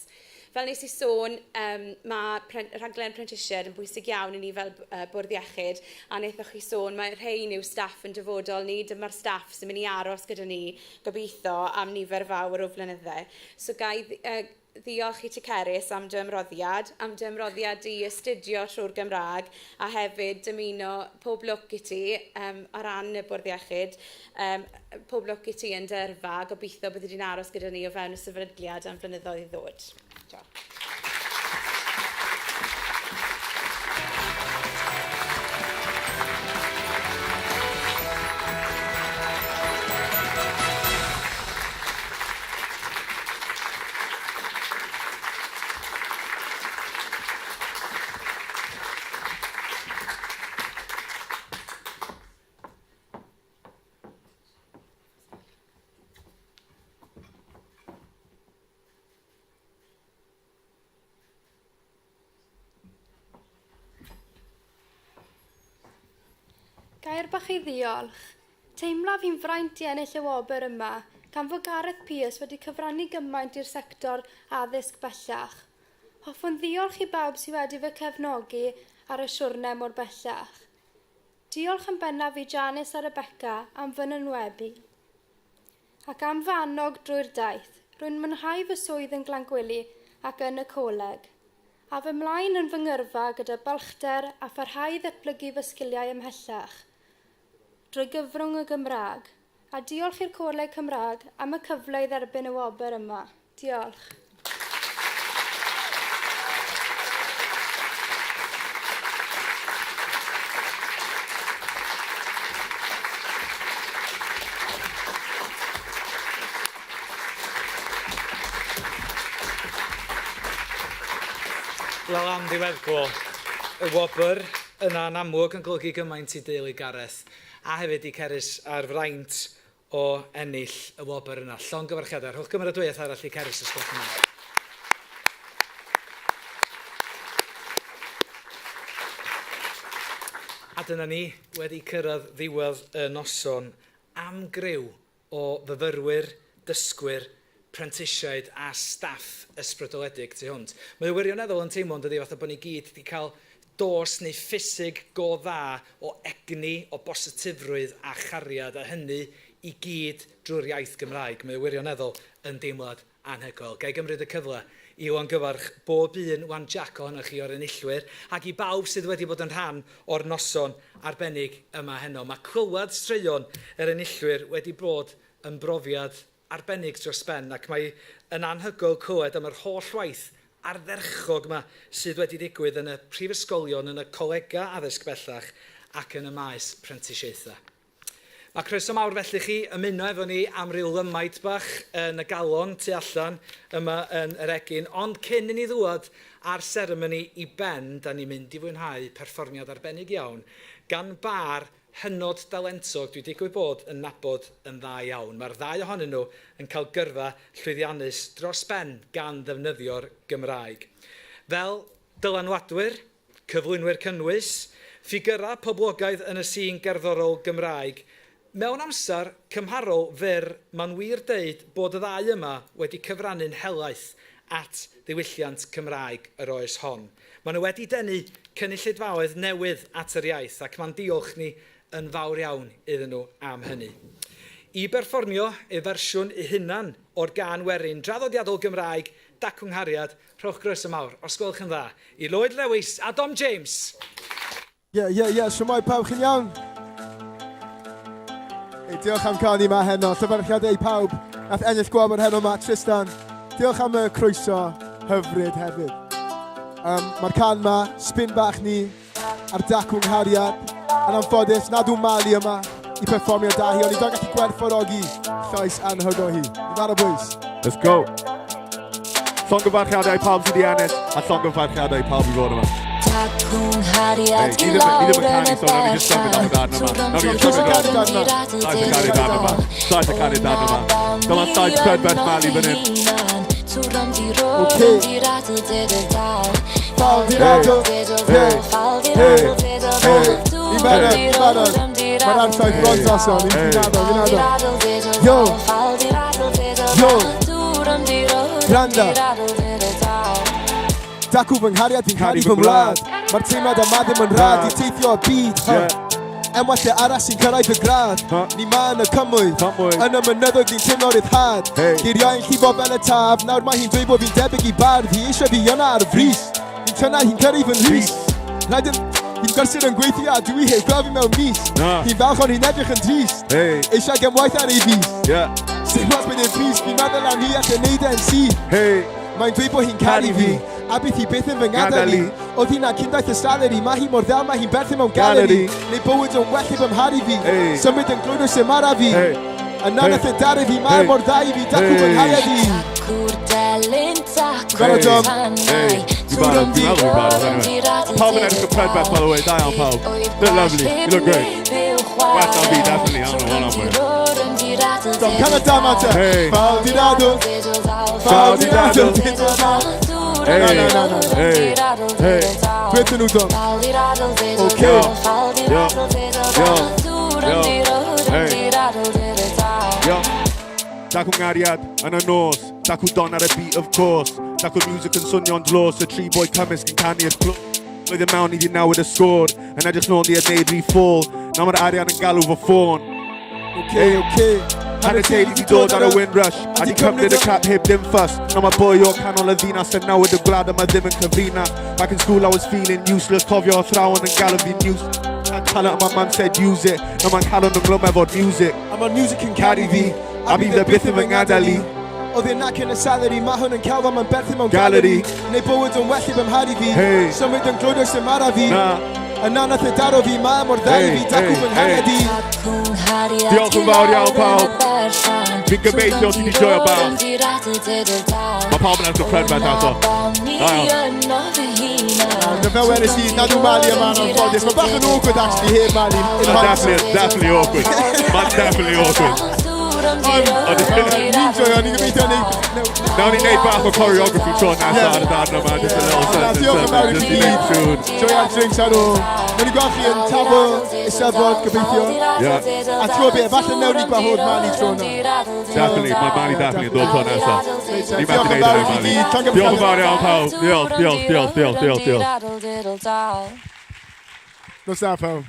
S22: Fel nes i sôn, um, mae pre rhaglen prentisiaid yn bwysig iawn i ni fel uh, Bwrdd Iechyd, a wnaethoch chi sôn, mae rhain yw staff yn dyfodol ni, dyma'r staff sy'n mynd i aros gyda ni, gobeithio, am nifer fawr o flynyddau. So ga i uh, ddiolch i ti Cerys am dy ymroddiad, am dy ymroddiad i astudio trwy'r Gymraeg, a hefyd dymuno pob lwc i ti um, ar ran y Bwrdd Iechyd, um, pob lwc i ti yn dy yrfa, gobeithio byddi di'n aros gyda ni o fewn y sefydliad am flynyddoedd i ddod. Diolch.
S4: Gair bach i ddiolch. Teimlaf hi'n fraint i ennill y wobr yma, gan fod Gareth Peirce wedi cyfrannu gymaint i'r sector addysg bellach. Hoffwn ddiolch i bawb sydd wedi fy cefnogi ar y siwrne mor bellach. Diolch yn bennaf i Janice a Rebecca am fy nynwebu ac am fy annog drwy'r daith. Rwy'n mwynhau fy swydd yn Glangwili ac yn y coleg. A fy mlaen yn fy ngyrfa gyda balchder a pharhau i ddatblygu fy sgiliau ymhellach drwy gyfrwng y Gymraeg. A diolch i'r Coleg Cymraeg am y cyfle i dderbyn y wobr yma. Diolch.
S1: Wel, am ddiweddglo, y wobr yna'n amlwg yn golygu gymaint i deulu Gareth, a hefyd i Cerys a'r fraint o ennill y wobr yna. Llongyfarchiadau. Rhowch gymeradwyaeth arall i Cerys os gwelwch yn dda. A A dyna ni wedi cyrraedd ddiwedd y noson am griw o fyfyrwyr, dysgwyr, prentisiaid a staff ysbrydoledig tu hwnt. Mae o wirioneddol yn teimlo yn dydi fatha bod ni gyd wedi cael dos neu ffisig go dda o egni, o bositifrwydd a chariad a hynny i gyd drwy'r iaith Gymraeg. Mae o wirioneddol yn deimlad Anhygoel. Ga i gymryd y cyfle i longyfarch bob un wan jac ohonoch chi o'r enillwyr, ac i bawb sydd wedi bod yn rhan o'r noson arbennig yma heno. Mae clywed straeon yr enillwyr wedi bod yn brofiad arbennig dros ben, ac mae yn anhygoel clywed am yr holl waith ardderchog 'ma sydd wedi digwydd yn y prifysgolion, yn y colegau addysg bellach ac yn y maes prentisiaethau. Mae croeso mawr felly chi ymuno efo ni am ryw lymaid bach yn y galon tu allan yma yn yr egin, ond cyn i ni ddŵad â'r seremoni i ben, da ni'n mynd i fwynhau perfformiad arbennig iawn gan bâr hynod dalentog dwi digwydd bod yn nabod yn dda iawn. Mae'r ddau ohonyn nhw yn cael gyrfa llwyddiannus dros ben gan ddefnyddio'r Gymraeg. Fel dylanwadwyr, cyflwynwyr cynnwys, ffigyrau poblogaidd yn y sîn gerddorol Gymraeg. Mewn amser cymharol fyr mae'n wir deud bod y ddau yma wedi cyfrannu'n helaeth at ddiwylliant Cymraeg yr oes hon. Maen nhw wedi denu cynulleidfaoedd newydd at yr iaith ac mae'n diolch ni yn fawr iawn iddyn nhw am hynny. I berfformio eu fersiwn eu hunan o'r gân werin draddodiadol Gymraeg Dacw Nghariad Rhowch groeso mawr, os gwelwch yn dda, i Lloyd Lewis a Dom James!
S6: Ie, ie, ie, shwmae pawb, chi'n iawn? Hey, diolch am cael ni yma heno. Llongyfarchiadau i pawb nath ennill gwobr heno yma, Tristan. Diolch am y croeso hyfryd hefyd. Um, Mae'r can ma, spin bach ni, ar dacw nghariad. Yn anffodus, nad yw Mali yma i perfformio da hi, ond i dod gallu gwerthfawrogi llais anhygoel hi. Ni'n barod, boys?
S7: Let's go. Llongyfarchiadau pawb sydd wedi ennill, a llongyfarchiadau pawb i fod yma.
S23: Dacw nghariad
S7: i lawr yn y berllan. Nawn ni jyst symud am y darn yma. Nawn ni jyst symud y darn yma. Saith y canu darn yma. Dyma saith prydferth Mali fan hyn.
S6: Okay. Hey, hey, hey, Ni'n barod, ni'n barod. Mae'r arsaith bron droson, ni'n addo, ni'n addo. Yo, yo, Granda. Dacw fy nghariad, fi'n caru fy ngwlad. Mae'r teimlad yma ddim yn rhad i teithio y byd. Yeah. Enwau arall sy'n cyrraedd y gradd. Huh? Ni ma yn y cymoedd. Yn y mynyddoedd ni'n teimlo ryddhad. Hey. Geiriau yn llifo fel y taf. Nawr mae hi'n dweud bod fi'n debyg i bardd. Hi eisiau fi yna ar frys. Fi'n tynna hi'n cyrru fy nhrys. Rhaid yn... Hi'n brysur yn gweithio a dwi heb gweld fi mewn mis. Na. Hi'n falch ond hi'n edrych yn drist. Hey. Eisiau gemwaith ar ei fys. Yeah. Sim os bydd e'n pris, fi'n meddwl am hi ac yn neud e'n syth. Hey. Mae'n dweud bod hi'n caru fi, a bydd hi byth yn fy ngadael i. Oedd hi'na cyn daeth y salary, mae hi mor ddel, mae hi'n berthyn mewn galeri. Neu bywyd yn well heb ymharu fi, symud yn glwyd oes dim ara fi. Yna nath e daru fi, mae mor dda i fi, dacw fy nghariad i.
S23: Dacw'r delyn, dacw'r
S7: Barod, Dom? Hey, dwi'n barod, dwi'n meddwl dwi'n barod, anyway. Pawb yn edrych yn prydferth, by the way, da iawn pawb. Look lovely, you look great. Well na fi, definitely, I don't know what I'm wearing.
S6: Dom, can y dama te.
S7: Hey.
S6: Ffal di radw. Ffal di radw.
S7: Hey.
S6: Na, na, na, na.
S7: Hey. Hey.
S6: Beth nhw, Dom? Okay.
S7: Yo. Yo. Yo. Hey. Yo. Dacw ngariad yn y nos. Dacw don ar y beat of course. Dacw music yn swnio'n dlos. Y tri boi cymysg yn canu'r clwb. Blwyddyn mewn i di newid y sgôr. Yn edrych nôl ni yn neud rhi ffôl. Nawr mae'r arian yn galw fy ffôn.
S6: Okay, okay.
S7: Hanner teulu di dod ar y Windrush A di cymryd y crap heb dim fuss Nawr mae boi o canol y ddinas yn newid y gwlad yma ddim yn cyfrinach. Back in school I was feeling useless. Cofio athrawon yn galw fi news. Had talent and my mum said use it. Nawr mae'n calon yn glwm efo'r music.
S6: A mae'r music yn
S7: caru fi, a bydd e byth yn fy ngadael i.
S6: Oedd e'n nac yn y salary, mae hwn yn celf a mae'n berthyn mewn
S7: gallery.
S6: Neu bywyd yn well heb ymharu fi.
S7: Hey.
S6: Symud yn glwyd oes dim ara fi.
S7: Na.
S6: Yna nath e daro fi, mae mor dda i
S7: Hey,
S6: fi, dacw
S7: hey,
S6: fy nghariad i.
S7: Diolch yn fawr iawn pawb. Fi'n gobeithio ti 'di joio bach. Mae pawb yn edrych yn prydferth ato. Da iawn.
S6: Na fel wedes i, nad yw Mali yma yn anffodus. Mae bach yn awkward actually heb Mali.
S7: Mae'n definitely, definitely awkward. Mae'n definitely awkward.
S6: Ond, ni'n joio, ni'n gobeithio ni...
S7: Nawn ni wneud bach o choreography tro nesaf ar y darn yma. Just a little
S6: Na,
S7: something,
S6: diolch yn fawr i
S7: something,
S6: chi
S7: just i
S6: gyd.
S7: wneud siŵr.
S6: Joio'r drinks ar ôl. Newn ni gweld chi yn Tafwyl Eisteddfod, gobeithio.
S7: Yeah.
S6: A ti'n gwybod beth, falle newn ni gwahodd Mali tro yna.
S7: Definitely, mae Mali definitely yn dod tro nesaf.
S6: Reit,
S7: Ni
S6: diolch
S7: methu
S6: yn
S7: neud
S6: fawr
S7: hynny,
S6: i chi
S7: Mali.
S6: gyd.
S7: Diolch yn fawr iawn, pawb. Diolch, diolch, diolch, diolch, diolch, diolch.
S6: Nos da, pawb.